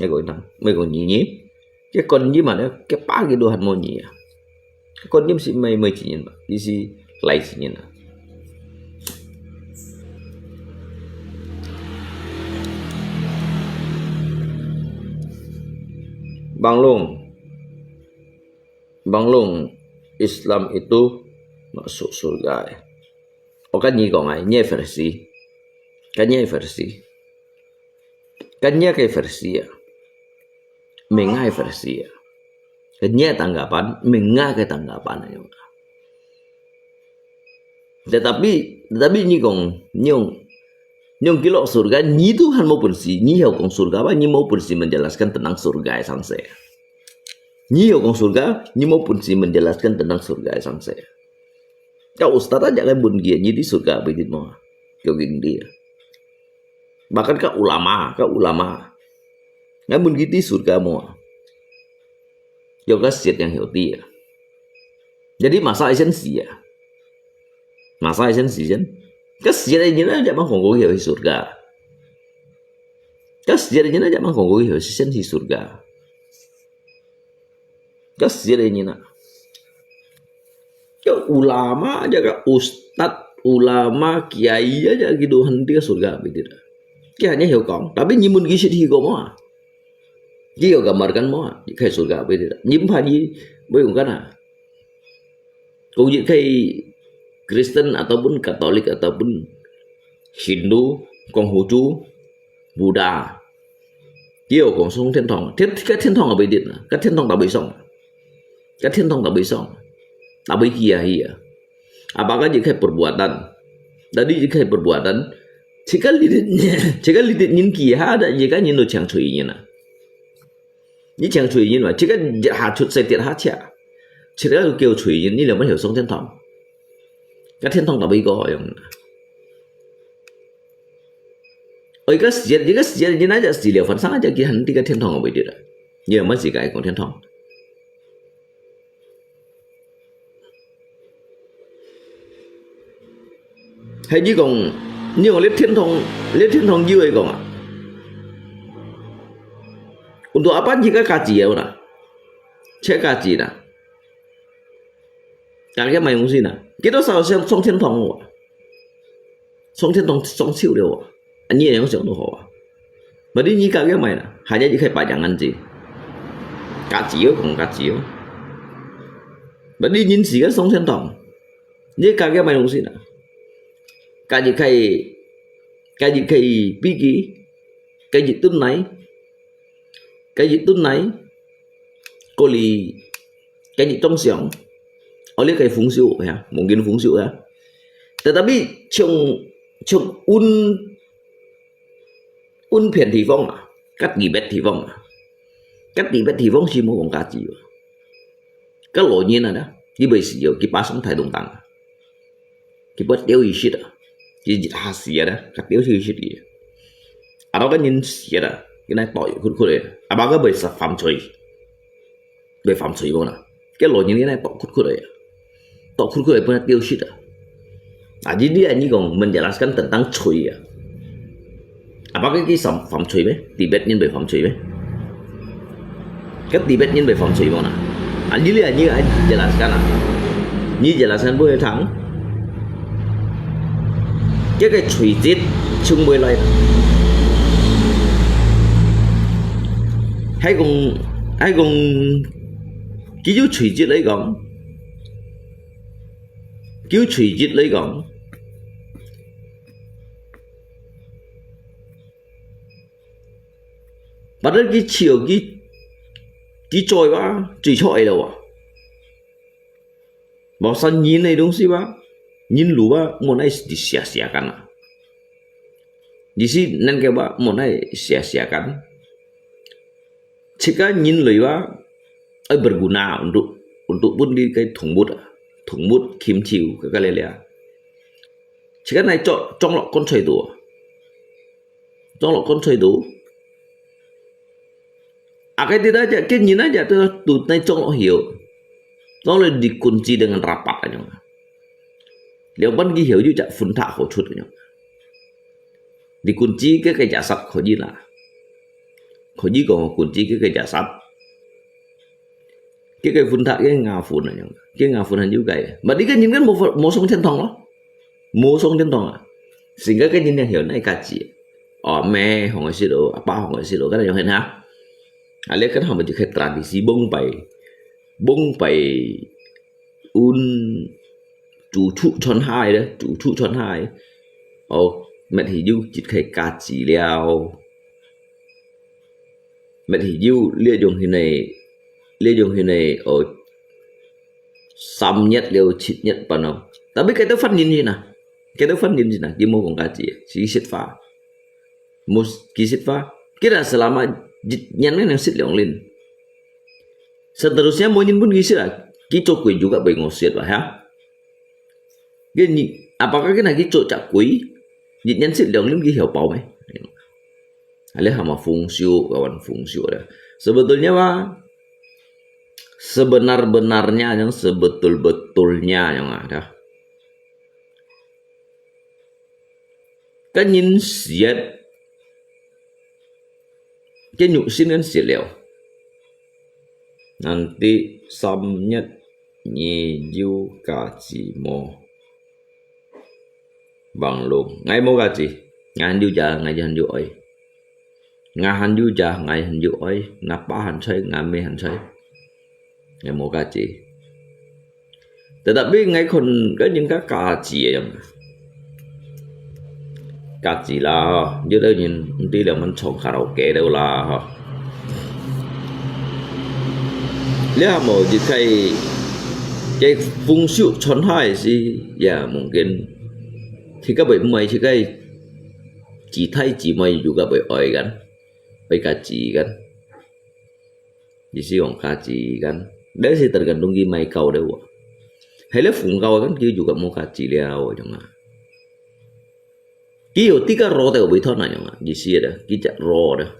Ngai ko nang, mai ko nyi nyi. Ka kon jim ada, kia pa ki do han mo nyi ya. Ka kon jim si mai mai chi nyin ba. Di si lai chi nyin na. Bang Long. Bang Long, Islam itu masuk surga. 我跟你講啊，你係Farisi，跟你係Farisi，跟你个Farisi啊，明个Farisi啊，跟你个tanggapan，明个tanggapan啊，樣啊。Tetapi，tetapi你講，你用，你用佢落surga，你都還無本事，你曉講surga吧？你無本事menjelaskan tentang surga个生死。你曉講surga，你無本事menjelaskan tentang surga个生死。Ka ustad aja kan bun kia, ni di surga apa di mo. Kau ging dia. Bahkan ka ulama, ka ulama. Ngan bun kita surga mo. Yo ka siat yang hati ya. Jadi masa isen si ya. Masa isen si isen. Ka siat ini na aja mang kong kong yo surga. Ka siat ini na aja mang kong kong yo isen si surga. Ka siat ini na. Ka ulama aja ka ustad, ulama, kiai aja gitu henti ka surga apa di. Kiai hanya hiu kong. Tapi nyimun kisit hi kong mo. Kiai gambarkan mo. Kai surga apa di. Nyimpan ni, boleh kong kana. Kau jit kai Kristen ataupun Katolik ataupun Hindu, Konghucu, Buddha. Kiai kong song 天堂. 天，該天堂个位置呢？該天堂大位上？該天堂大位上？大位去啊去啊？Apa ka jit kai perbuatan? Tadi jit kai perbuatan. Jika lilit, jika lilit nyin kiha ada jika nyin lo chang chui nyin ah. Ni chang chui nyin wa, jika jat ha chut sai tiat ha chia. Jika lo kiau chui nyin, ni lo man hiu song 天堂. Ka 天堂 ta bui ko yong. Oi ka siat, jika siat nyin aja si liu fan sang aja kihan ti ka 天堂 ka bui di da. Ni lo man si ka ai kong 天堂. Hai ni kong, ni kong liat 天堂, liat 天堂 jiu ai kong ah. Untuk apa jika kaji ya na? Cek kaji na. Kaya mai kong si na. Kita sa song 天堂 wa. Song 天堂 song siu liu wa. Ani yang siang tu ho wa. Badi ni kaya mai na. Hanya jika pajangan si. Kaji yo kong kaji yo. Badi nyin si ka song 天堂. Ni kaya mai kong si na. Kaji kai, kaji kai pigi, kaji tun nai, kaji tun nai, koli, kaji tong siang, oli kai fung siu ya, mungkin fung siu ya. Tetapi chung, chung un, un pian ti fong ah, kat ngibet ti fong ah, kat ngibet ti fong si mo kong kaji yo. Ka lo nyin ada, di bai si yo, ki pasong thai dong tang. Ki buat teo isit ah. Ki jit ha si ada, ka teo si isit ki. Ada ka nyin si ada, ki nai to khut khut eh. Apa ka bai sa fam chui. Bai fam chui mo na. Ka lo nyin ki nai to khut khut eh. To khut khut eh pun teo isit ah. Aji di ani kong menjelaskan tentang chui ah. Apa ka ki sam fam chui me? Tibet nyin bai fam chui me? Ka Tibet nyin bai fam chui mo na. Ani li ani ai jelaskan ah. Ni jelaskan bu thang. Ka ka chui jit chung bai lai. Hai kong, hai kong, ki yu chui jit lai kong. Ki yu chui jit lai kong. Padahal ki chiu ki, ki choi wa, chui choi lo wa. Mau san nyin ai dong si wa, nyin lu wa, mo nai di sia sia kan ah. Di si nan ke wa, mo nai sia sia kan. Jika nyin lui wa, ai berguna untuk, untuk pun di kai thung mut ah. Thung mut kim chiu ka ka le le ah. Jika nai chok, chong lo kon choi tu. Chong lo kon choi tu. Akai ti da ja, ken nyin aja tu, tu nai chong lo hiu. Chong lo dikunci dengan rapat anyong. Liang pan ki hiu ju ja fun tha ho chut anyong. Dikunci ke ke jasad kho ji la. Kho ji kong kunci ke ke jasad. Ke ke fun tha ke nga fun anyong. Ke nga fun han ju kai. Mati ke nyin kan mo, mo song 天堂 lo. Mo song 天堂 ah. Sehingga ke nyin yang hiu nai kaji. Ame hong ai sit lo, apa hong ai sit lo, kan yang hen ha. Ale kan hong ji kai tradisi bong pai. Bong pai un 祖祖傳下來个，祖祖傳下來个。哦，搣起有一個價值了。搣起有這種形个，這種形个，哦，三日了七日半哦。Tapi該兜犯人去哪？該兜犯人去哪？佢無講價值，係實話。無，佢實話。佢啦selama一年个能食兩輪。Seterusnya無人分佢食啊，佢做鬼juga會餓死吧，哈？Gini, apakah kita lagi cocok kui? Nyan sit liang lim ki hiau pau meh. Ale hama fungsiu, kawan fungsiu ada. Sebetulnya mah, sebenar-benarnya yang sebetul-betulnya yang ada. Kan yin siat, kan yu sin kan siat liao. Nanti samnyat nyi yu ka ji mo. Bang lung. Ngai mo ka ji. Ngai han yu ja, ngai han yu oi. Ngai han yu ja, ngai han yu oi. Napa han chai, ngai me han chai. Ngai mo ka ji. Tetapi ngai kon kan yin ka ka ji yang. Ka ji lah, yu da yin, nanti liang man chong karaoke da lah. Liang mo ji kai, kai fungsiu chon hai si, ya mungkin. Ji ka bai mai ji kai, ji thai ji mai yu ka bai oi kan. Bai ka ji kan. Ji si ong ka ji kan. Dai si tergantung ki mai kau dai wa. Hai le fung kau kan ki yu ka mo ka ji liao jong a. Ki yo ti ka ro dai wi thon na jong a. Ji si da. Ki ja ro da.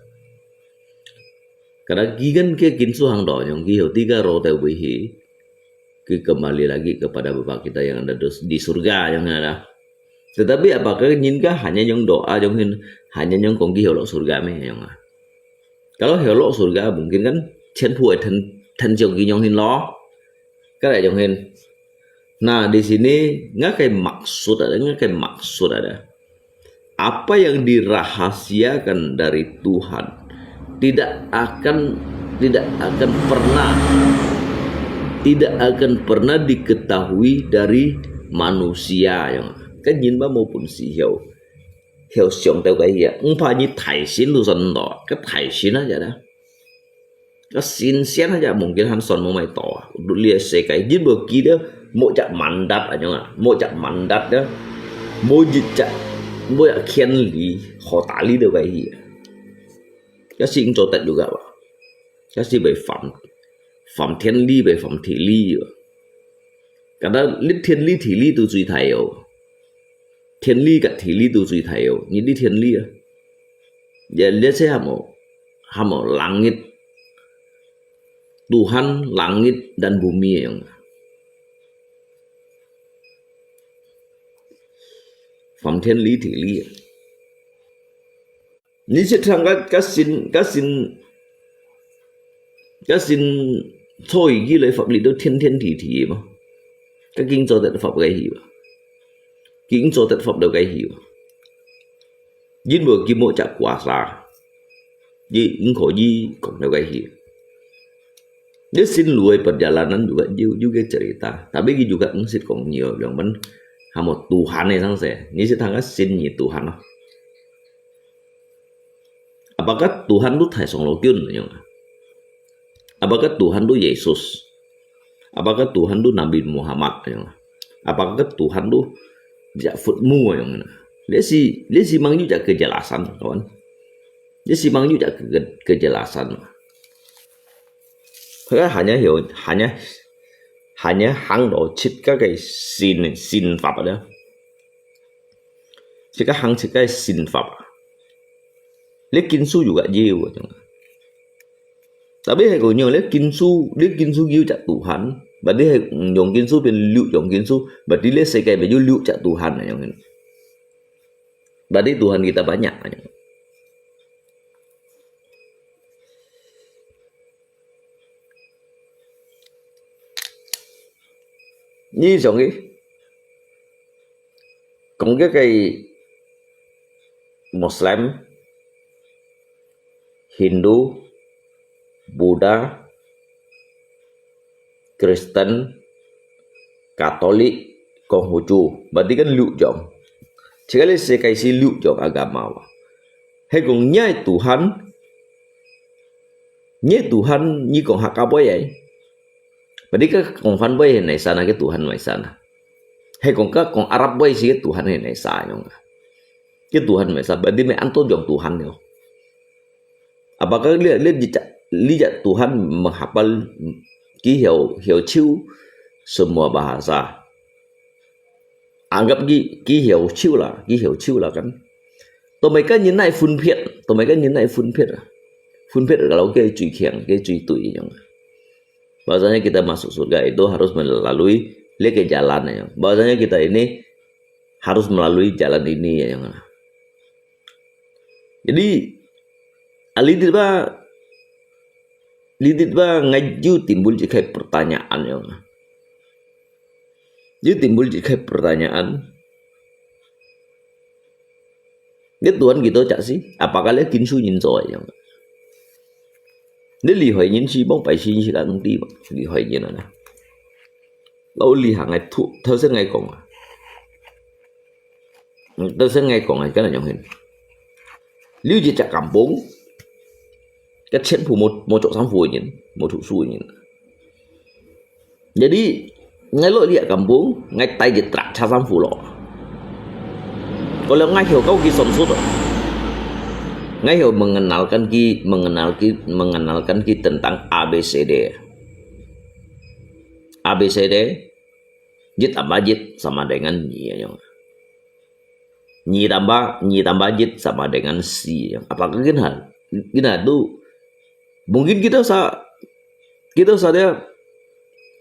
Kada ki kan ke kin su hang do jong ki yo ti ka ro dai wi hi. Ki kembali lagi kepada Bapa kita yang ada di surga jong a da. Tetapi apakah yin ka hanya jong doa jong hin, hanya jong kong ki yo lo surga me jong a. Kalau hiau lok surga mungkin kan chén phu ai then then chiang ki nyong hin lo. Ka lai nyong hin. Nah, di sini ngakai maksud ada, ngakai maksud ada. Apa yang dirahasiakan dari Tuhan tidak akan tidak akan pernah tidak akan pernah diketahui dari manusia yang kan yin ba mo pun si hiau. Hiau siang tau kai hia, ung pha nyi thai sin lu son to, ka thai sin a jat a. Ka sin sian a jat mungkin han son mo mai to a. Lut lia se kai, jin bo ki de, mo jat mandat a nyong a, mo jat mandat de, mo jit jat, mo jat kian li, ho ta li de kai hia. Ka sin cho tat juga ba. Ka sin bai fam, fam tian li bai fam ti li ba. Ka da lit tian li ti li tu zui thai yo. Tian li ka ti li tu zui thai yo. Ni li tian li a. Ya, lihat saya hamo, hamo langit. Tuhan langit dan bumi yang. Fam tian li ti li. Ni sit thang ka, ka sin, ka sin, ka sin choi ki lai fap li do tian tian ti ti ma. Ka king cho tat fap kai hi ba. King cho tat fap do kai hi ba. Yin bo ki mo chak kuasa. Yi ing ko yi kong do kai hi. Ni sin lui perjalanan juga, juga cerita. Tapi ki juga ing sit kong nyo yang men hamo Tuhan ni sang se. Ni sit thang ka sin ni Tuhan lah. Apakah Tuhan tu thai song lo kyun yang? Apakah Tuhan tu Yesus? Apakah Tuhan tu Nabi Muhammad yang? Apakah Tuhan tu jak food mu yang? Lesi, lesi mang yu jak kejelasan, kawan. Lesi mang yu jak ke, kejelasan. Hanya, hanya, hanya hang lo chit ka kai sin, sin fap ada. Chit ka hang chit ka sin fap. Lê kin su juga jiu. Tapi hai ko nyong lê kin su, lê kin su jiu jak Tuhan. Berarti hai nyong kin su pin liu nyong kin su. Berarti lê sekai baju liu jak Tuhan nyong. Berarti Tuhan kita banyak. Ni song ki, kong ke kai Muslim, Hindu, Buddha, Kristen, Katolik, 講好做，berarti kan六樣。Sekali sekali si六樣agama啊。係講你个Tuhan，你个Tuhan，你講客家話个，berarti kan講番話係哪儕啊，个Tuhan哪儕啊。係講个講Arab話是个Tuhan係哪儕樣啊。个Tuhan哪儕，berarti你安到樣Tuhan了。Apakah你你你Tuhan menghafal，佢曉曉手semua bahasa。Anggap佢佢曉手啦，佢曉手啦kan。Tapi kan你哪分別，tapi kan你哪分別啊？分別kalau佢最強，佢最對樣啊。Bahasanya kita masuk surga itu harus melalui 這个 jalan 樣。Bahasanya kita ini harus melalui jalan ini 樣啊。Jadi，啊，你知吧？你知吧？Ngai有timbul一个pertanyaan 樣啊。有timbul一个pertanyaan。你Tuhan佢到隻死，apakah你金手人做个樣啊？你厲害人死，望拜死人死啦，毋知嘛？厲害人啊！老厲害个，頭頭先𠊎講啊，嗯，頭先𠊎講个，跟人用hin。你有一隻kampung，个全部無無著衫褲个人，無讀書个人。Jadi，𠊎落這kampung，𠊎帶一truk衫褲落。Kalau𠊎曉教佢算術，𠊎曉 mengenalkan佢，mengenal佢，mengenalkan佢tentang A B C D。A B C D，一tambah一sama dengan二樣。二tambah，二tambah一sama dengan四樣。Apakah佢na，佢na tu，mungkin kita sa，kita sa dia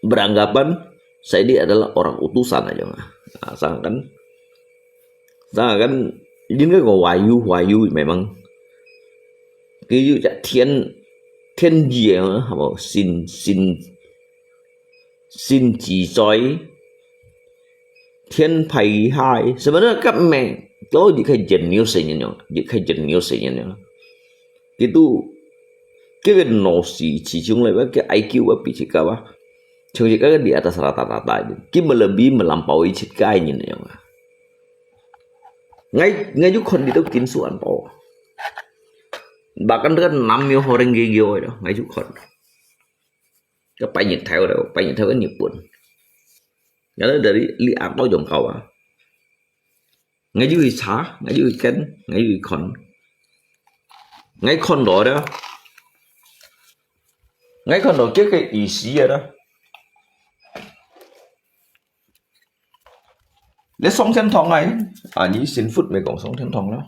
beranggapan Saidi adalah orang utusan aja. Nah, sedangkan，sedangkan應該講華語，華語memang佢有隻天，天意啊，係無？神，神，神自在，天派下，sebenarnya kan memang，kalau一個genius个人樣，一個genius个人樣，佢都，佢个腦屎始終來，佢个I Q啊，比自家啊，像自家个di atas rata-rata，佢melebihi melampaui自家个人樣啊。𠊎，𠊎有看佢兜金手環保，bahkan佢个男有好人个有个，𠊎有看。佢拜日頭了，拜日頭个日本。然後dari，你阿哥用搞啊。 𠊎就去查，𠊎就去跟，𠊎就去看。𠊎看到了，𠊎看到這个意思啊啦。你上天堂啊，啊，你幸福，毋係講上天堂啦。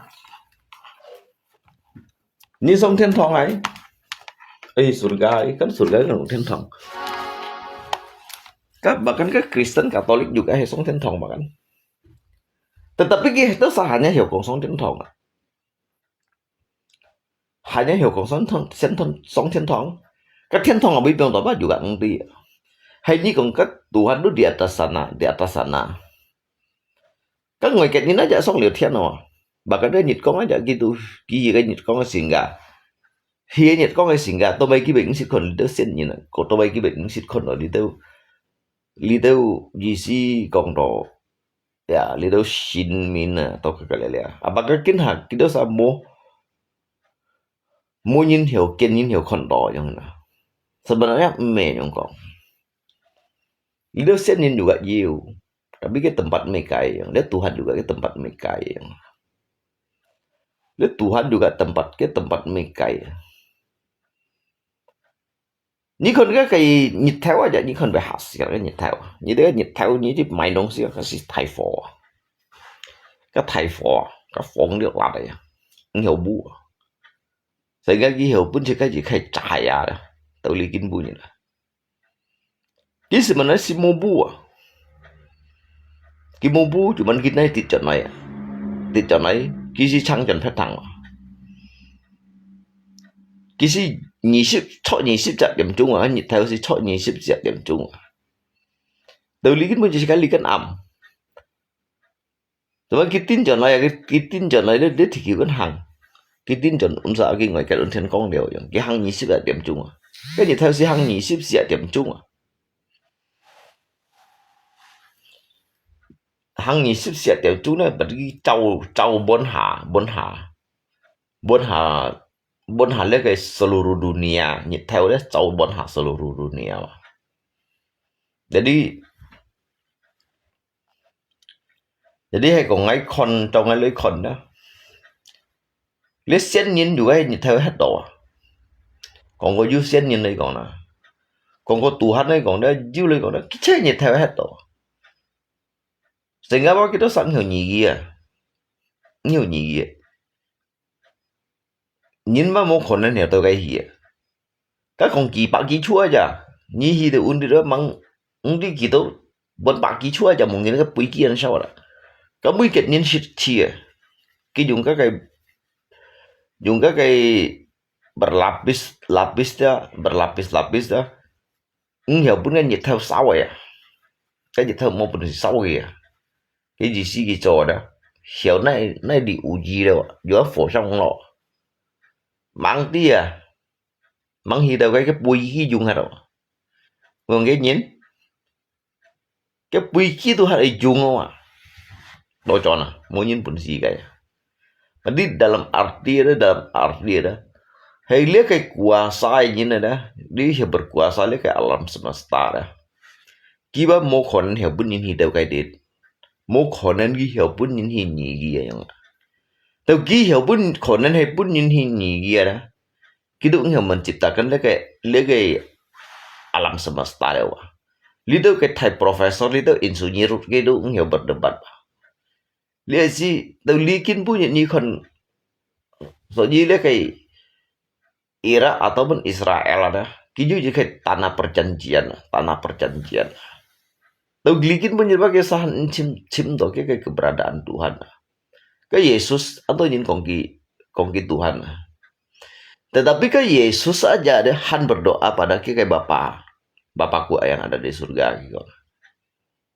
你上天堂啊，哎，surga，哎，kan surga kan天堂。Kan bahkan kan Kristen Katolik juga係上天堂bahkan。 Tetapi佢兜儕hanya曉講上天堂啊。Hanya曉講上天，上天，上天堂。該天堂啊，會變到麼个juga毋知啊。Hay你講該Tuhan tu di atas sana，di atas sana。該外國人aja上了天哦。Bahkan該日光aja佢都，佢个日光个singgah。佢个日光个singgah，都毋係佢毋識看，你兜先人啊，都毋係佢毋識看咯，你兜，你兜意思講到 呀，你兜神明啊，到佢个了了。啊，bahkan今下，佢兜儕無，無人曉見，人曉看到樣啦。Sebenarnya毋係樣講。你兜先人juga有，tapi个tempat mereka樣，你Tuhan juga个tempat mereka樣。你Tuhan juga tempat，个tempat mereka樣。 你看該个日頭啊，你看會嚇死个日頭啊！你這个日頭，你去買東西啊，該係大火啊！該大火啊，該風了辣个呀，你曉無啊？所以該佢曉分出該就開炸呀，到你根本啦。佢係麼个係無無啊？ 佢無步，就問佢哪跌轉來啊？跌轉來，佢係撐轉別堂啊？佢係二十，著二十隻點鐘啊，日頭係著二十隻點鐘啊。道理根本就係該你跟暗。Tapi佢跌轉來啊，佢，佢跌轉來，你，你地球跟行。佢跌轉，毋使佢外界論天光了樣，佢行二十隻點鐘啊。該日頭係行二十隻點鐘啊。行二十四點鐘呢，berarti照照滿下，滿下，滿下，滿下這個seluruh dunia，日頭呢照滿下seluruh dunia。Jadi，jadi係講𠊎看，照𠊎來看呢，這仙人有个日頭歇到啊。講過有仙人來講啦，講過Tuhan來講呢，有來講呢，佢就日頭歇到。 Sehingga apa kita sat ngiau nyigi ah. Ngiau nyigi ah. Nyin mah mo konen ngiau tau kai hi ah. Ka kong ki pak ki chua aja. Nyi hi de un di de mang ng di ki tau bon pak ki chua aja mungkin ka pui ki an sao da. Ka mui ket nyin shit chi ah. Ki yung ka kai yung ka kai berlapis lapis da, berlapis lapis da. Ng hio pun kan nhiệt thao sao ya. Kan nhiệt thao mo pun sao ya. Cái gì xí cái trò đó. Hio nai nai đi u gì đâu. Yo phổ song lo. Mang ti ya. Mang hi đâu cái cái bùi hi dùng hả đâu. Ngong cái nhìn. Cái bùi hi tu hả ai dùng à. Đó cho na. Mo nhìn pun xí cái. Berarti dalam arti ada, dalam arti ada. Hai lihat kai kuasa ini ada, di hia berkuasa lihat kai alam semesta ada. Kiba mo konen hia pun ini hidau kai dit. Mo konen ki hia pun ini nyigi yang. Tau ki hia pun konen hai pun ini nyigi ada. Kitu ngiau menciptakan lihat kai, lihat kai alam semesta ada wa. Lihat kai thai profesor, lihat insinyur, kitu ngiau berdebat. Lihat si, tau likin pun ini kan So, jadi lihat kai Irak ataupun Israel ada, kiyu je kai tanah perjanjian, tanah perjanjian. Tau likin pun jadi pakai sahan chim chim to kai keberadaan Tuhan. Kai Yesus atau nyin kongki kongki Tuhan. Tetapi kai Yesus aja ada han berdoa pada kai Bapa, Bapakku yang ada di surga gitu.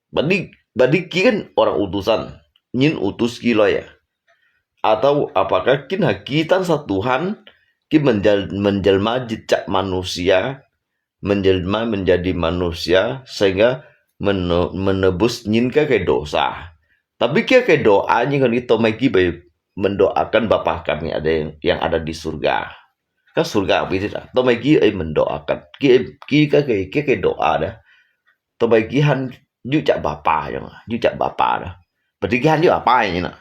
Berarti, berarti ki kan orang utusan, nyin utus ki loi ya. Atau apakah kin ha ki tan sa Tuhan, ki menjel, menjelma jejak manusia, menjelma menjadi manusia, sehingga mene, menebus nyin ka kai dosa. Tapi ki kai doa nyin kan itu mai ki bai mendoakan Bapa kami ada yang, yang ada di surga. Ka surga apa itu dah? Itu mai ki ai mendoakan. Ki ki ka kai ki kai doa dah. Itu mai ki han yu jak Bapa yang, yu jak Bapa dah. Berarti ki han yu apa ini na?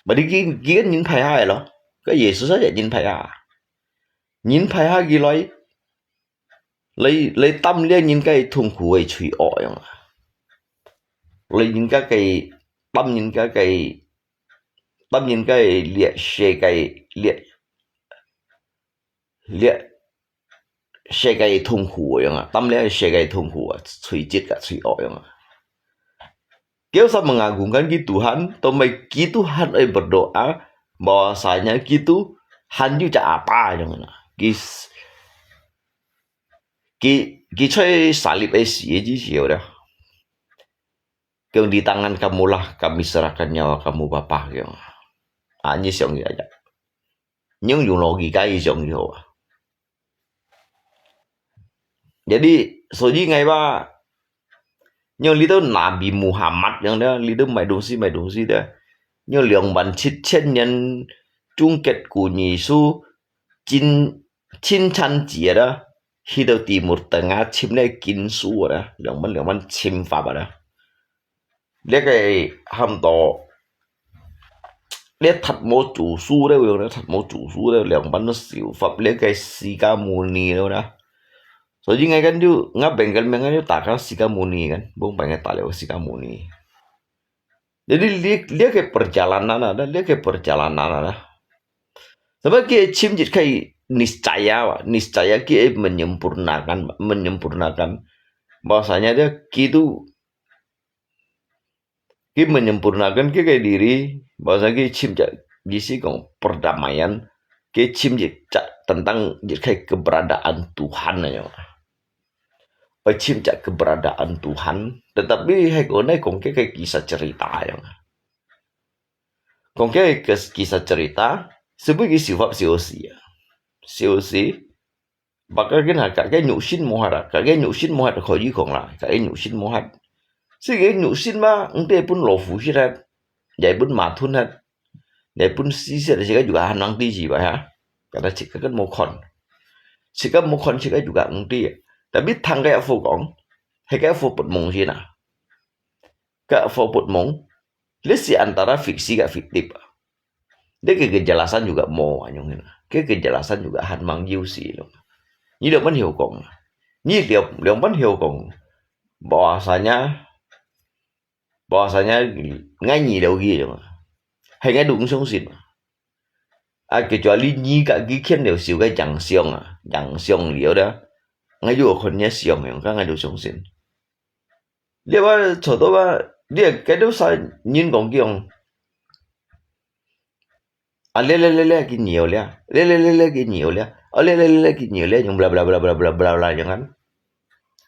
Berarti ki ki kan nyin phai ha lo. Ka Yesus aja nyin phai ha. Nyin phai ha ki loi. Loi loi tam lihat nyin kai thung khu ai chui o yang. Loi nyin ka kai tam nyin ka kai tam nyin kai lihat she kai lihat lihat 世界痛苦樣啊，擔了世界痛苦啊，最絕个最惡樣啊。Kaya sa mengagungkan ki Tuhan, to mai ki Tuhan ai berdoa, bahwasanya ki Tuhan yu jak apa yang na. Ki ki ki cai salib ai si ji siu dah. Kaya di tangan kamu lah kami serahkan nyawa kamu Bapa yang. Ah, nyi siang ya. Nyong yung logika i siang yo. Jadi, so ji ngai ba, nyong li tau Nabi Muhammad yang dah, li tau mai dongsi, mai dongsi dah. Nyong liang ban chit chen nyan chung ket ku nyi su, chin, chin chan jia dah, hi tau Timur Tengah chim le kin su dah, liang ban, liang ban chim fa ba dah. Liak ke ham to, liak that mo chu su liak, liak that mo chu su liak, liang ban siu fap liak ke Sikha Muni liak na. So ji ngai kan ju, nga bengkel mengan ju taka Sikha Muni kan, bung pengen ta liak Sikha Muni. Jadi liak, liak ke perjalanan ada, liak ke perjalanan ada. Sebab ki chim jit kai niscaya, niscaya ki menyempurnakan, menyempurnakan. Bahwasanya dia ki tu ki menyempurnakan ki kai diri, bahwasanya ki chim jak, ji si kong perdamaian, ki chim jak tentang ji kai keberadaan Tuhan aja. Oi chim jak keberadaan Tuhan, tetapi hai kong nai kong ki kai kisah cerita aja. Kong ki kai kisah cerita, sebab ki siu fap siu si ya. Siu si, Baka kin ha, ka ke nyuk sin mo hat, ka ke nyuk sin mo hat, ko yi kong la, ka ke nyuk sin mo hat. 自家肉身嘛，毋知分老虎食忒，也分馬吞忒，也分獅食忒，自家juga還吂知是吧哈？Karena自家kan無看，自家無看，自家juga毋知。Tapi聽該阿婆講，係該阿婆發夢先啊，該阿婆發夢，這係antara fiksi ka fiktif啊。這个kejelasan juga無啊，樣啊，這个kejelasan juga還吂有時咯。你兩般曉講啊，你兩兩般曉講，bahwasanya，bahwasanya ngai你了佢嘛，係ngai都毋相信嘛。啊，kecuali你家己看了受个影響啊，影響了啦，ngai有看你相樣，該ngai都相信。你話錯到啊，你个該兜啥人講佢樣，啊，這這這這佢nhiều了，這這這這佢nhiều了，啊，這這這這佢nhiều了，樣bla bla bla bla bla bla bla樣kan。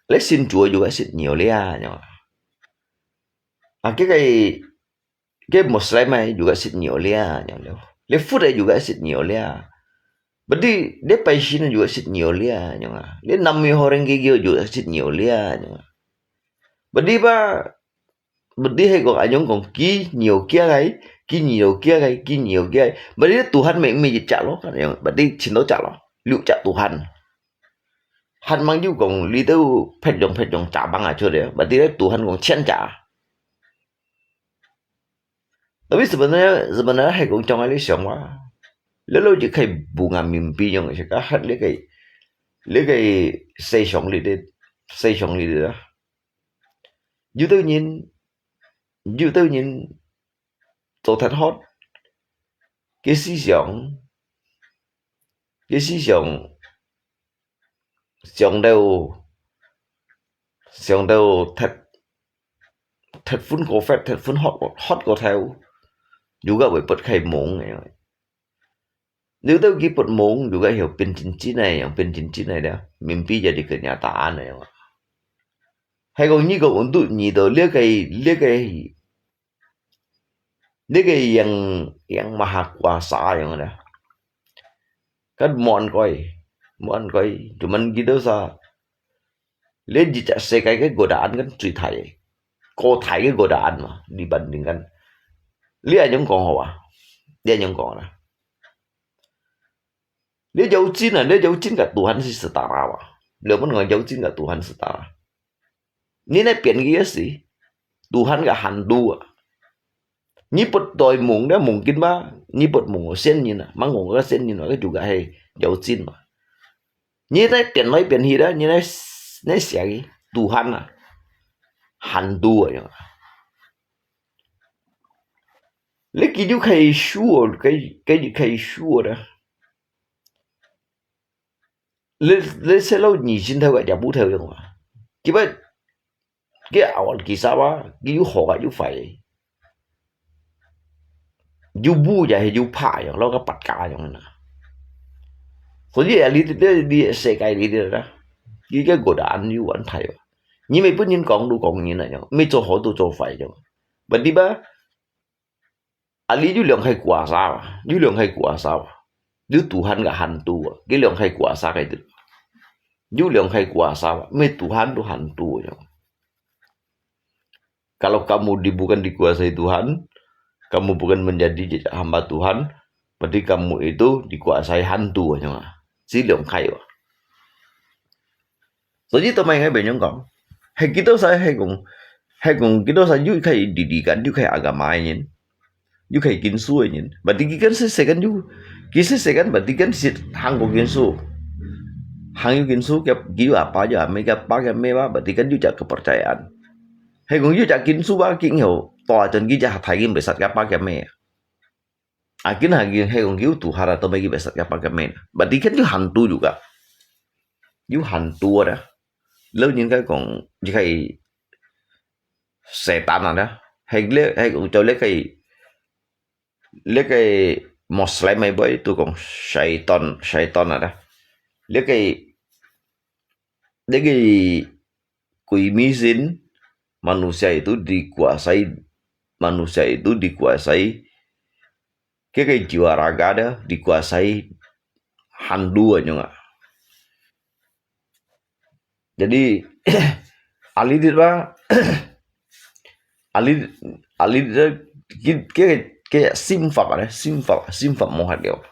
這信主juga信nhiều了，樣啊。啊，該个，該Muslim啊juga信nhiều了，樣了。這佛啊juga信nhiều了。Berarti這拜神啊juga信nhiều了，樣啊。這南無阿彌陀佛个juga信nhiều了，樣啊。Berarti ba，berarti係講，恁樣講，佢nhiều kia个，佢nhiều kia个，佢nhiều kia个。Berarti Tuhan乜，乜一隻咯，恁樣，berarti盡多隻咯，六隻Tuhan。還吂有講，這兜別樣別樣cabang啊出來，berarti Tuhan講千隻。Tapi sebenarnya，sebenarnya係講將來你想哇，這兜就可以bunga mimpi樣，係个，這个，這个思想裡底，思想裡底啊。有兜人，有兜人做忒好，个思想，个思想，想到，想到忒，忒分過發，忒分好，好過頭，又个會發開夢个。 有兜佢發夢，有个曉變真真个，樣變真真个了，mimpi jadi kenyataan个樣。係講你个溫度，你到這个，這个，這个yang yang maha kuasa樣啦。Kan無恁該，無恁該，cuman佢兜啥， 這一隻世界个godaan kan最大个，過大个godaan嘛，dibandingkan。你恁樣講好啊？你恁樣講啦。這妖精啊，這妖精个Tuhan係setara嘛？兩般講妖精个Tuhan setara。你來變佢个時，Tuhan个hantu啊。 你發對夢了，夢見嘛，你發夢仙人啊，吂講个仙人啊，佢就个係妖精嘛。你在變來變去了，你在，你寫佢Tuhan啊，hantu啊，樣。你佢就可以輸哦，佢，佢就可以輸哦的。你，你細路二千頭个，也毋頭樣啊。佢把 佢awal kisah啊，佢有好个有壞个，有烏也係有白樣，摎个八加樣啊。所以啊，你，你，你世界裡底啦，佢个godaan有問題啊。你乜分人講都講人啊樣，乜做好都做壞樣。Berarti吧， 啊，你有兩个kuasa啊，有兩个kuasa啊，有Tuhan个hantu啊，佢兩个kuasa个，有兩个kuasa啊，乜Tuhan都hantu啊。Kalau kamu di, bukan dikuasai Tuhan, kamu bukan menjadi hamba Tuhan, berarti kamu itu dikuasai hantu啊，係兩个啊。 所以到尾个朋友講，係幾多歲係講，係講幾多歲又可以didikkan，又可以agama个人，又可以經書个人。Berarti佢kan細細kan又，佢細細kan berarti kan識行過經書，行有經書，佢，佢有阿爸有阿姆，佢阿爸佢阿姆吧，berarti kan有隻kepercayaan。係講有隻經書吧，佢以後大陣佢隻下大佢毋會殺佢阿爸佢阿姆啊。 啊，今下佢係講佢有Tuhan啊，都毋係佢會殺佢阿爸佢阿姆。Berarti kan有hantu juga，有hantu啊。老人家講，這个setan啊，係咧，係講做這个，這个Muslim个話都講syaitan，syaitan啊。這个，這个鬼迷心，manusia itu dikuasai，manusia itu dikuasai，佢个jiwa raga dia dikuasai hantu啊，樣啊。Jadi，啊，你知吧？啊，你，啊，你這，佢，佢，佢心法啊，心法，心法無法了。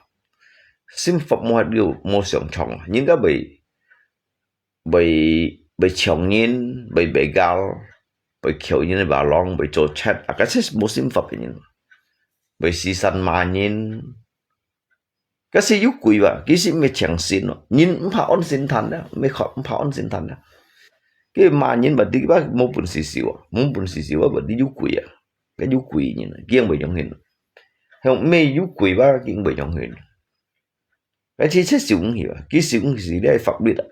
心法無法了，無相衝啊。人家會，會，會搶人，會begal，會抾人个balong，會做賊，啊，該係無心法个人。會四散罵人，該係有鬼吧，其實毋係強心咯，人毋怕安心tan啦，毋怕，毋怕安心tan啦。佢罵人吧，你吧無本事受啊，無本事受啊，吧你有鬼啊，該有鬼人啊，佢會相信。向尾有鬼吧，佢會相信。該其實受毋起啊，佢受毋起這个法律啊。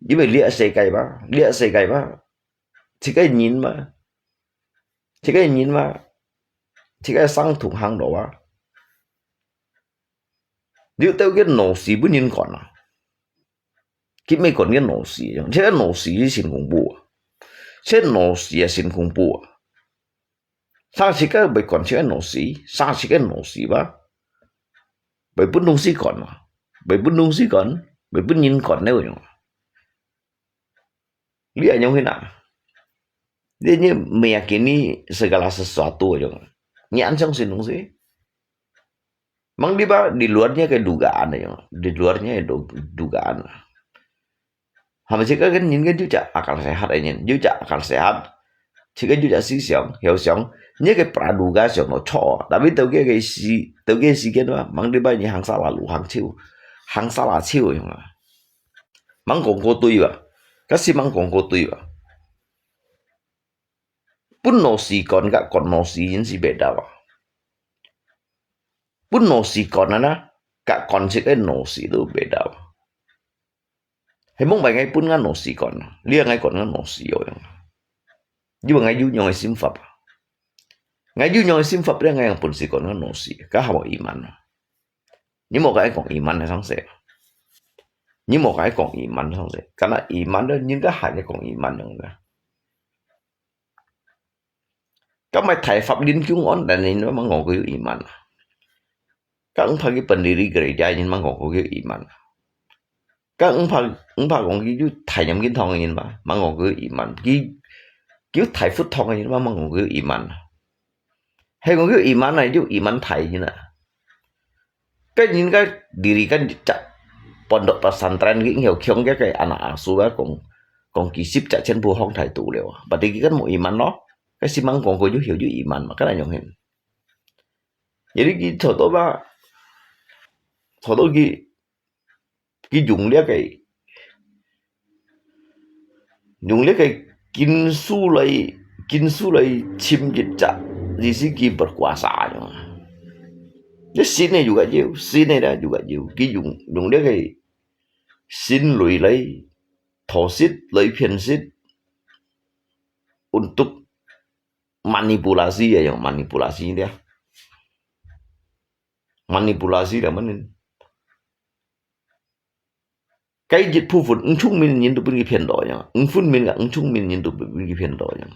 因為這个世界吧，這个世界吧，這个人嘛，這个人嘛，這个生同行路啊。你兜个腦屎分人管啊，佢毋係管个腦屎，這个腦屎係真恐怖啊，這腦屎啊真恐怖啊。生自家會管自家腦屎，生自家腦屎吧，會分東西管啊，會分東西管，會分人管了樣。 你恁樣去哪？你，你meyakini segala sesuatu樣。你恁相信東西？Mang di ba di luarnya个dugaan樣，di luarnya个du-，dugaan。係咪？這个人个有隻akal sehat个人，有隻akal sehat，這个有隻思想，曉想，你个praduga想到錯，tapi到个个時，到个時間嘛，mang di ba你行salah路，行錯，行salah錯樣啊。 Mang講過對吧？該係mang講過對吧？分腦屎管，甲管腦屎人係beda啊。分腦屎管啊，甲管自家腦屎都beda啊。係無，𠊎分𠊎腦屎管啊，你愛𠊎管𠊎腦屎樣。你問𠊎有樣个心法啊？𠊎有樣个心法咧，𠊎有本事管𠊎腦屎，該還無iman啊？ 你莫甲𠊎講iman个東西，你莫甲𠊎講iman个東西，敢若iman咧，人家還在講iman樣个。敢係大法輪功安，但係你莫講佢有iman啊。敢毋怕佢pendiri gereja人莫講佢有iman啊。敢毋怕，毋怕講佢有大念經堂个人嘛，莫講佢有iman。佢，佢有大佛堂个人嘛，莫講佢有iman啊。 係講佢iman啊，佢iman大人啊。該人該diri kan隻pondok pesantren，佢曉強个，該anak asuh啊，講，講幾十隻全部放大肚了啊。Berarti佢kan無iman咯。該係mang講過有曉有iman嘛，該恁樣形。Jadi佢坐到吧，坐到佢 佢用這个，用這个金屬來，金屬來尋一隻，意思佢berkuasa樣啊。這神个又个有，神个啦又个有，佢用，用這个神類來偷食，來騙食，untuk manipulasi啊，用manipulasi這。Manipulasi啦，mana？ 該一部分毋聰明人都分佢騙到樣，毋聰明个，毋聰明人都分佢騙到樣。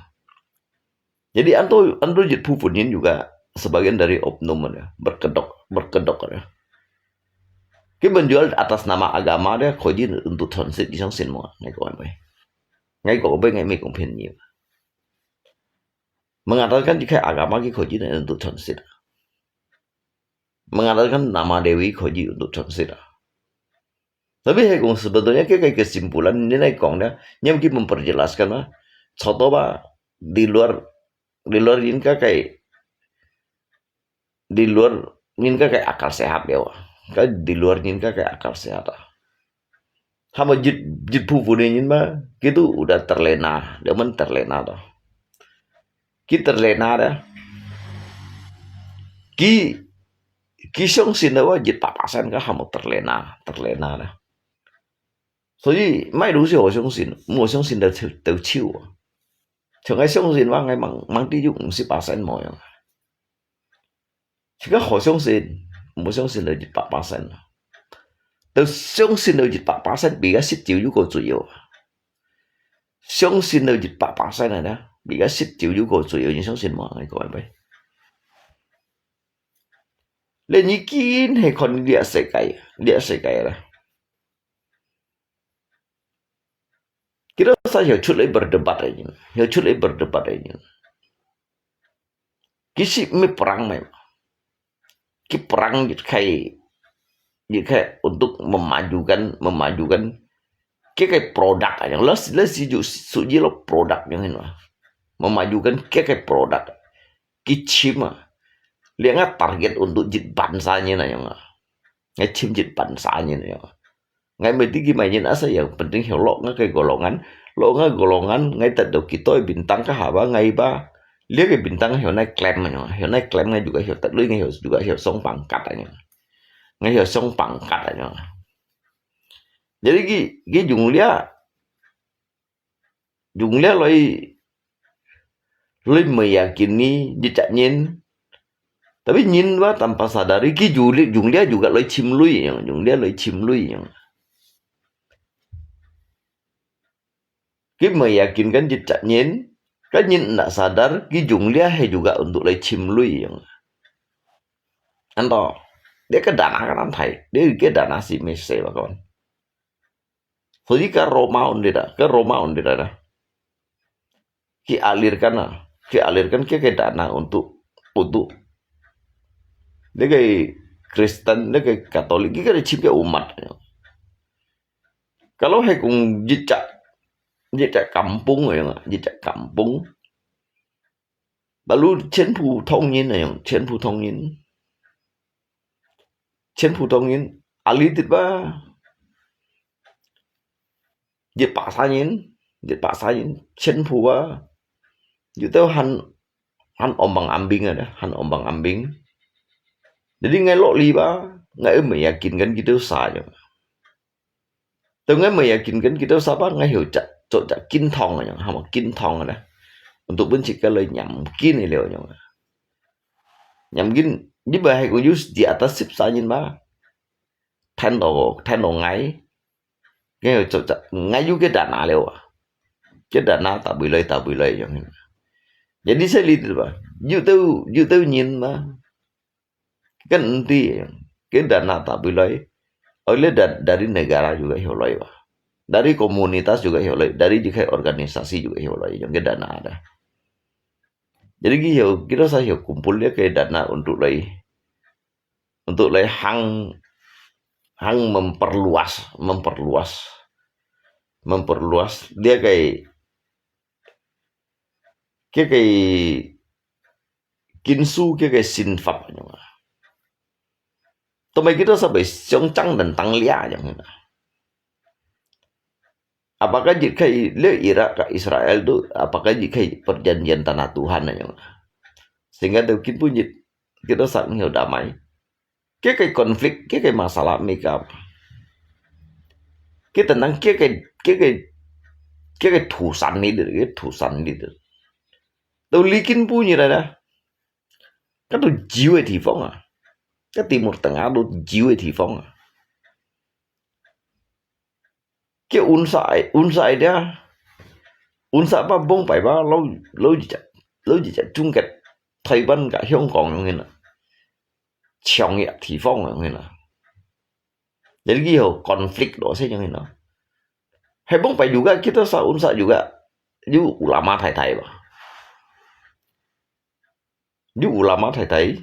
Jadi，恁多，恁多一部分人juga sebagian dari oknum ada，berkedok，berkedok ada。佢menjual atas nama agama ada，可以untuk transit，你相信無？𠊎講个，𠊎講个，𠊎毋係講騙你。Mengandalkan一个agama，佢可以untuk transit。Mengandalkan nama dewi，可以untuk transit。 Tapi係講sebetulnya該个kesimpulan，你來講呢，你要去memperjelaskan啊，contoh吧，di luar，di luar人家个，di luar人家个akal sehat了啊，該di luar人家个akal sehat啊。Sama一，一部分个人嘛，佢都udah terlena，dia pun terlena toh。佢terlena dah。佢，佢相信个話，一百persen个還無terlena，terlena dah。 所以，莫老是好相信，莫相信到，到手啊。像𠊎相信話，𠊎mang，mang知有五十percent無樣。這个好相信，莫相信到一百percent啊。到相信到一百percent，比个食酒有過醉哦。相信到一百percent个呢，比个食酒有過醉哦，你相信無？𠊎講个。你今係看這世界，這世界啦。 Kita sa曉出來berdebat个人，曉出來berdebat个人。其實毋係perang嘛，佢perang一個，一個untuk memajukan，memajukan佢个product啊，類似，類似就屬於咯product樣嘛，memajukan佢个product，佢尋啊，兩個target untuk一班儕人啊樣啊，𠊎尋一班儕人啊樣啊。 𠊎毋知佢麼人asal，yang penting曉落𠊎个golongan，落𠊎golongan，𠊎得到幾多bintang ka haba，𠊎ba，這个bintang曉來claim啊，曉來claim，𠊎juga曉得，𠊎曉juga曉上pangkat啊，𠊎曉上pangkat啊。Jadi佢，佢用這，用這來，來meyakinkan一隻人。Tapi人ba tanpa sadari，佢用這，用這juga來尋鐳，用這來尋鐳。佢meyakinkan一隻人，該人毋sadar，佢用這係juga untuk來尋鐳。Anto，這个dana kan難睇，這个dana si mese bakon。 Jadi ka Roma undira，ka Roma undira dah. Ki alirkan ah, ki alirkan ki ke dana untuk, untuk 這个Kristen，這个Katolik，佢个尋个umat。Kalau係講一隻，一隻kampung樣，一隻kampung， Lalu全部唐人啊，全部唐人，全部唐人，ahli dit ba，一百儕人，一百儕人，全部啊，有兜還，還ombang-ambing啊，還ombang-ambing。Jadi ngai lok li ba，ngai meyakinkan kita sa ya. Tengah meyakinkan kita sabar ngai hiu cak, cok cak kintong aja, hama kintong ada. Untuk benci kalau nyamkin ilio aja. Nyamkin, di bahai kuyus di atas sip sanyin ba. Than do, than do ngai. Ngai hiu cok cak, ngai yu ke dana leo. Ke dana tak boleh, tak boleh aja. Jadi saya lihat ba. Yu tau, yu tau nyin ba. Kan enti, ke dana tak boleh. Oleh da-, dari negara juga hiu loi ba. Dari komunitas juga hiu loi, dari juga organisasi juga hiu loi, yang ke dana ada. Jadi ki hiu, kita sa hiu kumpul dia ke dana untuk loi, untuk loi hang, hang memperluas, memperluas, memperluas dia ke, ke ke 緊守佢个信法。Tôm kita sabai song chang tentang lia yang. Apakah jika le Irak ka Israel tu, apakah jika perjanjian tanah Tuhan yang? Sehingga tu kin pun jit, kita sang hiu damai. Cái cái conflict, cái cái masalah Amerika. Cái tentang cái cái, cái cái, cái cái thủ sản đi được, cái thủ sản đi được. Tao lý kinh bu như là đó. Cái tao chịu cái địa phương à. Cái Timur Tengah tao chịu cái địa phương à. Cái unsa, unsa dia. Unsa ba bông pai ba, lâu, lâu gì chắc, lâu gì chắc chung cái Thái Lan cả Hồng Kông như thế nào. Trong cái địa phương như thế nào. Jadi ki hiu conflict đó sẽ như thế nào. Hai bông pai juga kita sa unsa juga. Yu ulama thai thai ba. Yu ulama thai thai.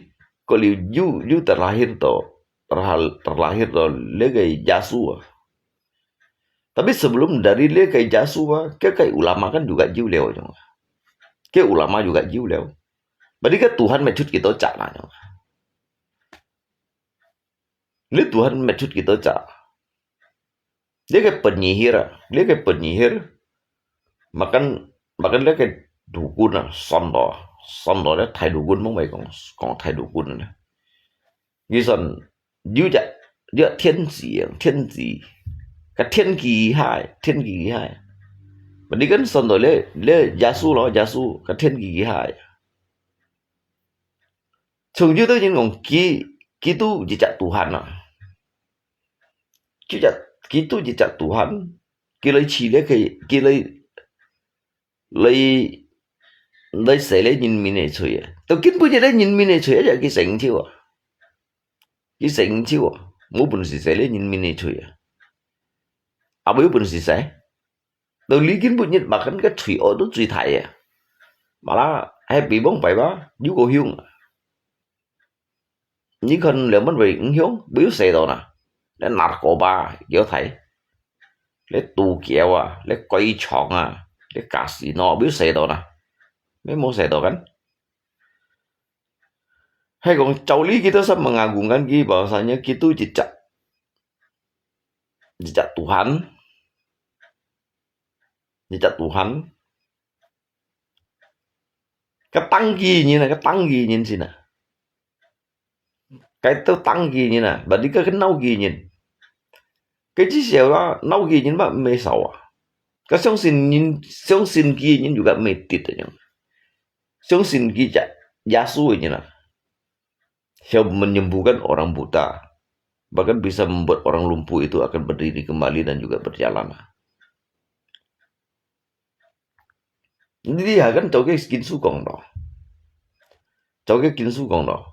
Kau liu yu, yu terlahir to, terhal-, terlahir to legai Yesus. Tapi sebelum dari legai Yesus, ke kai ulama kan juga yu leo. Ke ulama juga yu leo. Berarti ke Tuhan mechut kita cak lah. Ni Tuhan mechut kita cak. Dia ke penyihir, dia ke penyihir. Makan, makan dia ke dukun lah, sondo. Sondo dia thai dukun mong mai kong, kong thai dukun lah. Gisan, yu cak, yu cak 天使, 天使. Ka 天使 hai, 天使 hai. Berarti kan sondo le, le Yesus lo, Yesus, ka 天使 hai. Chung yu tau nyin ngong ki, ki tu ji cak Tuhan lah. Ki cak, ki tu ji cak Tuhan. Ki lai chi le ke, ki lai, lai, lai sai le nyin min e chui. Tau kin bu ji le nyin min e chui, ya ki seng chiu. Ki seng chiu. Mu bun si sai le nyin min e chui. Abu bun si sai. Tau li kin bu nyin makan ke chui o tu chui thai ya. Malah 係比往擺吧，又過凶。你看兩萬位英雄，不有寫到呢？這narkoba，有睇，這賭繳啊，這改場啊，這casino，不有寫到呢？沒無寫到kan？係講照理kita sa mengagungkan kita bahwasanya kita一隻，一隻Tuhan，一隻Tuhan。該當機人啊，該當機人先啊。該都當機人啊，berarti該，該鬧機人。該至少啊，鬧機人嘛，毋會少啊。該相信人，相信佢人又該毋會跌个樣。相信佢隻耶穌个人啊，佢menyembuhkan orang buta, bahkan bisa membuat orang lumpuh itu akan berdiri kembali dan juga berjalan. 你，你還敢做个經書講咯？做个經書講咯？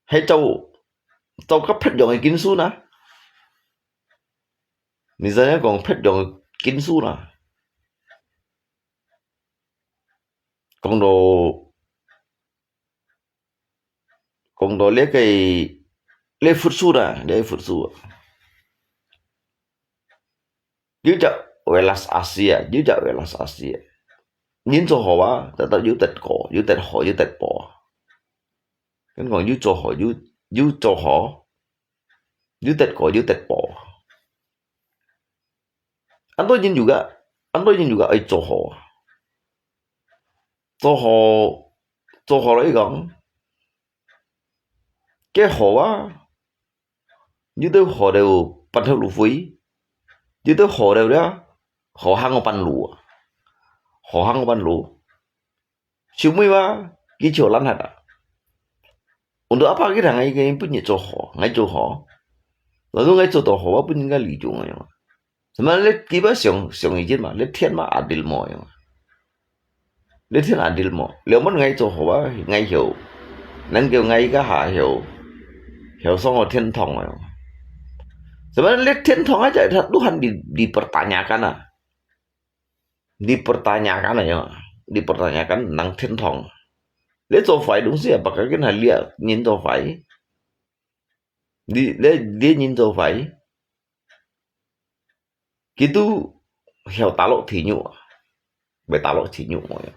係做，做个別樣个經書呢？你知影講別樣个經書呢？講到，講到這个，這佛書呢，這佛書啊。 有隻welas asih啊，有隻welas asih啊。人做好啊，tetap有得過，有得好，有得報啊。跟講有做好，有，有做好，有得過，有得報啊。恁多人有个，恁多人有个愛做好啊。做好，做好了，佢講，該好啊， 有兜好兜半頭路飛，有兜好兜了，好行个半路啊，好行个半路。小妹話，佢就懶下啊。Untuk apa佢同𠊎个分人做好，𠊎做好。Lalu𠊎做到好，𠊎分人家利用个樣。 Sama le kiba siung, siung ijin ma, le Tuhan ma adil mo yang. Le Tuhan adil mo. Liu mon ngai cho ho ba, ngai hiu. Nan kêu ngai ka ha hiu. Hiu song ho Tuhan thong yang. Sama le Tuhan thong aja, Tuhan di, dipertanyakan ah. Dipertanyakan ah yang. Dipertanyakan nang Tuhan thong. Le cho fai dong si apa ka kin ha lia, nyin cho fai. Di, le, le nyin cho fai. Kitu hiau talok thinyuk, bai talok thinyuk mo yang.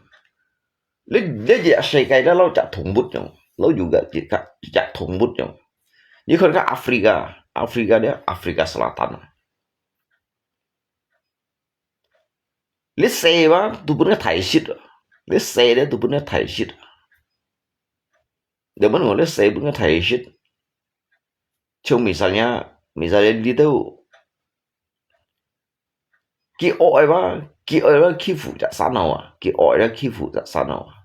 Le, le jak sekai da lau jak thongbut yang, lau juga jak, jak thongbut yang. Ni khon ka Afrika, Afrika dia, Afrika Selatan. Le se ba, tu pun ka thai sit, le se dia tu pun ka thai sit. Dia mana le se pun ka thai sit. Chung misalnya, misalnya di tu, ki oi ba, ki oi ba ki fu jak san hau ah, ki oi ba ki fu jak san hau ah.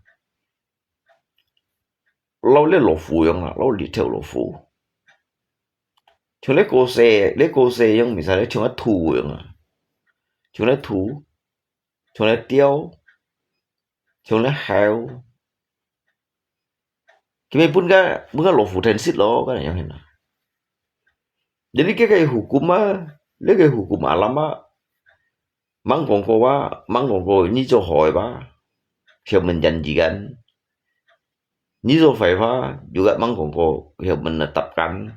Lau le lo fu yang ah, lau li theo lo fu. Chung le ko se, le ko se yang misalnya chung le tu yang ah. Chung le tu, chung le tiau, chung le hau. Kimai pun ka, pun ka lo fu then sit lo, ka yang hen. Jadi ke ke hukum ah, le ke hukum alam ah, mang kong ko ba, mang kong ko ni cho hoi ba, hiau menjanjikan. Ni cho fai ba, juga mang kong ko hiau menetapkan.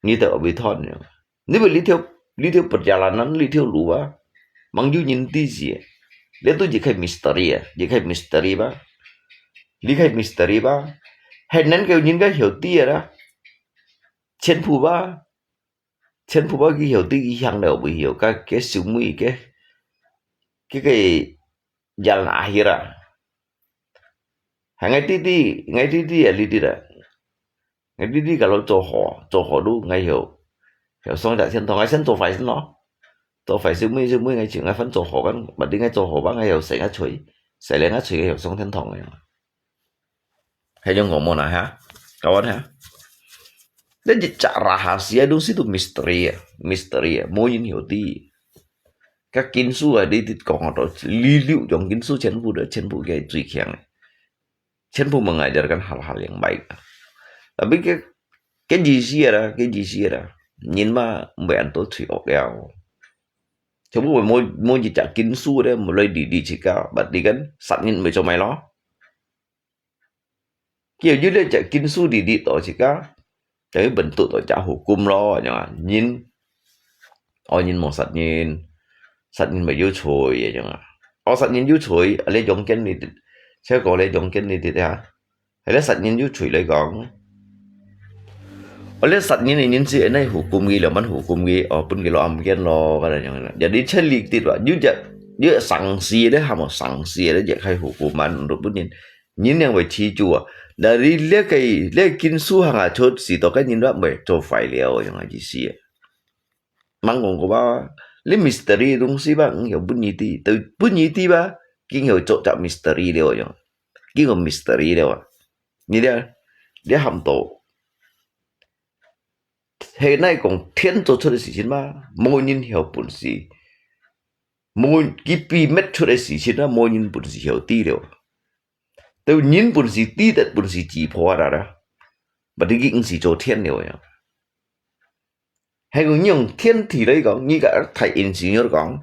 Ni teu abi thon ya. Ni bi li theo, li theo perjalanan, li theo lu ba. Mang yu nyin ti si. Dia tu jikai misteri ya, jikai misteri ba. Jikai misteri ba. Hai nan kêu nyin ka hiau ti ya da. Chen pu ba. Chen pu ba ki hiau ti ki hiang da bi hiau ka ke siu mui ke. Ke ke jalan akhir ah. Hai ngai ti ti, ngai ti ti ya li ti da. Ngai di di ka lo cho ho, cho ho lu ngai hiau. Hiau song jak Tuhan thong ngai sen cho fai sen lo. Cho fai siu mui siu mui ngai chiu ngai fan cho ho kan, ba di ngai cho ho ba ngai hiau sai ngai chui. Sai le ngai chui hiau song Tuhan thong ngai. Hai jong ngomong na ha. Kawan ha. Dan je jak rahasia dong situ misteri ya, misteri ya, mo yin hiau ti. Ka kin su a di di kong ho to, li liu jong kin su chen pu de, chen pu ke chui kiang. Chen pu mengajarkan hal-hal yang baik. Tapi ke, ke ji si ada, ke ji si ada. Nyin ma mbai an to chui ok liao. 全部無，無一隻經書咧，無來理理自家，but你看，殺人毋係做麼个咯？佢有一隻經書理理到自家，就去bentuk到隻hukum咯，恁樣啊。人，哦，人無殺人，殺人毋係有罪，恁樣啊。哦，殺人有罪，啊，你用經理，先講你用經理啲啊。 係咧殺人有罪來講。哦，你殺人个人是恁樣hukum佢，兩般hukum佢，哦，分佢落暗間咯，恁樣啦。Jadi全理啲哇，有隻，有隻生死咧，喊做生死咧，也係hukuman，untuk分人，人認為起主啊。Dari這個，這經書行啊，出世到該人都會做壞了，樣个意思啊。吂講過吧？你misteri東西吧，嗯，有分你知，都分你知吧，今有做隻misteri了，樣。 經過misteri了啊。你咧，你喊到，係哪講天做出个事情嘛，無人曉本事，無，佢秘密出个事情啊，無人本事曉知了。到人本事知得本事自破啦啦，毋知佢毋係做天了呀。 係講你用天體來講，你个大insinyur講，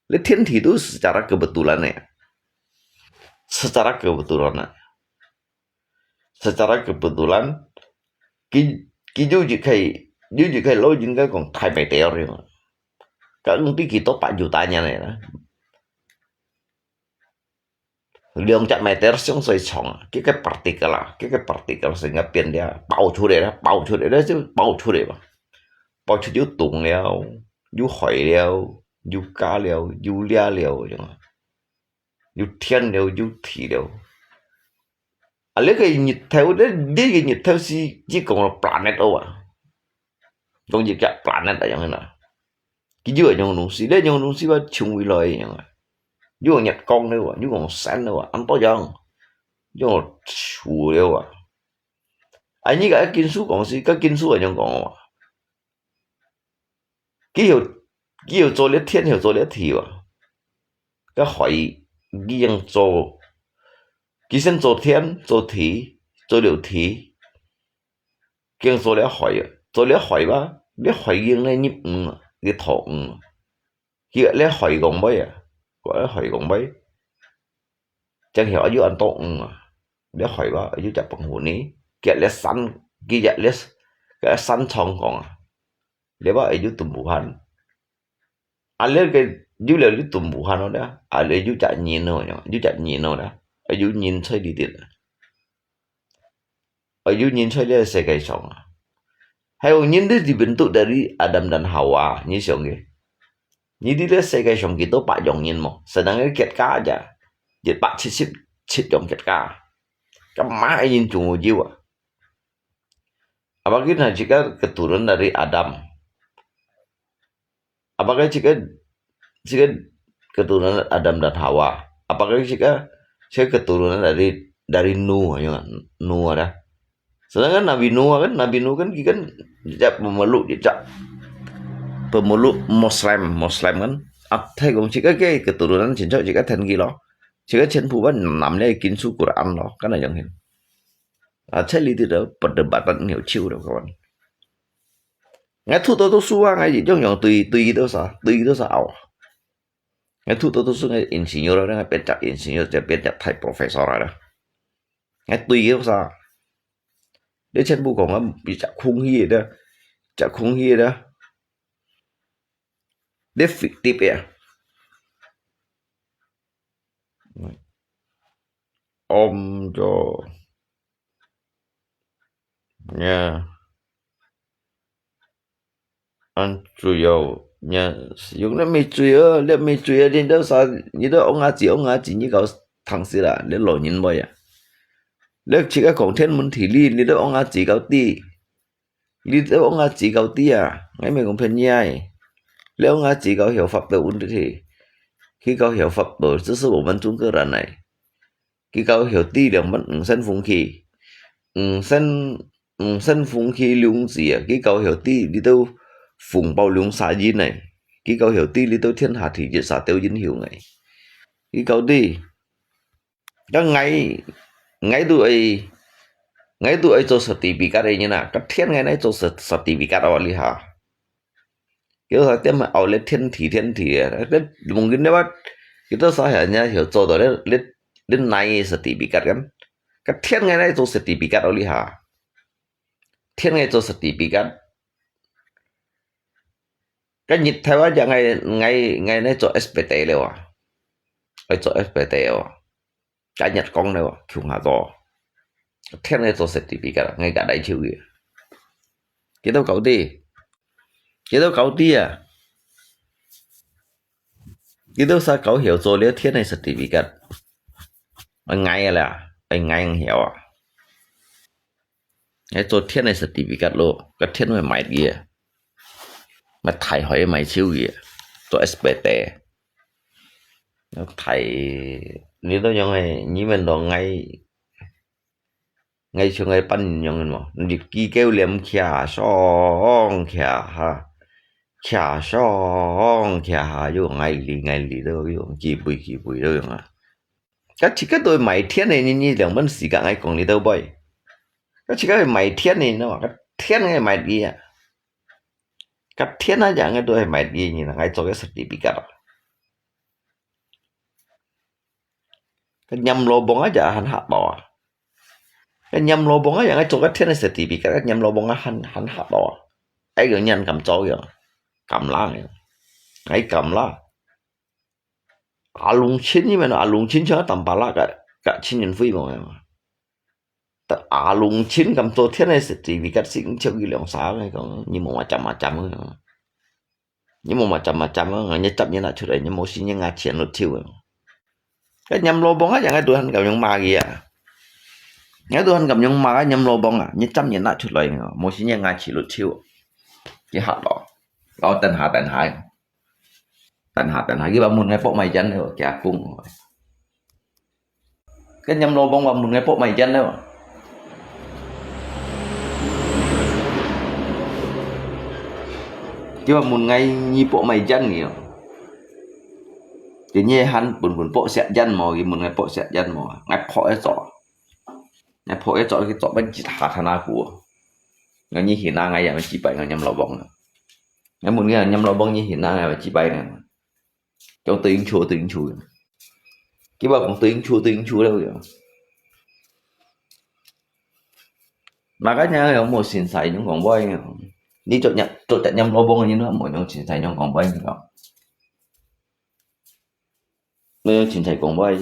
你天體都secara kebetulan呢，secara kebetulan呢，secara kebetulan，佢，佢有一個，有一個老人家講大meteor了，講毋知幾多百juta年个啦。 兩隻meter相對長啊，該個particle啊，該個particle成個變了，爆出來了，爆出來了就爆出來吧。爆出有凍了，有海了，有家了，有裂了，有天了，有地了。啊，這個日頭，這，這個日頭係，這個planet哦啊。 講一隻planet啊樣啦。佢有恁樣東西，這樣東西話從哪來樣啊？有月光了啊，有光線了啊，恁多樣，有樹了啊。啊，你个經書講係，个經書恁樣講啊。佢有，佢有做了天，有做了地啊。个海，佢樣做，佢先做天，做地，做了地， 經做了海啊，做了海吧，了海經來入魚啊，入土魚啊。佢了海講尾啊，佢了海講尾，正曉有恁多魚啊，了海吧，有隻澎湖呢，佢了山，佢了，佢了山長講啊，了吧，有tumbuhan。 啊，這個有了你tumbuhan了咧，啊，這有隻人了，有隻人了咧，啊，有人在裡底咧，啊，有人在這世界上啊。還有人在裡邊都dari Adam dan Hawa，你想个，你知這世界上幾多百樣人無？Sedangkan結家咋，一百七十七樣結家，該麼个人總有啊？Apakah kita juga keturunan dari Adam? Apakah juga, juga keturunan Adam dan Hawa? Apakah juga, juga keturunan dari, dari Nuh, ya, Nuh ada. Sedangkan Nabi Nuh kan, Nabi Nuh kan, dia kan jejak pemeluk, jejak pemeluk Muslim, Muslim kan. Athai kong juga ke keturunan cincau juga thangi lo. Juga cen puban nam le kinsu Quran lo, kan ayang hin. 啊，這裡底个perdebatan nhiều chiu了，kawan。𠊎讀到讀書啊，𠊎一樣樣對，對佢到啥，對佢到啥拗啊。𠊎讀到讀書，𠊎insinyur了，𠊎變隻insinyur，就變隻大professor了。𠊎對佢到啥？你全部講啊，一隻空氣个，一隻空氣个，你fiktif个。Om jo。 Ya。恁主要，ya，用了沒水啊，了沒水啊，你都啥，你都ông阿姊，ông阿姊，你搞糖水啦，你老人妹啊。你自家講天文地理，你都ông阿姊搞知，你都ông阿姊搞知啊，𠊎毋係講騙你啊。你ông阿姊搞曉法度問題，佢搞曉法度，這是我們中國人來。 佢搞曉知兩萬五千風氣，五千，五千風氣兩字啊，佢搞曉知你都風暴兩三日呢，佢搞曉知你都天下第一啥都英雄呢。佢搞知，但𠊎，𠊎都愛，𠊎都愛做sertifikat个人啊，隔天𠊎來做sertifikat哦，你哈。幾多儕點乜拗這天體天體啊？這mungkin這話，幾多儕還也曉做到這這這哪certificate kan？該天个來做certificate哦，你哈？天个做certificate，該日頭啊，就愛愛愛來做S P T了啊，愛做S P T哦。 該日光了，共下做。天个做certificate，𠊎个來手个。幾多高低？幾多高低啊？幾多儕搞曉做了天个certificate？愛𠊎个啦，愛𠊎曉啊。 𠊎做天个certificate咯，該天會賣个，該大海賣手个，做S P T。該大，你都用个，你們都愛，愛像該班人用个無？你幾久連徛上徛下，徛上徛下，又愛理愛理都用，幾倍幾倍都用啊。 該自家都賣天个，你你兩本時間愛講你都背。該自家賣天个，你知無？該天个賣个啊。該天啊，樣个都係賣个，你哪愛做个certificate啊？該閻羅王啊，就還嚇到啊！該閻羅王啊，樣个做个天个certificate，該閻羅王啊，還還嚇到啊！哎喲，你還敢做个？敢啦，哎敢啦！ 阿龍親，你問阿龍親像Tampalak个个親人會無？但阿龍親敢做天个certificate，先出去兩三个講，你莫macam-macam个，你莫macam-macam个，你執你拿出來，你無信你拿錢落手个。該閻羅王啊，樣个都還敢用罵个啊！樣都還敢用罵个閻羅王啊，你執你拿出來，無信你拿錢落手，佢嚇到，然後等下等下。 等下，等下，佢話問𠊎博買煙了，佢阿公。該閻羅王話問𠊎博買煙了。佢話問𠊎你博買煙了。佢你還本本博食煙無？佢問𠊎博食煙無？𠊎博一做。 𠊎博一做，佢做乜一下吞下苦。𠊎你去拿𠊎也乜幾擺，𠊎閻羅王啊。𠊎問佢閻羅王，你去拿𠊎乜幾擺呢？講對應處，對應處。佢話講對應處，對應處了呀。Makanya有無先生用講話呀？你做閻，做隻閻羅王，你都無用先生用講話，你講。 你清采講話。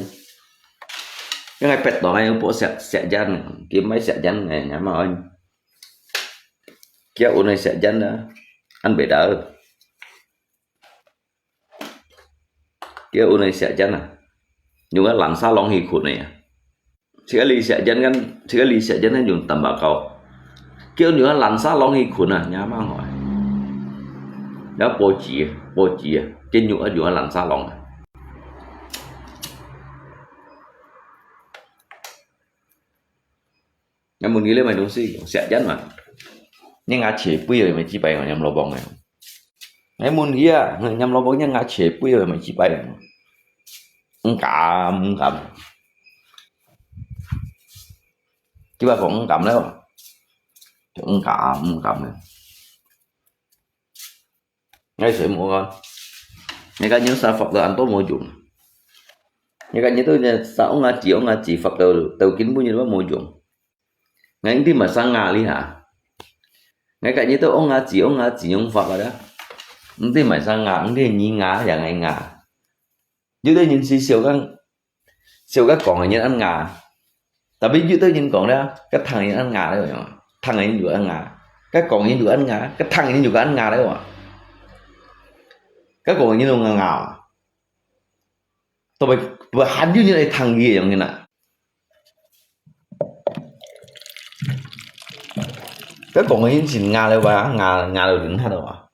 因為別檔个有博食食煙，佢毋愛食煙个，也嘛愛。佢有人食煙啊，恁袂得。佢有人食煙啊，用个冷沙攏去睏个啊。 自家裡食煙kan，自家裡食煙kan用tembakau。叫用啊冷沙攏去睏啊，你阿媽好啊。然後報紙，報紙啊，叫用啊用啊冷沙攏啊。那問佢咧買東西，食煙嘛。你牙齒不要有沒幾百萬，你老បង啊。哎，問佢啊，你老បង，你牙齒不要有沒幾百萬。毋敢，毋敢。 佢話講毋敢了，就毋敢，毋敢了。𠊎所以無講，你看有啥法都恁多無用。你看你都啥翁啊子翁啊子法都都根本就無用。𠊎一定嘛生牙哩哈。𠊎看你都翁啊子翁啊子用法个啦，一定嘛生牙，一定你牙也𠊎牙。 有兜人是笑講，笑講講个人恁牙，tapi有兜人講咧，佢聽人恁牙咧，聽人又恁牙，佢講人又恁牙，佢聽人又恁牙咧哇。佢講人又恁牙，都毋還有人來聽佢个樣个啦。佢講人真牙咧哇，牙牙到人下了哇。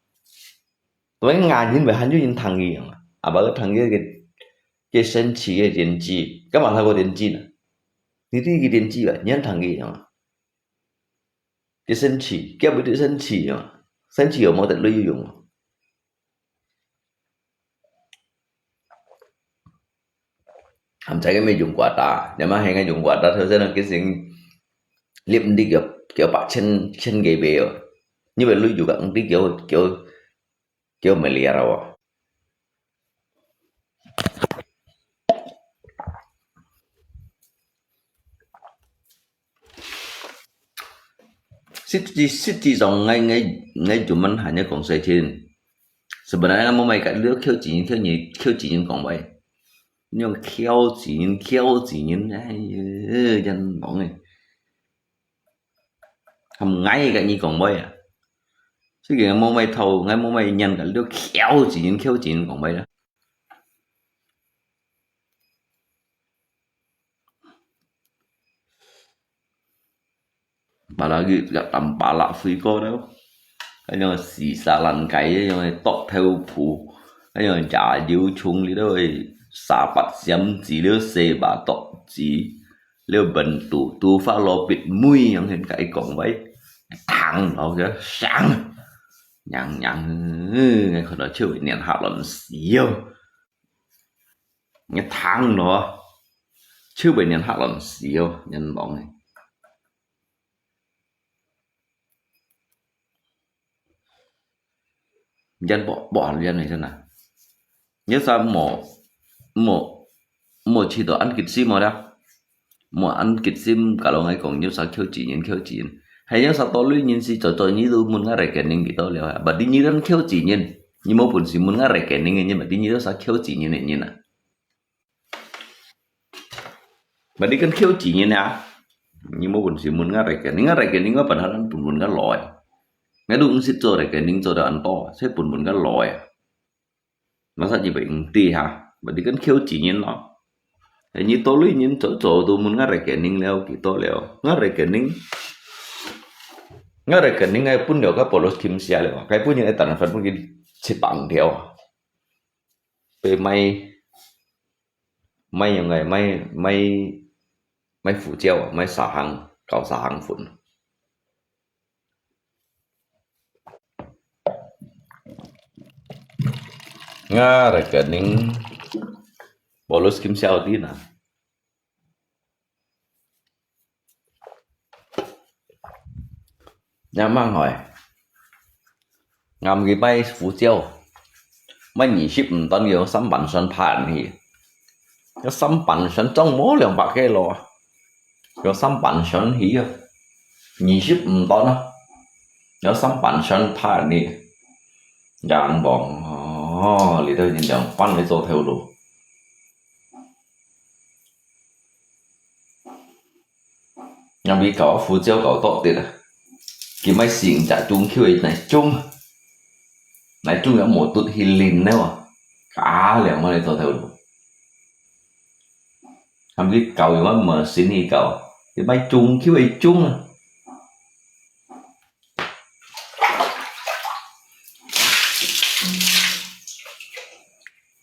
對牙人會還有人聽佢樣啊，啊，無聽佢个个神奇个電視，幹嘛透過電視呢？你對佢電視啊，你還聽佢樣啊？个神奇，佢毋對神奇啊，神奇有無得利用啊？ 含在个咩用瓜打，你嘛係个用瓜打，頭先个先，你毋知叫叫八千千幾倍哦，你會累就个，毋知叫叫叫Malay啊哦。實際，實際上，𠊎，𠊎，𠊎就問下你講事情。Sebenarnya無買个，你挑戰人，挑戰人，挑戰人講話。你用挑戰人，挑戰人，哎呀，真忙誒。 含𠊎个你講話啊。所以𠊎無買頭，𠊎無買人个，你挑戰人，挑戰人講話啦。Apalagi个淡巴拉飛過了，該種四沙爛雞，該種剁豆腐，該種炸油蔥，你都會沙發閃子了，四把剁子。 了本肚，肚發落必妹樣，佢講話，嘡落去，響，響響，看到手會黏下亂死哦。你嘡落，手會黏下亂死哦，人忙誒。 Yan po, po yan ni sana. Yan sa mo, mo, mo chito an kit si mo da. Mo an kit sim kalau ngai kong yan sa kêu chỉ nhân, kêu chỉ nhân. Hay yan sa to lui nhân si cho cho ni lu mun nga rekening kito leo ha. Badi ni dan kêu chỉ nhân. Ni mo pun si mun nga rekening ni, badi ni sa kêu chỉ nhân ni na. Badi kan kêu chỉ nhân à. Ni mo pun si mun nga rekening, nga rekening nga pan han pun pun nga loi. Nga du sit cho rekening cho da an to, sẽ pun pun nga loi. Nó sa chỉ bệnh ti ha. Badi kan kêu chỉ nhân lo. Ni to lui nhân cho cho du mun nga rekening leo kito leo. Nga rekening. Nga rekening ngai pun leo ka polos kim sia leo. Kai pun ni tan fan pun ki chit bang theo. Pe mai, mai yang ngai, mai, mai, mai Phú Chiêu, mai sa hàng, kau sa hàng phun. Nga rekening, polos kim sia ti na. Nhắm mang hỏi. Ngắm cái bay Phú Chiêu. Mai nhị ship mton cái sắm bản sân phan hi. Cái sắm bản sân trong mố liang bạc cái lo. Cái sắm bản sân hi. Nhị ship mton á. Cái sắm bản sân phan hi. Yang bóng. Ồ, lý do nhìn yang pan với cho theo luôn. Yang bi kau Phú Chiêu kau tok tit ah. Ki mai sing ja chung kiu ai nai chung. Nai chung yang mo tut hi lin nai wa. Ka liang ma nai to theo lu. Yang bi kau yang ma sin hi kau. Ki mai chung kiu ai chung ah.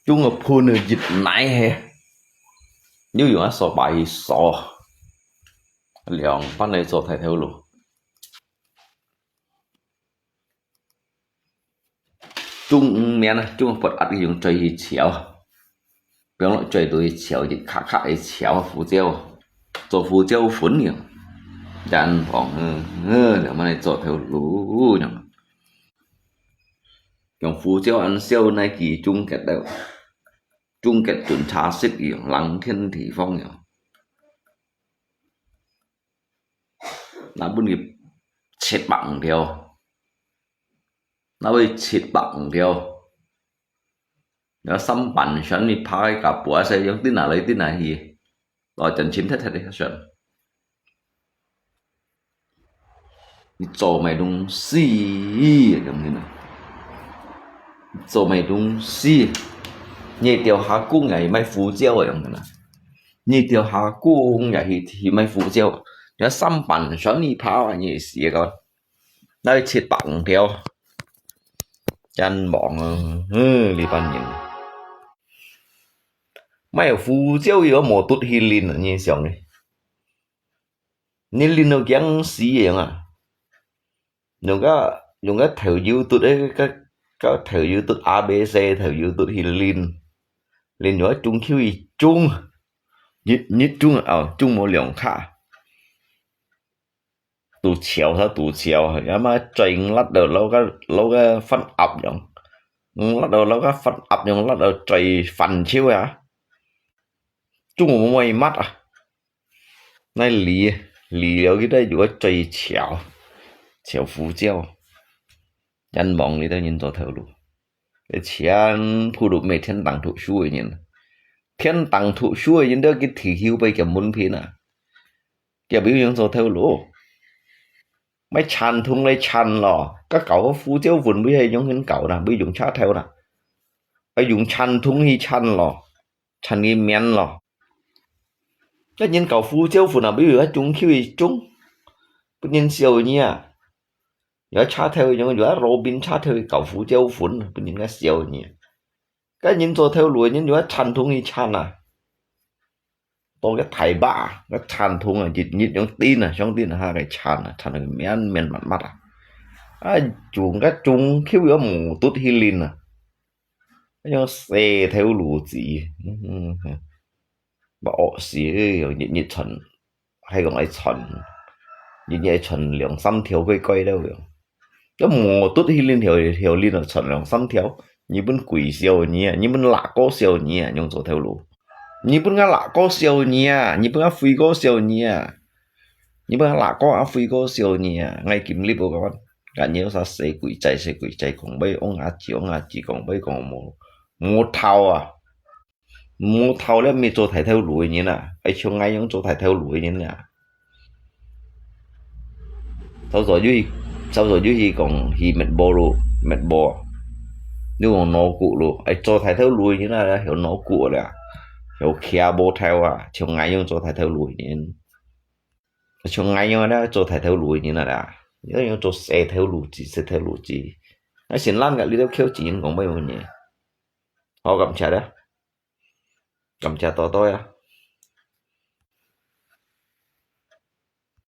Chung a phun a yip nai he. Nếu dùng ác so bài thì so. Liang pan nai cho thái theo lu. Chung mian, chung a phật ác dùng chơi hi chiao. Biang lo chui tu chiao, ji kha kha chiao Phú Chiêu. Cho Phú Chiêu phun ni. Yan phong, ơ, ơ, liang ma nai cho theo lu ni. Yang Phú Chiêu ăn siêu nai ki chung kết đâu. Chung kết chun cha sit yang lăng thiên thị phong yang. Nà bun ki chit bang theo. Nà bun chit bang theo. Nó sắm bản sẵn đi phá cái cặp búa xe giống tí nào lấy tí nào hi. Lo chân chính thét thét đi sẵn. Ni cho mày đúng si, giống như này. Cho mày đúng si. Nhị tiểu hà cung này mày Phú Chiêu rồi, giống như này. Nhị tiểu hà cung này thì, thì mày Phú Chiêu. Nó sắm bản sẵn đi phá à, nhị xì con. Nói chết bang theo. Chân bọn, ừ, đi bàn nhìn. Mày Phú Chiêu có một tút hi lin à, nhị xiong đi. Ni lin nó kiang xí yang à. Yung ka, yung ka thèu yu tut, eh, ka, ka thèu yu tut A B C, thèu yu tut hi lin. Lin yung ka chung kiu hi chung. Nhị, nhị chung, ao, chung mo liang kha. Tu chiao sa, tu chiao. Ya ma choi lát đầu, lo ka, lo ka phân áp yang. 嗯，辣到摎个發鴨樣，辣到嘴飯手啊，中午無乜啊。那離離了佢都有个嘴巧，巧胡椒，人望你都人做頭路，全部都咩天堂讀書个人，天堂讀書个人都去提後背个門片啊，佢又用做頭路。 買餐廳來餐咯，該搞个胡椒粉毋係用緊搞啦，毋係用車頭啦，愛用餐廳去餐咯，餐个面咯。該人搞胡椒粉啊，毋係有一種去一種，分人笑你啊。有車頭用，有路邊車頭搞胡椒粉，分人家笑你啊。 該人做頭路，人就愛餐廳去餐啊。到个大把，該餐廳啊，日日用釘啊，上釘下个餐啊，餐到綿綿密密啊。啊，種个種，口又無毒去淋啊。用洗頭路子，嗯，嗯，嗯。 毋惡死，日日餐，還講愛餐，日日愛餐兩三條，怪怪了樣。都無毒去恁條條，恁啊餐兩三條，你分鬼笑你啊，你分哪個笑你啊，用做頭路。你分𠊎哪個笑你啊，你分𠊎輝哥笑你啊，你分𠊎哪個阿輝哥笑你啊，𠊎今日無講，𠊎有啥細鬼仔細鬼仔講，要翁阿姊翁阿姊講，要講無，無頭啊。 無頭了，毋係做大頭路个人啊，愛像𠊎樣做大頭路个人啊。早早就去，早早就去講去滅亡咯，滅亡。你講腦骨咯，愛做大頭路个人啊，曉腦骨了，曉徛無頭啊，像𠊎樣做大頭路个人。像𠊎樣咧做大頭路个人啊啦，要用做細頭路子，細頭路子。那先讓个，你都口子人講要問你。好，感謝咧。 感謝多多呀。